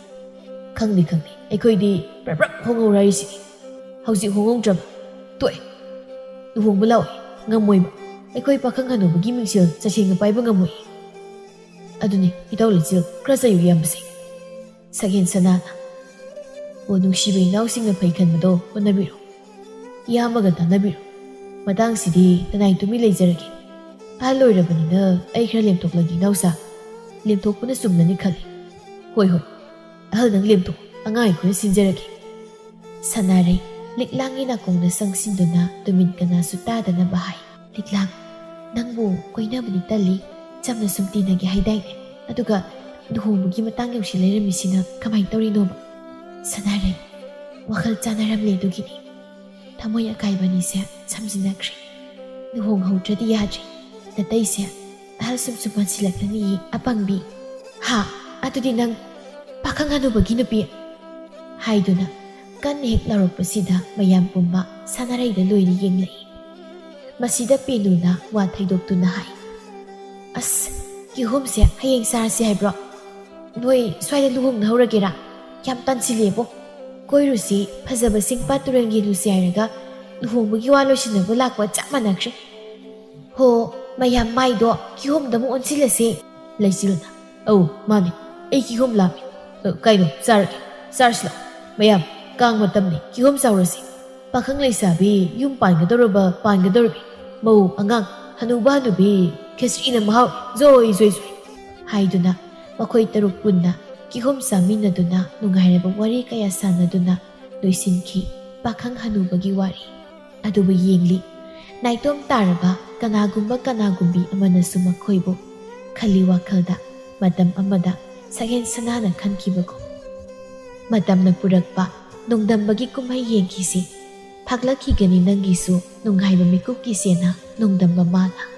ꯈꯪꯗꯦ ꯈꯪꯗꯦ, ꯑꯩꯈꯣꯏꯗꯤ ꯄ꯭ꯔꯞ ꯄ꯭ꯔꯞ ꯍꯣꯡꯍꯧꯔ ꯍꯥꯏꯁꯤꯗꯤ꯫ ꯍꯧꯖꯤꯛ ꯍꯣꯡꯍꯧꯗ꯭ꯔꯕ ꯇꯣꯛꯑꯦ꯫ ꯂꯨꯍꯣꯡꯕ ꯂꯥꯛꯑꯣꯏ, ꯉꯝꯃꯣꯏꯕ꯫ ꯑꯩꯈꯣꯏ ꯄꯥꯈꯪ ꯍꯅꯨꯕꯒꯤ ꯃꯤꯡꯁꯦꯜ ꯇꯁꯦꯡꯅ ꯄꯥꯏꯕ ꯉꯝꯃꯣꯏ꯫ ꯑꯗꯨꯅꯤ ꯏꯇꯥꯎ ꯂꯩꯆꯤꯜ, ꯈꯔ ꯆꯩꯌꯨ ꯏꯌꯥꯝꯕꯁꯦ꯫ ꯁꯛꯍꯦꯟ ꯁꯅꯥꯅ, ꯑꯣ, ꯅꯨꯡꯁꯤꯕ ꯏꯅꯥꯎꯁꯤꯡꯅ ꯐꯩ ꯈꯟꯕꯗꯣ ꯍꯣꯠꯅꯕꯤꯔꯣ꯫ ꯏꯌꯥꯝꯕꯒ ꯇꯥꯟꯅꯕꯤꯔꯣ꯫ ꯃꯇꯥꯡꯁꯤꯗꯤ ꯅꯅꯥꯏ ꯇꯨꯃꯤ ꯂꯩꯖꯔꯒꯦ꯫ ꯑꯍꯜ ꯑꯣꯏꯔꯕꯅꯤꯅ ꯑꯩ ꯈꯔ ꯂꯦꯝꯊꯣꯛꯂꯒꯦ ꯏꯅꯥꯎꯆꯥ꯫ ꯂꯦꯝꯊꯣꯛꯄꯅ ꯆꯨꯝꯂꯅꯤ ꯈꯜꯂꯤ꯫ ꯍꯣꯏ ꯍꯣꯏ, ꯑꯍꯜ ꯅꯪ ꯂꯦꯝꯊꯣꯛ, ꯑꯉꯥꯡ ꯑꯩꯈꯣꯏꯅ ꯁꯤꯟꯖꯔꯒꯦ꯫ ꯁꯅꯥꯔꯩ ꯂꯤꯛꯂꯥꯡꯒꯤ ꯅꯥꯀꯣꯡꯗ ꯆꯪꯁꯤꯟꯗꯨꯅ ꯇꯨꯃꯤꯟ ꯀꯅꯥꯁꯨ ꯇꯥꯗꯅꯕ ꯍꯥꯏ꯫ ꯂꯤꯛꯂꯥꯡ, ꯅꯪꯕꯨ ꯀꯣꯏꯅꯕꯗꯤ ꯇꯜꯂꯤ, ꯆꯝꯅ ꯁꯨꯝ ꯇꯤꯟꯅꯒꯦ ꯍꯥꯏꯗꯥꯏꯅꯦ? ꯑꯗꯨꯒ ꯂꯨꯍꯣꯡꯕꯒꯤ ꯃꯇꯥꯡ ꯌꯧꯁꯤ ꯂꯩꯔꯝꯃꯤꯁꯤꯅ ꯀꯃꯥꯏꯅ ꯇꯧꯔꯤꯅꯣꯕ? ꯁꯅꯥꯔꯩ, ꯋꯥꯈꯜ ꯆꯥꯟꯅꯔꯝꯂꯦ ꯑꯗꯨꯒꯤꯅꯤ꯫ ꯊꯃꯣꯏ ꯑꯀꯥꯏꯕ ꯑꯅꯤꯁꯦ ꯁꯝꯖꯤꯟꯅꯈ꯭ꯔꯦ꯫ ꯂꯨꯍꯣꯡꯍꯧꯗ꯭ꯔꯗꯤ ꯌꯥꯗ꯭ꯔꯦ꯫ ꯅꯇꯩꯁꯦ ꯑꯍꯜ ꯁꯨꯝ ꯁꯨꯝ ꯃꯥꯟꯁꯤꯜꯂꯛꯂꯅꯤꯌꯦ ꯑꯄꯪꯕꯤ꯫ ꯍꯥ? ꯑꯗꯨꯗꯤ ꯅꯪ ꯄꯥꯈꯪ ꯍꯅꯨꯕꯒꯤ ꯅꯨꯄꯤ? ꯍꯥꯏꯗꯨꯅ ꯀꯟꯅ ꯍꯦꯛ ꯂꯥꯎꯔꯛꯄꯁꯤꯗ ꯃꯌꯥꯝ ꯄꯨꯝꯕ ꯁꯅꯥꯔꯩꯗ ꯂꯣꯏꯅ ꯌꯦꯡꯂꯛꯏ꯫ ꯃꯁꯤꯗ ꯄꯦꯅꯨꯅ ꯋꯥ ꯊꯩꯗꯣꯛꯇꯨꯅ ꯍꯥꯏ, "ꯑꯁ, ꯀꯤꯍꯣꯝꯁꯦ ꯍꯌꯦꯡ ꯆꯥꯔꯁꯤ ꯍꯥꯏꯕ꯭ꯔꯣ? ꯅꯣꯏ ꯁ꯭ꯋꯥꯏꯗ ꯂꯨꯍꯣꯡꯅ ꯍꯧꯔꯒꯦꯔꯥ? ꯌꯥꯝ ꯇꯥꯟꯁꯤꯜꯂꯦꯕꯣ꯫ ꯀꯣꯏꯔꯨꯁꯤ, ꯐꯖꯕ ꯆꯤꯡ ꯄꯥꯠ ꯇꯨꯔꯦꯜ ꯌꯦꯡꯂꯨꯁꯤ ꯍꯥꯏꯔꯒ ꯂꯨꯍꯣꯡꯕꯒꯤ ꯋꯥ ꯂꯣꯏꯁꯤꯟꯅꯕ ꯂꯥꯛꯄ ꯆꯞ ꯃꯥꯟꯅꯈ꯭ꯔꯦ꯫ ꯍꯣ, ꯃꯌꯥꯝ ꯃꯥꯏꯗꯣ ꯀꯤꯍꯣꯝꯗ ꯑꯃꯨꯛ ꯑꯣꯟꯁꯤꯜꯂꯁꯦ꯫" ꯂꯩꯆꯤꯜꯅ, "ꯑꯧ, ꯃꯥꯅꯦ, ꯑꯩ ꯀꯤꯍꯣꯝ ꯂꯥꯝꯃꯤ꯫ ꯑ, ꯀꯩꯅꯣ, ꯆꯥꯔꯒꯦ, ꯆꯥꯔꯁꯤ ꯂꯥꯛꯑꯣ꯫ ꯃꯌꯥꯝ, ꯀꯥꯡ ꯃꯇꯝꯅꯤ, ꯀꯤꯍꯣꯝ ꯆꯥꯎꯔꯁꯤ꯫ ꯄꯥꯈꯪ ꯂꯩꯁꯥꯕꯤ, ꯌꯨꯝ ꯄꯥꯟꯒꯗꯧꯔꯕ, ꯄꯥꯟꯒꯗꯧꯔꯕꯤ, ꯃꯧ ꯑꯉꯥꯡ, ꯍꯅꯨꯕ ꯍꯅꯨꯕꯤ, ꯈꯦꯆ꯭ꯔꯤꯅ ꯃꯍꯥꯎ ꯖꯣꯏ ꯖꯣꯏ ꯖꯣꯏ" ꯍꯥꯏꯗꯨꯅ ꯃꯈꯣꯏ ꯇꯔꯨꯛ ꯄꯨꯟꯅ ꯀꯤꯍꯣꯝ ꯆꯥꯃꯤꯟꯅꯗꯨꯅ ꯅꯨꯡꯉꯥꯏꯔꯕ ꯋꯥꯔꯤ ꯀꯌꯥ ꯁꯥꯟꯅꯗꯨꯅ ꯂꯣꯏꯁꯤꯟꯈꯤ ꯄꯥꯈꯪ ꯍꯅꯨꯕꯒꯤ ꯋꯥꯔꯤ꯫ ꯑꯗꯨꯕꯨ ꯌꯦꯡꯂꯤ, ꯅꯥꯏꯇꯣꯝ ꯇꯥꯔꯕ ꯀꯅꯥꯒꯨꯝꯕ ꯀꯅꯥꯒꯨꯝꯕꯤ ꯑꯃꯅꯁꯨ ꯃꯈꯣꯏꯕꯨ ꯈꯜꯂꯤ ꯋꯥꯈꯜꯗ, ꯃꯇꯝ ꯑꯃꯗ ꯁꯛꯍꯦꯟ ꯁꯅꯥꯅ ꯈꯟꯈꯤꯕꯒꯨꯝ꯫ ꯃꯇꯝꯅ ꯄꯨꯔꯛꯄ ꯅꯣꯡꯗꯝꯕꯒꯤ ꯀꯨꯝꯍꯩ ꯌꯦꯡꯈꯤꯁꯤ꯫ ꯐꯥꯛꯂꯛꯈꯤꯒꯅꯤ ꯅꯪꯒꯤꯁꯨ ꯅꯨꯡꯉꯥꯏꯕ ꯃꯤꯀꯨꯞꯀꯤ ꯆꯦꯅ ꯅꯣꯡꯗꯝꯕ ꯃꯥꯅ꯫